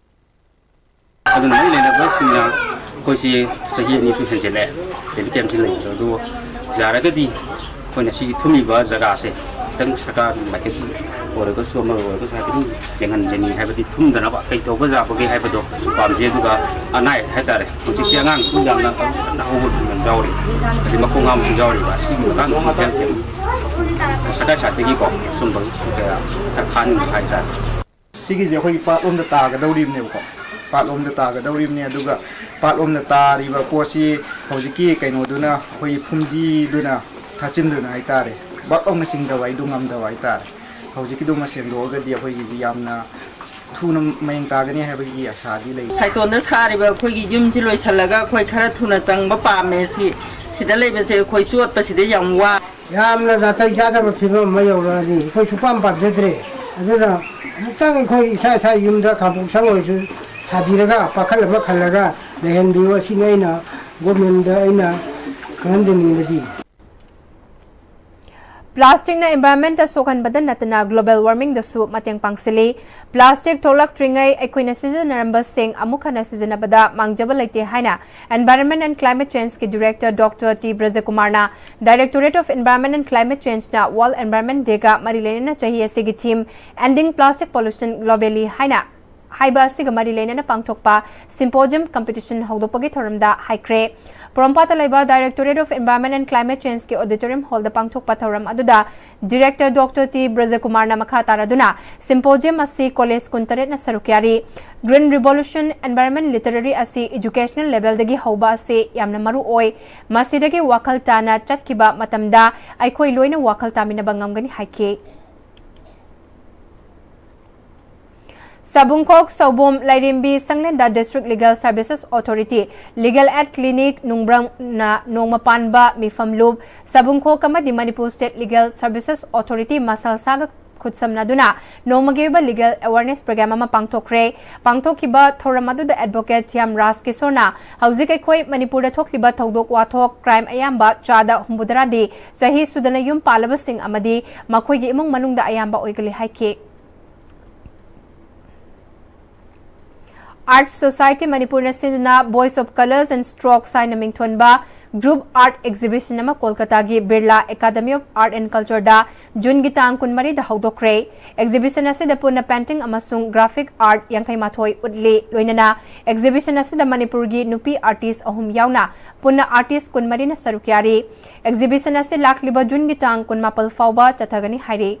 ꯑꯗꯨꯅ ꯃꯔꯤ ꯂꯩꯅꯕꯁꯤꯡꯅ ꯑꯩꯈꯣꯏꯁꯤ ꯆꯍꯤ ꯑꯅꯤꯁꯨ ꯍꯦꯟꯖꯤꯜꯂꯛꯑꯦ relief campꯁꯤ ꯂꯩꯕꯗꯣ꯫ ꯑꯗꯨ ꯌꯥꯔꯒꯗꯤ ꯑꯩꯈꯣꯏꯅ ꯁꯤꯒꯤ ꯊꯨꯝꯃꯤꯕ ꯖꯒꯥꯁꯦ ꯈꯤꯇꯪ ꯁꯔꯀꯥꯔꯒꯤ ꯃꯥꯏꯀꯩꯗꯒꯤ ꯑꯣꯏꯔꯒꯁꯨ ꯑꯃ ꯑꯣꯏꯔꯒꯁꯨ ꯍꯥꯏꯐꯦꯠꯇꯪ ꯌꯦꯡꯍꯟꯖꯅꯤꯡꯉꯤ꯫ ꯍꯥꯏꯕꯗꯤ ꯊꯨꯝꯗꯅꯕ ꯀꯩ ꯇꯧꯕ ꯌꯥꯕꯒꯦ ꯍꯥꯏꯕꯗꯣ ꯄꯥꯝꯖꯩ꯫ ꯑꯗꯨꯒ ꯑꯅꯥ ꯑꯌꯦꯛ ꯍꯥꯏꯇꯥꯔꯦ, ꯍꯧꯖꯤꯛꯁꯤ ꯑꯉꯥꯡꯁꯨ ꯌꯥꯝꯅ ꯀꯟꯅ ꯍꯧꯕꯁꯨ ꯌꯥꯝ ꯌꯥꯎꯔꯤ, ꯑꯗꯩ ꯃꯈꯣꯡ ꯍꯥꯝꯕꯁꯨ ꯌꯥꯎꯔꯤꯕ꯫ ꯑꯁꯤꯒꯤ ꯃꯇꯥꯡꯗꯁꯨ ꯍꯦꯜꯊ ꯀꯦꯝ ꯁꯔꯀꯥꯔ ꯁꯥꯏꯠꯇꯒꯤꯀꯣ ꯁꯨꯝꯕꯒꯤꯁꯨ ꯀꯌꯥ ꯈꯔ ꯊꯥꯅꯤꯡꯕ ꯍꯥꯏꯇꯥꯔꯦ꯫ ꯁꯤꯒꯤꯁꯦ ꯑꯩꯈꯣꯏꯒꯤ ꯄꯥꯠꯂꯣꯝꯗ ꯇꯥꯒꯗꯧꯔꯤꯕꯅꯦꯕꯀꯣ꯫ ꯄꯥꯠꯂꯣꯝꯗ ꯇꯥꯒꯗꯧꯔꯤꯕꯅꯦ꯫ ꯑꯗꯨꯒ ꯄꯥꯠꯂꯣꯝꯗ ꯇꯥꯔꯤꯕ ꯄꯣꯠꯁꯤ ꯍꯧꯖꯤꯛꯀꯤ ꯀꯩꯅꯣꯗꯨꯅ, ꯑꯩꯈꯣꯏꯒꯤ ꯐꯨꯝꯗꯤꯗꯨꯅ ꯊꯥꯆꯤꯟꯗꯨꯅ ꯍꯥꯏꯇꯥꯔꯦ, ꯕꯛ ꯂꯥꯎꯅ ꯆꯤꯡꯊꯕ ꯍꯥꯏꯗꯨ ꯉꯝꯗꯕ ꯍꯥꯏꯇꯥꯔꯦ꯫ ꯍꯧꯖꯤꯛꯀꯤꯗꯨꯃ ꯁꯦꯡꯗꯣꯛꯑꯒꯗꯤ ꯑꯩꯈꯣꯏꯒꯤꯁꯤ ꯌꯥꯝꯅ ꯊꯨꯅ ꯃꯌꯦꯡ ꯇꯥꯒꯅꯤ ꯍꯥꯏꯕꯒꯤ ꯑꯁꯥꯗꯤ ꯂꯩ꯫ ꯁꯥꯏꯇꯣꯟꯗ ꯁꯥꯔꯤꯕ ꯑꯩꯈꯣꯏꯒꯤ ꯌꯨꯝꯁꯤ ꯂꯣꯏꯁꯤꯜꯂꯒ ꯑꯩꯈꯣꯏ ꯈꯔ ꯊꯨꯅ ꯆꯪꯕ ꯄꯥꯝꯃꯦ꯫ ꯁꯤ, ꯁꯤꯗ ꯂꯩꯕꯁꯦ ꯑꯩꯈꯣꯏ ꯆꯣꯠꯄꯁꯤꯗ ꯌꯥꯝ ꯋꯥ꯫ ꯌꯥꯝꯅ ꯅꯥꯇꯩ ꯆꯥꯗꯕ ꯐꯤꯕꯝ ꯑꯃ ꯌꯧꯔꯛꯑꯗꯤ ꯑꯩꯈꯣꯏ ꯁꯨꯄꯥꯝ ꯄꯥꯝꯖꯗ꯭ꯔꯦ꯫ ꯑꯗꯨꯅ ꯑꯃꯨꯛꯇꯪ ꯑꯩꯈꯣꯏ ꯏꯁꯥ ꯏꯁꯥ ꯌꯨꯝꯗ ꯈꯥꯄꯣꯛꯁꯪ ꯑꯣꯏꯔꯁꯨ ꯁꯥꯕꯤꯔꯒ ꯄꯥꯈꯜ ꯑꯃ ꯈꯜꯂꯒ ꯂꯩꯍꯟꯕꯤꯌꯨ꯫ ꯑꯁꯤꯅꯤ ꯑꯩꯅ ꯒꯣꯔꯃꯦꯟꯗ ꯑꯩꯅ ꯈꯪꯍꯟꯖꯅꯤꯡꯕꯗꯤ꯫ Plasticꯅ environmentꯇ ꯁꯣꯛꯍꯟꯕꯗ ꯅꯠꯇꯅ global warmingꯗꯁꯨ ꯃꯇꯦꯡ ꯄꯥꯡꯁꯤꯜꯂꯤ꯫ Plastic ꯊꯣꯛꯂꯛꯇ꯭ꯔꯤꯉꯩ ꯑꯩꯈꯣꯏꯅ ꯁꯤꯖꯤꯟꯅꯔꯝꯕꯁꯤꯡ ꯑꯃꯨꯛ ꯍꯟꯅ ꯁꯤꯖꯤꯟꯅꯕꯗ ꯃꯥꯡꯖꯕ ꯂꯩꯇꯦ ꯍꯥꯏꯅ Environment and Climate Changeꯀꯤ Director Doctor T ꯕ꯭ꯔꯖꯀꯨꯃꯥꯔꯅ Directorate of Environment and Climate Changeꯅ World Environment Dayꯒ ꯃꯔꯤ ꯂꯩꯅꯅ ꯆꯍꯤ ꯑꯁꯤꯒꯤ theme Ending Plastic Pollution Globally ꯍꯥꯏꯅ ꯍꯥꯏꯕ ꯑꯁꯤꯒ ꯃꯔꯤ ꯂꯩꯅꯅ ꯄꯥꯡꯊꯣꯛꯄ symposium competition ꯍꯧꯗꯣꯛꯄꯒꯤ ꯊꯧꯔꯝꯗ ꯍꯥꯏꯈ꯭ꯔꯦ꯫ ꯄꯣꯔꯣꯝꯄꯥꯠꯇ ꯂꯩꯕ Directorate of Environment and Climate Changeꯀꯤ auditorium hallꯗ ꯄꯥꯡꯊꯣꯛꯄ ꯊꯧꯔꯝ ꯑꯗꯨꯗ Director Doctor T ꯕ꯭ꯔꯖꯀꯨꯃꯥꯔꯅ ꯃꯈꯥ ꯇꯥꯔꯗꯨꯅ symposium ꯑꯁꯤ college ꯀꯨꯟꯇꯔꯦꯠꯅ ꯁꯔꯨꯛ ꯌꯥꯔꯤ꯫ Green Revolution Environment Literary ꯑꯁꯤ educational levelꯗꯒꯤ ꯍꯧꯕ ꯑꯁꯤ ꯌꯥꯝꯅ ꯃꯔꯨ ꯑꯣꯏ꯫ ꯃꯁꯤꯗꯒꯤ ꯋꯥꯈꯜ ꯇꯥꯅ ꯆꯠꯈꯤꯕ ꯃꯇꯝꯗ ꯑꯩꯈꯣꯏ ꯂꯣꯏꯅ ꯋꯥꯈꯜ ꯇꯥꯃꯤꯟꯅꯕ ꯉꯝꯒꯅꯤ ꯍꯥꯏꯈꯤ꯫ ꯁꯕꯨꯡꯈꯣꯛ, ꯁꯧꯕꯣꯝ, ꯂꯥꯏꯔꯦꯝꯕꯤ, ꯁꯪꯂꯦꯟꯗ District Legal Services Authority, Legal Aid Clinic, ꯅꯨꯡꯕ꯭ꯔꯪꯅ ꯅꯣꯡꯃ ꯄꯥꯟꯕ ꯃꯤꯐꯝ ꯂꯨꯞ, ꯁꯕꯨꯡꯈꯣꯛ ꯑꯃꯗꯤ Manipur State Legal Services Authority muscle ꯁꯥꯒ ꯈꯨꯠꯁꯝꯅꯗꯨꯅ ꯅꯣꯡꯃꯒꯤ ꯑꯣꯏꯕ legal awareness program ꯑꯃ ꯄꯥꯡꯊꯣꯛꯈ꯭ꯔꯦ꯫ ꯄꯥꯡꯊꯣꯛꯈꯤꯕ ꯊꯧꯔꯝ ꯑꯗꯨꯗ Advocate ꯊꯤꯌꯥꯝ ꯔꯥꯖ ꯀꯤꯁꯣꯔꯅ ꯍꯧꯖꯤꯛ ꯑꯩꯈꯣꯏ ꯃꯅꯤꯄꯨꯔꯗ ꯊꯣꯛꯂꯤꯕ ꯊꯧꯗꯣꯛ ꯋꯥꯊꯣꯛ, crime ꯑꯌꯥꯝꯕ ꯆꯥꯗ ꯍꯨꯝꯐꯨꯇꯔꯥꯗꯤ ꯆꯍꯤ ꯁꯨꯗꯅ ꯌꯨꯝ ꯄꯥꯜꯂꯕꯁꯤꯡ ꯑꯃꯗꯤ ꯃꯈꯣꯏꯒꯤ ꯏꯃꯨꯡ ꯃꯅꯨꯡꯗ ꯑꯌꯥꯝꯕ ꯑꯣꯏꯒꯜꯂꯤ ꯍꯥꯏꯈꯤ꯫ Art Society ꯃꯅꯤꯄꯨꯔꯅ ꯁꯤꯟꯗꯨꯅ Voice of Colours and Strokes ꯍꯥꯏꯅ ꯃꯤꯡꯊꯣꯟꯕ group art exhibition ꯑꯃ ꯀꯣꯜꯀꯇꯥꯒꯤ Birla Academy of Art and Cultureꯗ ꯖꯨꯟꯒꯤ ꯇꯥꯡ ꯀꯨꯟꯃꯔꯤꯗ ꯍꯧꯗꯣꯛꯈ꯭ꯔꯦ꯫ Exhibition ꯑꯁꯤꯗ ꯄꯨꯟꯅ painting ꯑꯃꯁꯨꯡ graphic art ꯌꯥꯡꯈꯩ ꯃꯥꯊꯣꯏ ꯎꯠꯂꯤ꯫ ꯂꯣꯏꯅꯅ exhibition ꯑꯁꯤꯗ ꯃꯅꯤꯄꯨꯔꯒꯤ ꯅꯨꯄꯤ artist ꯑꯍꯨꯝ ꯌꯥꯎꯅ ꯄꯨꯟꯅ artist ꯀꯨꯟꯃꯔꯤꯅ ꯁꯔꯨꯛ ꯌꯥꯔꯤ꯫ Exhibition ꯑꯁꯤ ꯂꯥꯛꯂꯤꯕ ꯖꯨꯟꯒꯤ ꯇꯥꯡ ꯀꯨꯟꯃꯥꯄꯜ ꯐꯥꯎꯕ ꯆꯠꯊꯒꯅꯤ ꯍꯥꯏꯔꯤ꯫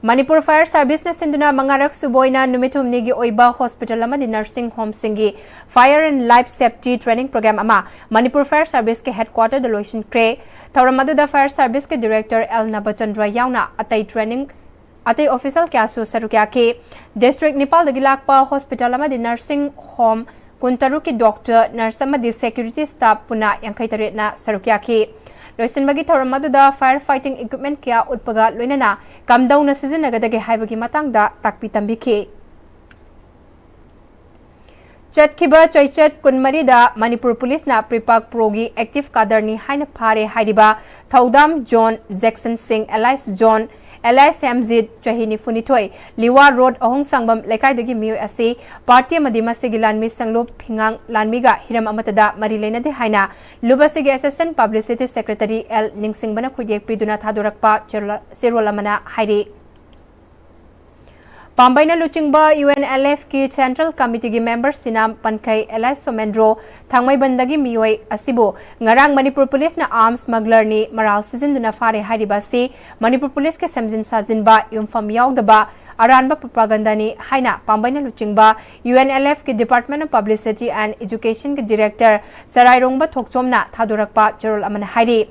ꯃꯅꯤꯄꯨꯔ Fire Serviceꯅ ꯁꯤꯟꯗꯨꯅ ꯃꯉꯥꯔꯛ ꯁꯨꯕ ꯑꯣꯏꯅ ꯅꯨꯃꯤꯠ ꯍꯨꯝꯅꯤꯒꯤ ꯑꯣꯏꯕ hospital ꯑꯃꯗꯤ nursing homeꯁꯤꯡꯒꯤ fire and life safety training program ꯑꯃ ꯃꯅꯤꯄꯨꯔ Fire Serviceꯀꯤ headquarterꯗ ꯂꯣꯏꯁꯤꯟꯈ꯭ꯔꯦ꯫ ꯊꯧꯔꯝ ꯑꯗꯨꯗ Fire Serviceꯀꯤ Director ꯑꯦꯜ ꯅꯕꯆꯟꯗ꯭ꯔ ꯌꯥꯎꯅ ꯑꯇꯩ training, ꯑꯇꯩ official ꯀꯌꯥꯁꯨ ꯁꯔꯨꯛ ꯌꯥꯈꯤ꯫ District ꯅꯤꯄꯥꯜꯗꯒꯤ ꯂꯥꯛꯄ hospital ꯑꯃꯗꯤ nursing home ꯀꯨꯟꯇꯔꯨꯛꯀꯤ doctor, nurse ꯑꯃꯗꯤ security staff ꯄꯨꯟꯅ ꯌꯥꯡꯈꯩ ꯇꯔꯦꯠꯅ ꯁꯔꯨꯛ ꯌꯥꯈꯤ꯫ ꯂꯣꯏꯁꯤꯟꯕꯒꯤ ꯊꯧꯔꯝ ꯑꯗꯨꯗ fire fighting equipment ꯀꯌꯥ ꯎꯠꯄꯒ ꯂꯣꯏꯅꯅ ꯀꯝꯗꯧꯅ ꯁꯤꯖꯤꯟꯅꯒꯗꯒꯦ ꯍꯥꯏꯕꯒꯤ ꯃꯇꯥꯡꯗ ꯇꯥꯛꯄꯤ ꯇꯝꯕꯤꯈꯤ꯫ ꯆꯠꯈꯤꯕ ꯆꯩꯆꯠ ꯀꯨꯟꯃꯔꯤꯗ ꯃꯅꯤꯄꯨꯔ ꯄꯨꯂꯤꯁꯅ ꯄ꯭ꯔꯤꯄꯥꯛ ꯄ꯭ꯔꯣꯒꯤ ꯑꯦꯛꯇꯤꯚ ꯀꯥꯗꯔꯅꯤ ꯍꯥꯏꯅ ꯐꯥꯔꯦ ꯍꯥꯏꯔꯤꯕ ꯊꯧꯗꯥꯝ ꯖꯣꯟ, ꯖꯦꯛꯁꯟ ꯁꯤꯡ ꯑꯦꯂꯥꯏꯁ ꯖꯣꯟ, ꯑꯦꯂꯥꯏꯁ ꯍꯦꯝꯖꯤꯠ, ꯆꯍꯤ ꯅꯤꯐꯨꯅꯤꯊꯣꯏ, ꯂꯤꯋꯥ ꯔꯣꯗ ꯑꯍꯣꯡꯁꯥꯡꯕꯝ ꯂꯩꯀꯥꯏꯗꯒꯤ ꯃꯤꯑꯣꯏ ꯑꯁꯤ ꯄꯥꯔꯇꯤ ꯑꯃꯗꯤ ꯃꯁꯤꯒꯤ ꯂꯥꯟꯃꯤ ꯁꯪꯂꯨꯞ ꯍꯤꯉꯥꯡ ꯂꯥꯟꯃꯤꯒ ꯍꯤꯔꯝ ꯑꯃꯠꯇꯗ ꯃꯔꯤ ꯂꯩꯅꯗꯦ ꯍꯥꯏꯅ ꯂꯨꯞ ꯑꯁꯤꯒꯤ ꯑꯦꯁꯤꯁꯇꯦꯟ ꯄꯕ꯭ꯂꯤꯁꯤꯇꯤ ꯁꯦꯀ꯭ꯔꯦꯇꯔꯤ ꯑꯦꯜ ꯅꯤꯡꯁꯤꯡꯕꯅ ꯈꯨꯠꯌꯦꯛ ꯄꯤꯗꯨꯅ ꯊꯥꯗꯣꯔꯛꯄ ꯆꯦꯔꯣꯜ-, ꯆꯦꯔꯣꯜ ꯑꯃꯅ ꯍꯥꯏꯔꯤ꯫ ꯄꯥꯝꯕꯩꯅ ꯂꯨꯆꯤꯡꯕ ꯌꯨ ꯑꯦꯟ ꯑꯦꯜ ꯑꯦꯐꯀꯤ ꯁꯦꯟꯇ꯭ꯔꯦꯜ ꯀꯃꯤꯇꯤꯒꯤ ꯃꯦꯝꯕꯔ ꯁꯤꯅꯥꯝ ꯄꯟꯈꯩ ꯑꯦꯂꯥꯏꯁ ꯁꯣꯃꯦꯟꯗ꯭ꯔꯣ ꯊꯥꯡꯃꯩꯕꯟꯗꯒꯤ ꯃꯤꯑꯣꯏ ꯑꯁꯤꯕꯨ ꯉꯔꯥꯡ ꯃꯅꯤꯄꯨꯔ ꯄꯨꯂꯤꯁꯅ ꯑꯥꯔꯝꯁ ꯁ꯭ꯃꯒꯂꯔꯅꯤ ꯃꯔꯥꯜ ꯁꯤꯖꯤꯟꯗꯨꯅ ꯐꯥꯔꯦ ꯍꯥꯏꯔꯤꯕ ꯑꯁꯤ ꯃꯅꯤꯄꯨꯔ ꯄꯨꯂꯤꯁꯀꯤ ꯁꯦꯝꯖꯤꯟ ꯁꯥꯖꯤꯟꯕ ꯌꯨꯝꯐꯝ ꯌꯥꯎꯗꯕ ꯑꯔꯥꯟꯕ ꯄ꯭ꯔꯣꯄꯥꯒꯟꯗꯥꯅꯤ ꯍꯥꯏꯅ ꯄꯥꯝꯕꯩꯅ ꯂꯨꯆꯤꯡꯕ ꯌꯨ ꯑꯦꯟ ꯑꯦꯜ ꯑꯦꯐꯀꯤ Department of Publicity and Educationꯒꯤ ꯗꯤꯔꯦꯛꯇꯔ ꯆꯔꯥꯏꯔꯣꯡꯕ ꯊꯣꯛꯆꯣꯝꯅ ꯊꯥꯗꯣꯔꯛꯄ ꯆꯦꯔꯣꯜ ꯑꯃꯅ ꯍꯥꯏꯔꯤ꯫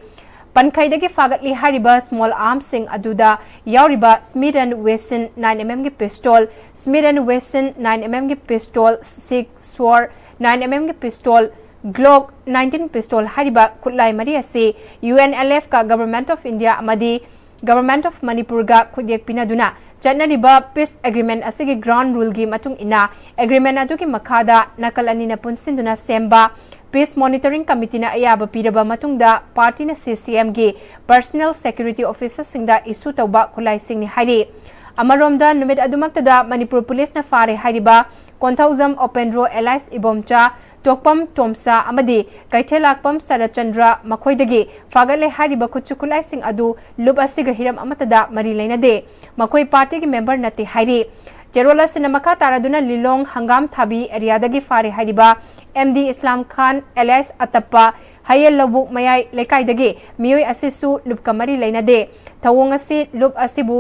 ꯄꯟꯈꯩꯗꯒꯤ ꯐꯥꯒꯠꯂꯤ ꯍꯥꯏꯔꯤꯕ ꯁ꯭ꯃꯣꯜ ꯑꯥꯔꯝꯁꯁꯤꯡ ꯑꯗꯨꯗ ꯌꯥꯎꯔꯤꯕ Smith and Wesson nine M ꯑꯦꯝꯒꯤ pistol, Smith and Wesson nine M ꯑꯦꯝꯒꯤ pistol, Sig Sauer nine M ꯑꯦꯝꯒꯤ ꯄꯤꯁꯇꯣꯜ, ꯒ꯭ꯂꯣꯛ ꯅꯥꯏꯟꯇꯤꯟ ꯄꯤꯁꯇꯣꯜ ꯍꯥꯏꯔꯤꯕ ꯈꯨꯠꯂꯥꯏ ꯃꯔꯤ ꯑꯁꯤ ꯌꯨ ꯑꯦꯟ ꯑꯦꯜ ꯑꯦꯐꯀ Government of India ꯑꯃꯗꯤ Government of ꯃꯅꯤꯄꯨꯔꯒ ꯈꯨꯠꯌꯦꯛ ꯄꯤꯅꯗꯨꯅ ꯆꯠꯅꯔꯤꯕ ꯄꯤꯁ ꯑꯦꯒ꯭ꯔꯤꯃꯦꯟ ꯑꯁꯤꯒꯤ ꯒ꯭ꯔꯥꯎꯟ ꯔꯨꯜꯒꯤ ꯃꯇꯨꯡ ꯏꯟꯅ ꯑꯦꯒ꯭ꯔꯤꯃꯦꯟ ꯑꯗꯨꯒꯤ ꯃꯈꯥꯗ ꯅꯥꯀꯜ ꯑꯅꯤꯅ ꯄꯨꯟꯁꯤꯟꯗꯨꯅ ꯁꯦꯝꯕ ꯄꯤꯁ ꯃꯣꯅꯤꯇꯔꯤꯡ ꯀꯃꯤꯇꯤꯅ ꯑꯌꯥꯕ ꯄꯤꯔꯕ ꯃꯇꯨꯡꯗ ꯄꯥꯔꯇꯤꯅ ꯁꯤ ꯁꯤ ꯑꯦꯝꯒꯤ ꯄꯔꯁꯅꯦꯜ ꯁꯦꯀ꯭ꯌꯨꯔꯤꯇꯤ ꯑꯣꯐꯤꯁꯔꯁꯤꯡꯗ ꯏꯁꯨ ꯇꯧꯕ ꯈꯨꯠꯂꯥꯏꯁꯤꯡꯅꯤ ꯍꯥꯏꯔꯤ꯫ ꯑꯃꯔꯣꯝꯗ ꯅꯨꯃꯤꯠ ꯑꯗꯨꯃꯛꯇꯗ ꯃꯅꯤꯄꯨꯔ ꯄꯨꯂꯤꯁꯅ ꯐꯥꯔꯦ ꯍꯥꯏꯔꯤꯕ ꯀꯣꯟꯊꯧꯖꯝ ꯑꯣꯄꯦꯟꯗ꯭ꯔꯣ ꯑꯦꯂꯥꯏꯁ ꯏꯕꯣꯝꯆꯥ, ꯇꯣꯛꯄꯝ ꯇꯣꯝꯆꯥ ꯑꯃꯗꯤ ꯀꯩꯊꯦꯜꯂꯥꯛꯄꯝ ꯁꯔꯠꯆꯟꯗ꯭ꯔ ꯃꯈꯣꯏꯗꯒꯤ ꯐꯥꯒꯠꯂꯦ ꯍꯥꯏꯔꯤꯕ ꯈꯨꯠꯁꯨ ꯈꯨꯠꯂꯥꯏꯁꯤꯡ ꯑꯗꯨ ꯂꯨꯞ ꯑꯁꯤꯒ ꯍꯤꯔꯝ ꯑꯃꯠꯇꯗ ꯃꯔꯤ ꯂꯩꯅꯗꯦ꯫ ꯃꯈꯣꯏ ꯄꯥꯔꯇꯤꯒꯤ ꯃꯦꯝꯕꯔ ꯅꯠꯇꯦ ꯍꯥꯏꯔꯤ꯫ ꯆꯦꯔꯣꯜ ꯑꯁꯤꯅ ꯃꯈꯥ ꯇꯥꯔꯗꯨꯅ ꯂꯤꯂꯣꯡ ꯍꯪꯒꯥꯝ ꯊꯥꯕꯤ ꯑꯦꯔꯤꯌꯥꯗꯒꯤ ꯐꯥꯔꯦ ꯍꯥꯏꯔꯤꯕ ꯑꯦꯝ ꯗꯤ ꯏꯁꯂꯥꯝ ꯈꯥꯟ ꯑꯦꯂꯥꯏꯁ ꯑꯇꯞꯄ ꯍꯌꯦꯜ ꯂꯧꯕꯨꯛ ꯃꯌꯥꯏ ꯂꯩꯀꯥꯏꯗꯒꯤ ꯃꯤꯑꯣꯏ ꯑꯁꯤꯁꯨ ꯂꯨꯞꯀ ꯃꯔꯤ ꯂꯩꯅꯗꯦ꯫ ꯊꯧꯑꯣꯡ ꯑꯁꯤ ꯂꯨꯞ ꯑꯁꯤꯕꯨ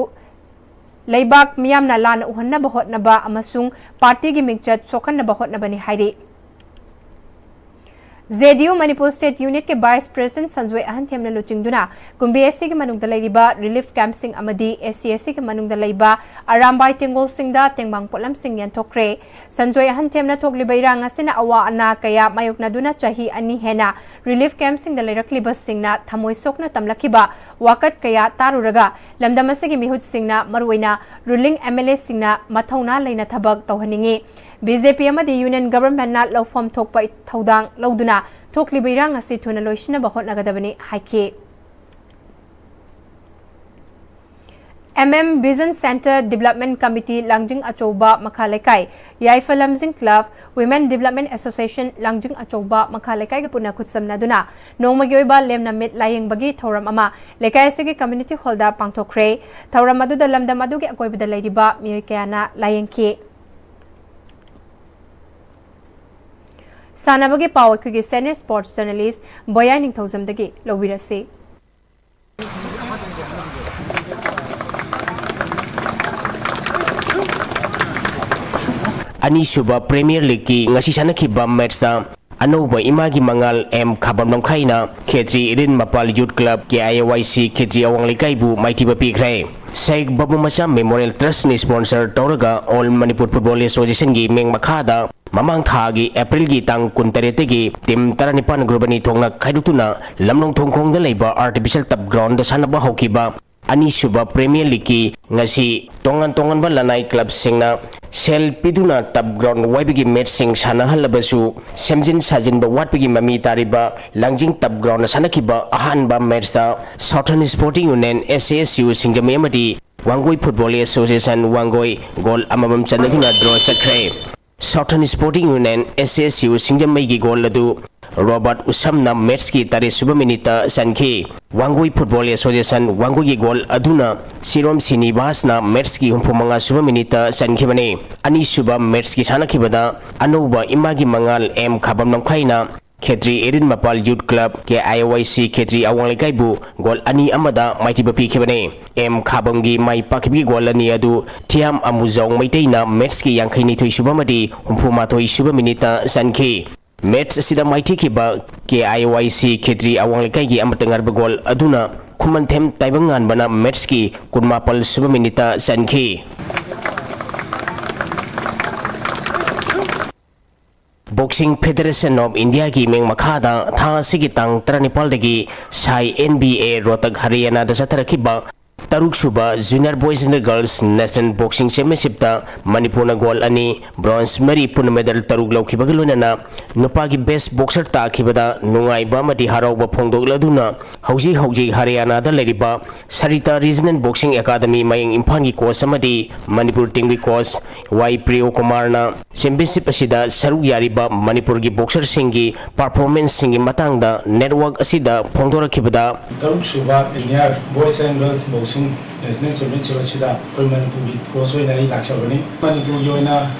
ꯂꯩꯕꯥꯛ ꯃꯤꯌꯥꯝꯅ ꯂꯥꯟꯅ ꯎꯍꯟꯅꯕ ꯍꯣꯠꯅꯕ ꯑꯃꯁꯨꯡ ꯄꯥꯔꯇꯤꯒꯤ ꯃꯤꯡꯆꯠ ꯁꯣꯛꯍꯟꯅꯕ ꯍꯣꯠꯅꯕꯅꯤ ꯍꯥꯏꯔꯤ꯫ J D U Manipur state ꯌꯨꯅꯤꯠꯀꯤ ꯚꯥꯏꯁ ꯄ꯭ꯔꯦꯁꯤꯗꯦꯟꯠ ꯁꯟꯖꯣꯏ ꯑꯍꯟꯊꯦꯝꯅ ꯂꯨꯆꯤꯡꯗꯨꯅ ꯀꯨꯝꯕꯤ ꯑꯦꯁ ꯁꯤꯒꯤ ꯃꯅꯨꯡꯗ ꯂꯩꯔꯤꯕ ꯔꯤꯂꯤꯐ ꯀꯦꯝꯞꯁꯤꯡ ꯑꯃꯗꯤ ꯑꯦꯁ ꯁꯤ ꯑꯦꯁ ꯁꯤꯒꯤ ꯃꯅꯨꯡꯗ ꯂꯩꯕ ꯑꯔꯥꯝꯕꯥꯏ ꯇꯦꯡꯒꯣꯜꯁꯤꯡꯗ ꯇꯦꯡꯕꯥꯡ ꯄꯣꯠꯂꯝꯁꯤꯡ ꯌꯦꯟꯊꯣꯛꯈ꯭ꯔꯦ꯫ ꯁꯟꯖꯣꯏ ꯑꯍꯟꯊꯦꯝꯅ ꯊꯣꯛꯂꯤꯕ ꯏꯔꯥꯡ ꯑꯁꯤꯅ ꯑꯋꯥ ꯑꯅꯥ ꯀꯌꯥ ꯃꯥꯌꯣꯛꯅꯗꯨꯅ ꯆꯍꯤ ꯑꯅꯤ ꯍꯦꯟꯅ ꯔꯤꯂꯤꯐ ꯀꯦꯝꯞꯁꯤꯡꯗ ꯂꯩꯔꯛꯂꯤꯕꯁꯤꯡꯅ ꯊꯃꯣꯏ ꯁꯣꯛꯅ ꯇꯝꯂꯛꯈꯤꯕ ꯋꯥꯀꯠ ꯀꯌꯥ ꯇꯥꯔꯨꯔꯒ ꯂꯝꯗꯝ ꯑꯁꯤꯒꯤ ꯃꯤꯍꯨꯠꯁꯤꯡꯅ, ꯃꯔꯨꯑꯣꯏꯅ ꯔꯨꯂꯤꯡ ꯑꯦꯝ ꯑꯦꯜ ꯑꯦꯁꯤꯡꯅ ꯃꯊꯧꯅꯥ ꯂꯩꯅ ꯊꯕꯛ ꯇꯧꯍꯟꯅꯤꯡꯏ꯫ ꯕꯤ ꯖꯦ ꯄꯤ ꯑꯃꯗꯤ ꯌꯨꯅꯤꯌꯟ ꯒꯚꯔꯟꯃꯦꯟꯠꯅ ꯂꯧꯐꯝ ꯊꯣꯛꯄ ꯊꯧꯗꯥꯡ ꯂꯧꯗꯨꯅ ꯊꯣꯛꯂꯤꯕ ꯏꯔꯥꯡ ꯑꯁꯤ ꯊꯨꯅ ꯂꯣꯏꯁꯤꯟꯅꯕ ꯍꯣꯠꯅꯒꯗꯕꯅꯤ ꯍꯥꯏꯈꯤ꯫ M M vision centre development committee ꯂꯥꯡꯖꯤꯡ ꯑꯆꯧꯕ ꯃꯈꯥ ꯂꯩꯀꯥꯏ, ꯌꯥꯏꯐ ꯂꯝꯖꯤꯡ ꯀ꯭ꯂꯕ, ꯋꯤꯃꯦꯟ ꯗꯤꯕꯦꯂꯞꯃꯦꯟꯠ ꯑꯦꯁꯣꯁꯤꯌꯦꯁꯟ ꯂꯥꯡꯖꯤꯡ ꯑꯆꯧꯕ ꯃꯈꯥ ꯂꯩꯀꯥꯏꯒ ꯄꯨꯟꯅ ꯈꯨꯠꯁꯝꯅꯗꯨꯅ ꯅꯣꯡꯃꯒꯤ ꯑꯣꯏꯕ ꯂꯦꯝꯅ ꯃꯤꯠ ꯂꯥꯌꯦꯡꯕꯒꯤ ꯊꯧꯔꯝ ꯑꯃ ꯂꯩꯀꯥꯏ ꯑꯁꯤꯒꯤ ꯀꯝꯃ꯭ꯌꯨꯅꯤꯇꯤ ꯍꯣꯜꯗ ꯄꯥꯡꯊꯣꯛꯈ꯭ꯔꯦ꯫ ꯊꯧꯔꯝ ꯑꯗꯨꯗ ꯂꯝꯗꯝ ꯑꯗꯨꯒꯤ ꯑꯀꯣꯏꯕꯗ ꯂꯩꯔꯤꯕ ꯃꯤꯑꯣꯏ ꯀꯌꯥꯅ ꯂꯥꯌꯦꯡꯈꯤ꯫ ꯁꯥꯟꯅꯕꯒꯤ ꯄꯥꯎ ꯑꯩꯈꯣꯏꯒꯤ ꯁꯦꯅꯤꯌꯔ ꯁ꯭ꯄꯣꯔꯠꯁ ꯖꯔꯅꯦꯂꯤꯁ ꯕꯣꯌꯥꯏ ꯅꯤꯡꯊꯧꯖꯝꯗꯒꯤ ꯂꯧꯕꯤꯔꯁꯤ꯫ ꯑꯅꯤꯁꯨꯕ ꯄ꯭ꯔꯤꯃꯤꯌꯔ ꯂꯤꯒꯀꯤ ꯉꯁꯤ ꯁꯥꯟꯅꯈꯤꯕ ꯃꯦꯠꯁꯇ ꯑꯅꯧꯕ ꯏꯃꯥꯒꯤ ꯃꯉꯥꯜ ꯑꯦꯝ ꯈꯥꯕꯝ ꯂꯝꯈꯥꯏꯅ ꯈꯦꯇ꯭ꯔꯤ ꯏꯔꯤꯟ ꯃꯄꯥꯜ ꯌꯨꯠ club, K I O I C, ꯈꯦꯇ꯭ꯔꯤ ꯑꯋꯥꯡ ꯂꯩꯀꯥꯏꯕꯨ ꯃꯥꯏꯊꯤꯕ ꯄꯤꯈ꯭ꯔꯦ꯫ ꯁꯦꯈ ꯕꯥꯕꯨ ꯃꯆꯥ ꯃꯦꯃꯣꯔꯤꯌꯦꯜ ꯇ꯭ꯔꯁꯠꯅ ꯁ꯭ꯄꯣꯟꯁꯔ ꯇꯧꯔꯒ ꯑꯣꯜ ꯃꯅꯤꯄꯨꯔ ꯐꯨꯠꯕꯣꯜ ꯑꯦꯁꯣꯁꯤꯌꯦꯁꯟꯒꯤ ꯃꯤꯡ ꯃꯈꯥꯗ ꯃꯃꯥꯡ ꯊꯥꯒꯤ ꯑꯦꯄ꯭ꯔꯤꯜꯒꯤ ꯇꯥꯡ ꯀꯨꯟꯇꯔꯦꯠꯇꯒꯤ ꯇꯤꯝ ꯇꯔꯥꯅꯤꯄꯥꯟ ꯒ꯭ꯔꯨꯞ ꯑꯅꯤ ꯊꯣꯛꯅ ꯈꯥꯏꯗꯣꯛꯇꯨꯅ ꯂꯝꯂꯣꯡ ꯊꯣꯡꯈꯣꯡꯗ ꯂꯩꯕ ꯑꯥꯔꯇꯤꯐꯤꯁꯤꯌꯦꯜ ꯇꯞ ꯒ꯭ꯔꯥꯎꯟꯗ ꯁꯥꯟꯅꯕ ꯍꯧꯈꯤꯕ ꯑꯅꯤꯁꯨꯕ ꯄ꯭ꯔꯤꯃꯤꯌꯔ ꯂꯤꯒꯀꯤ ꯉꯁꯤ ꯇꯣꯉꯥꯟ ꯇꯣꯉꯥꯟꯕ ꯂꯅꯥꯏ ꯀ꯭ꯂꯕꯁꯤꯡꯅ ꯁꯦꯜ ꯄꯤꯗꯨꯅ ꯇꯞ ꯒ꯭ꯔꯥꯎꯟ ꯋꯥꯏꯕꯒꯤ ꯃꯦꯠꯁꯁꯤꯡ ꯁꯥꯟꯅꯍꯜꯂꯕꯁꯨ, ꯁꯦꯝꯖꯤꯟ ꯁꯥꯖꯤꯟꯕ ꯋꯥꯠꯄꯒꯤ ꯃꯃꯤ ꯇꯥꯔꯤꯕ ꯂꯥꯡꯖꯤꯡ ꯇꯞ ꯒ꯭ꯔꯥꯎꯟꯗ ꯁꯥꯟꯅꯈꯤꯕ ꯑꯍꯥꯟꯕ ꯃꯦꯠꯁꯇ southern sporting union, S A S U, Singjamei ꯑꯃꯗꯤ Wangoi football association, Wangoi, goal ꯑꯃꯃꯝ ꯆꯟꯅꯗꯨꯅ ꯗ꯭ꯔꯣ ꯆꯠꯈ꯭ꯔꯦ꯫ Southern sporting union, S S U, ꯁꯤꯡꯖꯃꯩꯒꯤ ꯒꯣꯜ ꯑꯗꯨ ꯔꯣꯕꯥꯔꯠ ꯎꯁꯝꯅ ꯃꯦꯠꯁꯀꯤ ꯇꯔꯦꯠ ꯁꯨꯕ ꯃꯤꯅꯤꯠꯇ ꯆꯟꯈꯤ꯫ ꯋꯥꯡꯒꯣꯏ ꯐꯨꯠꯕꯣꯜ ꯑꯦꯁꯣꯁꯤꯌꯦꯁꯟ, ꯋꯥꯡꯒꯣꯏꯒꯤ ꯒꯣꯜ ꯑꯗꯨꯅ ꯁꯤꯔꯣꯝ ꯁꯤꯅꯤꯕꯥꯁꯅ ꯃꯦꯠꯁꯀꯤ ꯍꯨꯝꯐꯨ ꯃꯉꯥ ꯁꯨꯕ ꯃꯤꯅꯤꯠꯇ ꯆꯟꯈꯤꯕꯅꯤ꯫ ꯑꯅꯤꯁꯨꯕ ꯃꯦꯠꯁꯀꯤ ꯁꯥꯟꯅꯈꯤꯕꯗ ꯑꯅꯧꯕ ꯏꯃꯥꯒꯤ ꯃꯉꯥꯜ ꯑꯦꯝ ꯈꯥꯕꯝ ꯂꯝꯈꯥꯏꯅ ꯈꯦꯇ꯭ꯔꯤ ꯏꯔꯤꯟ ꯃꯄꯥꯜ ꯌꯨꯠ club, K I O I C, ꯈꯦꯇ꯭ꯔꯤ ꯑꯋꯥꯡ ꯂꯩꯀꯥꯏꯕꯨ ꯒꯣꯜ ꯑꯅꯤ ꯑꯃꯗ ꯃꯥꯏꯊꯤꯕ ꯄꯤꯈꯤꯕꯅꯤ꯫ ꯑꯦꯝ ꯈꯥꯕꯝꯒꯤ ꯃꯥꯏ ꯄꯥꯛꯈꯤꯕꯒꯤ ꯒꯣꯜ ꯑꯅꯤ ꯑꯗꯨ ꯊꯤꯌꯥꯝ ꯑꯃꯨꯖꯥꯎ ꯃꯩꯇꯩꯅ ꯃꯦꯠꯁꯀꯤ ꯌꯥꯡꯈꯩ ꯅꯤꯊꯣꯏ ꯁꯨꯕ ꯑꯃꯗꯤ ꯍꯨꯝꯐꯨ ꯃꯥꯊꯣꯏ ꯁꯨꯕ ꯃꯤꯅꯤꯠꯇ ꯆꯟꯈꯤ꯫ ꯃꯦꯠꯁ ꯑꯁꯤꯗ ꯃꯥꯏꯊꯤꯈꯤꯕ ꯀꯦ ꯑꯥꯏ ꯑꯣ ꯑꯥꯏ ꯁꯤ ꯈꯦꯇ꯭ꯔꯤ ꯑꯋꯥꯡ ꯂꯩꯀꯥꯏꯒꯤ ꯑꯃꯠꯇ ꯉꯥꯏꯔꯕ ꯒꯣꯜ ꯑꯗꯨꯅ ꯈꯨꯃꯟꯊꯦꯝ ꯇꯥꯏꯕꯪꯉꯥꯟꯕꯅ ꯃꯦꯠꯁꯀꯤ ꯀꯨꯟꯃꯥꯄꯜ ꯁꯨꯕ ꯃꯤꯅꯤꯠꯇ ꯆꯟꯈꯤ꯫ Boxing Federation of India ꯒꯤ ꯃꯤꯡ ꯃꯈꯥꯗ ꯊꯥ ꯑꯁꯤꯒꯤ ꯇꯥꯡ ꯇꯔꯥꯅꯤꯄꯥꯜꯗꯒꯤ ꯁꯥꯏ ꯑꯦꯟ ꯕꯤ ꯑꯦ ꯔꯣꯍꯇꯛ ꯍꯔꯤꯌꯥꯅꯥꯗ ꯆꯠꯊꯔꯛꯈꯤꯕ ꯇꯔꯨꯛ ꯁꯨꯕ Junior Boys and Girls National Boxing Championshipꯇ ꯃꯅꯤꯄꯨꯔꯅ gold ꯑꯅꯤ, bronze ꯃꯔꯤ, ꯄꯨꯟꯅ medal ꯇꯔꯨꯛ ꯂꯧꯈꯤꯕꯒ ꯂꯣꯏꯅꯅ ꯅꯨꯄꯥꯒꯤ best boxer ꯇꯥꯈꯤꯕꯗ ꯅꯨꯡꯉꯥꯏꯕ ꯑꯃꯗꯤ ꯍꯔꯥꯎꯕ ꯐꯣꯡꯗꯣꯛꯂꯗꯨꯅ ꯍꯧꯖꯤꯛ ꯍꯧꯖꯤꯛ ꯍꯔꯤꯌꯥꯅꯥꯗ ꯂꯩꯔꯤꯕ ꯁꯔꯤꯇꯥ Regional Boxing Academy ꯃꯌꯦꯡ ꯏꯝꯐꯥꯜꯒꯤ coach ꯑꯃꯗꯤ ꯃꯅꯤꯄꯨꯔ teamꯒꯤ coach ꯋꯥꯏ ꯄ꯭ꯔꯤꯌꯣ ꯀꯨꯃꯥꯔꯅ championship ꯑꯁꯤꯗ ꯁꯔꯨꯛ ꯌꯥꯔꯤꯕ ꯃꯅꯤꯄꯨꯔꯒꯤ boxerꯁꯤꯡꯒꯤ performanceꯁꯤꯡꯒꯤ ꯃꯇꯥꯡꯗ network ꯑꯁꯤꯗ ꯐꯣꯡꯗꯣꯔꯛꯈꯤꯕꯗ, ꯇꯔꯨꯛ ꯁꯨꯕ Junior Boys and Girls Boxing National Championship ꯑꯁꯤꯗ ꯑꯩꯈꯣꯏ ꯃꯅꯤꯄꯨꯔꯒꯤ coach ꯑꯣꯏꯅ ꯑꯩ ꯂꯥꯛꯆꯕꯅꯤ꯫ ꯃꯅꯤꯄꯨꯔꯒꯤ ꯑꯣꯏꯅ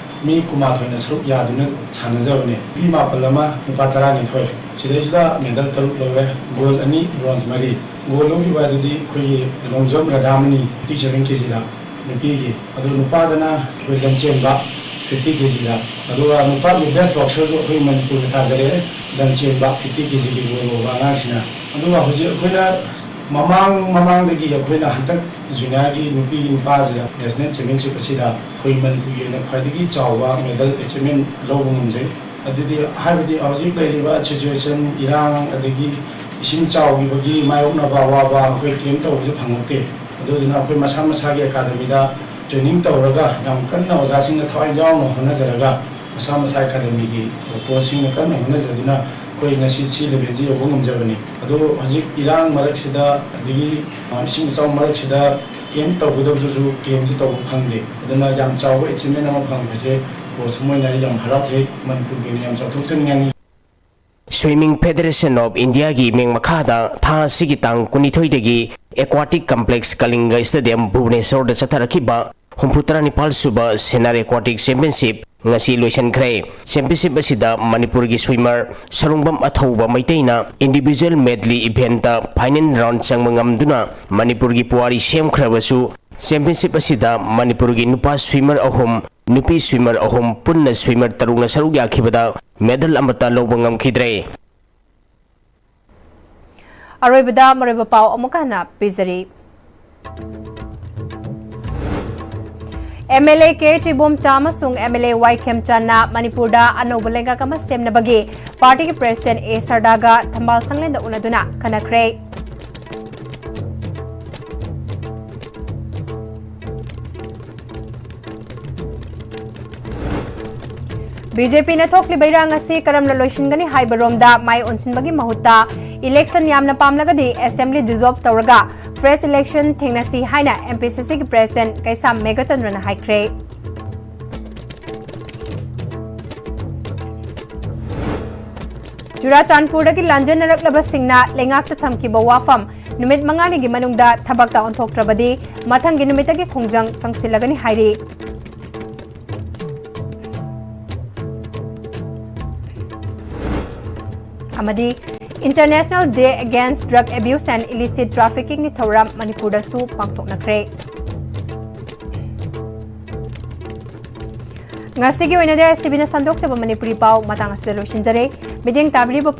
ꯃꯤ ꯀꯨꯟꯃꯥꯊꯣꯏꯅ ꯁꯔꯨꯛ ꯌꯥꯗꯨꯅ ꯁꯥꯟꯅꯖꯕꯅꯤ꯫ ꯅꯨꯄꯤ ꯃꯥꯄꯜ ꯑꯃ, ꯅꯨꯄꯥ ꯇꯔꯥꯅꯤꯊꯣꯏ꯫ ꯁꯤꯗꯩꯁꯤꯗ medal ꯇꯔꯨꯛ ꯂꯧꯔꯦ, gold ꯑꯅꯤ, bronze ꯃꯔꯤ꯫ Gold ꯂꯧꯈꯤꯕ ꯑꯗꯨꯗꯤ ꯑꯩꯈꯣꯏꯒꯤ long jump ꯔꯥꯙꯥꯃꯅꯤ, fifty seven ꯀꯦꯖꯤꯗ ꯅꯨꯄꯤꯒꯤ꯫ ꯑꯗꯨ ꯅꯨꯄꯥꯗꯅ ꯑꯩꯈꯣꯏ ꯂꯝꯖꯦꯟꯕ, fifty ꯀꯦꯖꯤꯗ꯫ ꯑꯗꯨꯒ ꯅꯨꯄꯥꯒꯤ best boxerꯁꯨ ꯑꯩꯈꯣꯏ ꯃꯅꯤꯄꯨꯔꯅ ꯇꯥꯖꯔꯛꯑꯦ, ꯂꯝꯖꯦꯟꯕ, fifty ꯀꯦꯖꯤꯒꯤ gold ꯂꯧꯕ ꯑꯉꯥꯡꯁꯤꯅ꯫ ꯑꯗꯨꯒ ꯍꯧꯖꯤꯛ ꯑꯩꯈꯣꯏꯅ ꯃꯃꯥꯡ ꯃꯃꯥꯡꯗꯒꯤ ꯑꯩꯈꯣꯏꯅ ꯍꯟꯗꯛ juniorꯒꯤ ꯅꯨꯄꯤꯒꯤ ꯅꯨꯄꯥꯁꯤꯗ national championship ꯑꯁꯤꯗ ꯑꯩꯈꯣꯏ ꯃꯅꯤꯄꯨꯔꯒꯤ ꯑꯣꯏꯅ ꯈ꯭ꯋꯥꯏꯗꯒꯤ ꯆꯥꯎꯕ medal achievement ꯂꯧꯕ ꯉꯝꯖꯩ꯫ ꯑꯗꯨꯗꯤ ꯍꯥꯏꯕꯗꯤ ꯍꯧꯖꯤꯛ ꯂꯩꯔꯤꯕ situation, ꯏꯔꯥꯡ, ꯑꯗꯒꯤ ꯏꯁꯤꯡ ꯆꯥꯎꯈꯤꯕꯒꯤ ꯃꯥꯌꯣꯛꯅꯕ ꯑꯋꯥꯕ ꯑꯩꯈꯣꯏ camp ꯇꯧꯕꯁꯨ ꯐꯪꯉꯛꯇꯦ꯫ ꯑꯗꯨꯗꯨꯅ ꯑꯩꯈꯣꯏ ꯃꯁꯥ ꯃꯁꯥꯒꯤ academyꯗ training ꯇꯧꯔꯒ ꯌꯥꯝ ꯀꯟꯅ ꯑꯣꯖꯥꯁꯤꯡꯅ ꯊꯋꯥꯏ ꯌꯥꯎꯅ ꯍꯣꯠꯅꯖꯔꯒ ꯃꯁꯥ ꯃꯁꯥ academyꯒꯤ coachꯁꯤꯡꯅ ꯀꯟꯅ ꯍꯣꯠꯅꯖꯗꯨꯅ ꯑꯩꯈꯣꯏ ꯉꯁꯤ ꯁꯤ levelꯁꯤ ꯌꯧꯕ ꯉꯝꯖꯕꯅꯤ꯫ ꯑꯗꯣ ꯍꯧꯖꯤꯛ ꯏꯔꯥꯡ ꯃꯔꯛꯁꯤꯗ, ꯑꯗꯒꯤ, ꯑ, ꯏꯁꯤꯡ ꯏꯆꯥꯎ ꯃꯔꯛꯁꯤꯗ camp ꯇꯧꯒꯗꯕꯗꯨꯁꯨ campꯁꯨ ꯇꯧꯕ ꯐꯪꯗꯦ꯫ ꯑꯗꯨꯅ ꯌꯥꯝ ꯆꯥꯎꯕ achievement ꯑꯃ ꯐꯪꯕꯁꯦ coach ꯑꯃ ꯑꯣꯏꯅ ꯑꯩ ꯌꯥꯝ ꯍꯔꯥꯎꯖꯩ꯫ ꯃꯅꯤꯄꯨꯔꯒꯤ ꯑꯣꯏꯅ ꯌꯥꯝ ꯆꯥꯎꯊꯣꯛꯆꯅꯤꯡꯉꯤ꯫ Swimming Federation of Indiaꯒꯤ ꯃꯤꯡ ꯃꯈꯥꯗ ꯊꯥ ꯑꯁꯤꯒꯤ ꯇꯥꯡ ꯀꯨꯟꯅꯤꯊꯣꯏꯗꯒꯤ Aquatic Complex ꯀꯂꯤꯡꯒ Stadium ꯚꯨꯕꯅꯦꯁꯣꯔꯗ ꯆꯠꯊꯔꯛꯈꯤꯕ ꯍꯨꯝꯐꯨꯇꯔꯥ ꯅꯤꯄꯥꯜ ꯁꯨꯕ Senior Aquatic Championship ꯉꯁꯤ ꯂꯣꯏꯁꯤꯟꯈ꯭ꯔꯦ꯫ Championship ꯑꯁꯤꯗ ꯃꯅꯤꯄꯨꯔꯒꯤ swimmer Sarungbam ꯑꯊꯧꯕ ꯃꯩꯇꯩꯅ individual medley eventꯇ final round ꯆꯪꯕ ꯉꯝꯗꯨꯅ ꯃꯅꯤꯄꯨꯔꯒꯤ ꯄꯨꯋꯥꯔꯤ ꯁꯦꯝꯈ꯭ꯔꯕꯁꯨ, championship ꯑꯁꯤꯗ ꯃꯅꯤꯄꯨꯔꯒꯤ ꯅꯨꯄꯥ swimmer ꯑꯍꯨꯝ, ꯅꯨꯄꯤ swimmer ꯑꯍꯨꯝ, ꯄꯨꯟꯅ swimmer ꯇꯔꯨꯛꯅ ꯁꯔꯨꯛ ꯌꯥꯈꯤꯕꯗ medal ꯑꯃꯠꯇ ꯂꯧꯕ ꯉꯝꯈꯤꯗ꯭ꯔꯦ꯫ ꯑꯔꯣꯏꯕꯗ ꯃꯔꯨꯑꯣꯏꯕ ꯄꯥꯎ ꯑꯃꯨꯛ ꯍꯟꯅ ꯄꯤꯖꯔꯤ꯫ MLA K H ꯏꯕꯣꯝꯆꯥ ꯑꯃꯁꯨꯡ MLA ꯋꯥꯏ ꯈꯦꯝꯆꯥꯟꯅ ꯃꯅꯤꯄꯨꯔꯗ ꯑꯅꯧꯕ ꯂꯩꯉꯥꯛ ꯑꯃ ꯁꯦꯝꯅꯕꯒꯤ partyꯒꯤ president A ꯁꯔꯗꯥꯒ ꯊꯝꯕꯥꯜ ꯁꯪꯂꯦꯟꯗ ꯎꯅꯗꯨꯅ ꯈꯟꯅꯈ꯭ꯔꯦ꯫ ꯕꯤ ꯖꯦ ꯄꯤꯅ ꯊꯣꯛꯂꯤꯕ ꯏꯔꯥꯡ ꯑꯁꯤ ꯀꯔꯝꯅ ꯂꯣꯏꯁꯤꯟꯒꯅꯤ ꯍꯥꯏꯕꯔꯣꯝꯗ ꯃꯥꯏ ꯑꯣꯟꯁꯤꯟꯕꯒꯤ ꯃꯍꯨꯠꯇ, election ꯌꯥꯝꯅ ꯄꯥꯝꯂꯒꯗꯤ assembly dissolve ꯇꯧꯔꯒ fresh election ꯊꯦꯡꯅꯁꯤ ꯍꯥꯏꯅ ꯑꯦꯝ ꯄꯤ ꯁꯤ ꯁꯤꯒꯤ president ꯀꯩꯁꯥꯝ ꯃꯦꯘꯆꯟꯗ꯭ꯔꯅ ꯍꯥꯏꯈ꯭ꯔꯦ꯫ ꯆꯨꯔꯥꯆꯥꯟꯄꯨꯔꯗꯒꯤ ꯂꯥꯟꯖꯦꯟꯅꯔꯛꯂꯕꯁꯤꯡꯅ ꯂꯩꯉꯥꯛꯇ ꯊꯝꯈꯤꯕ ꯋꯥꯐꯝ ꯅꯨꯃꯤꯠ ꯃꯉꯥꯅꯤꯒꯤ ꯃꯅꯨꯡꯗ ꯊꯕꯛꯇ ꯑꯣꯟꯊꯣꯛꯇ꯭ꯔꯕꯗꯤ ꯃꯊꯪꯒꯤ ꯅꯨꯃꯤꯠꯇꯒꯤ ꯈꯣꯡꯖꯪ ꯆꯪꯁꯤꯜꯂꯒꯅꯤ ꯍꯥꯏꯔꯤ꯫ ꯑꯃꯗꯤ International Day Against Drug Abuse and Illicit Traffickingꯒꯤ ꯊꯧꯔꯝ ꯃꯅꯤꯄꯨꯔꯗꯁꯨ ꯄꯥꯡꯊꯣꯛꯅꯈ꯭ꯔꯦ꯫ ꯉꯁꯤꯒꯤ ꯑꯣꯏꯅꯗꯤ ꯑꯥꯏ ꯑꯦꯁ ꯇꯤ ꯚꯤꯅ ꯁꯟꯗꯣꯛꯆꯕ ꯃꯅꯤꯄꯨꯔꯤ ꯄꯥꯎ ꯃꯇꯥꯡ ꯑꯁꯤꯗ ꯂꯣꯏꯁꯤꯟꯖꯔꯦ꯫ ꯃꯤꯠꯌꯦꯡ ꯇꯥꯕꯤꯔꯤꯕ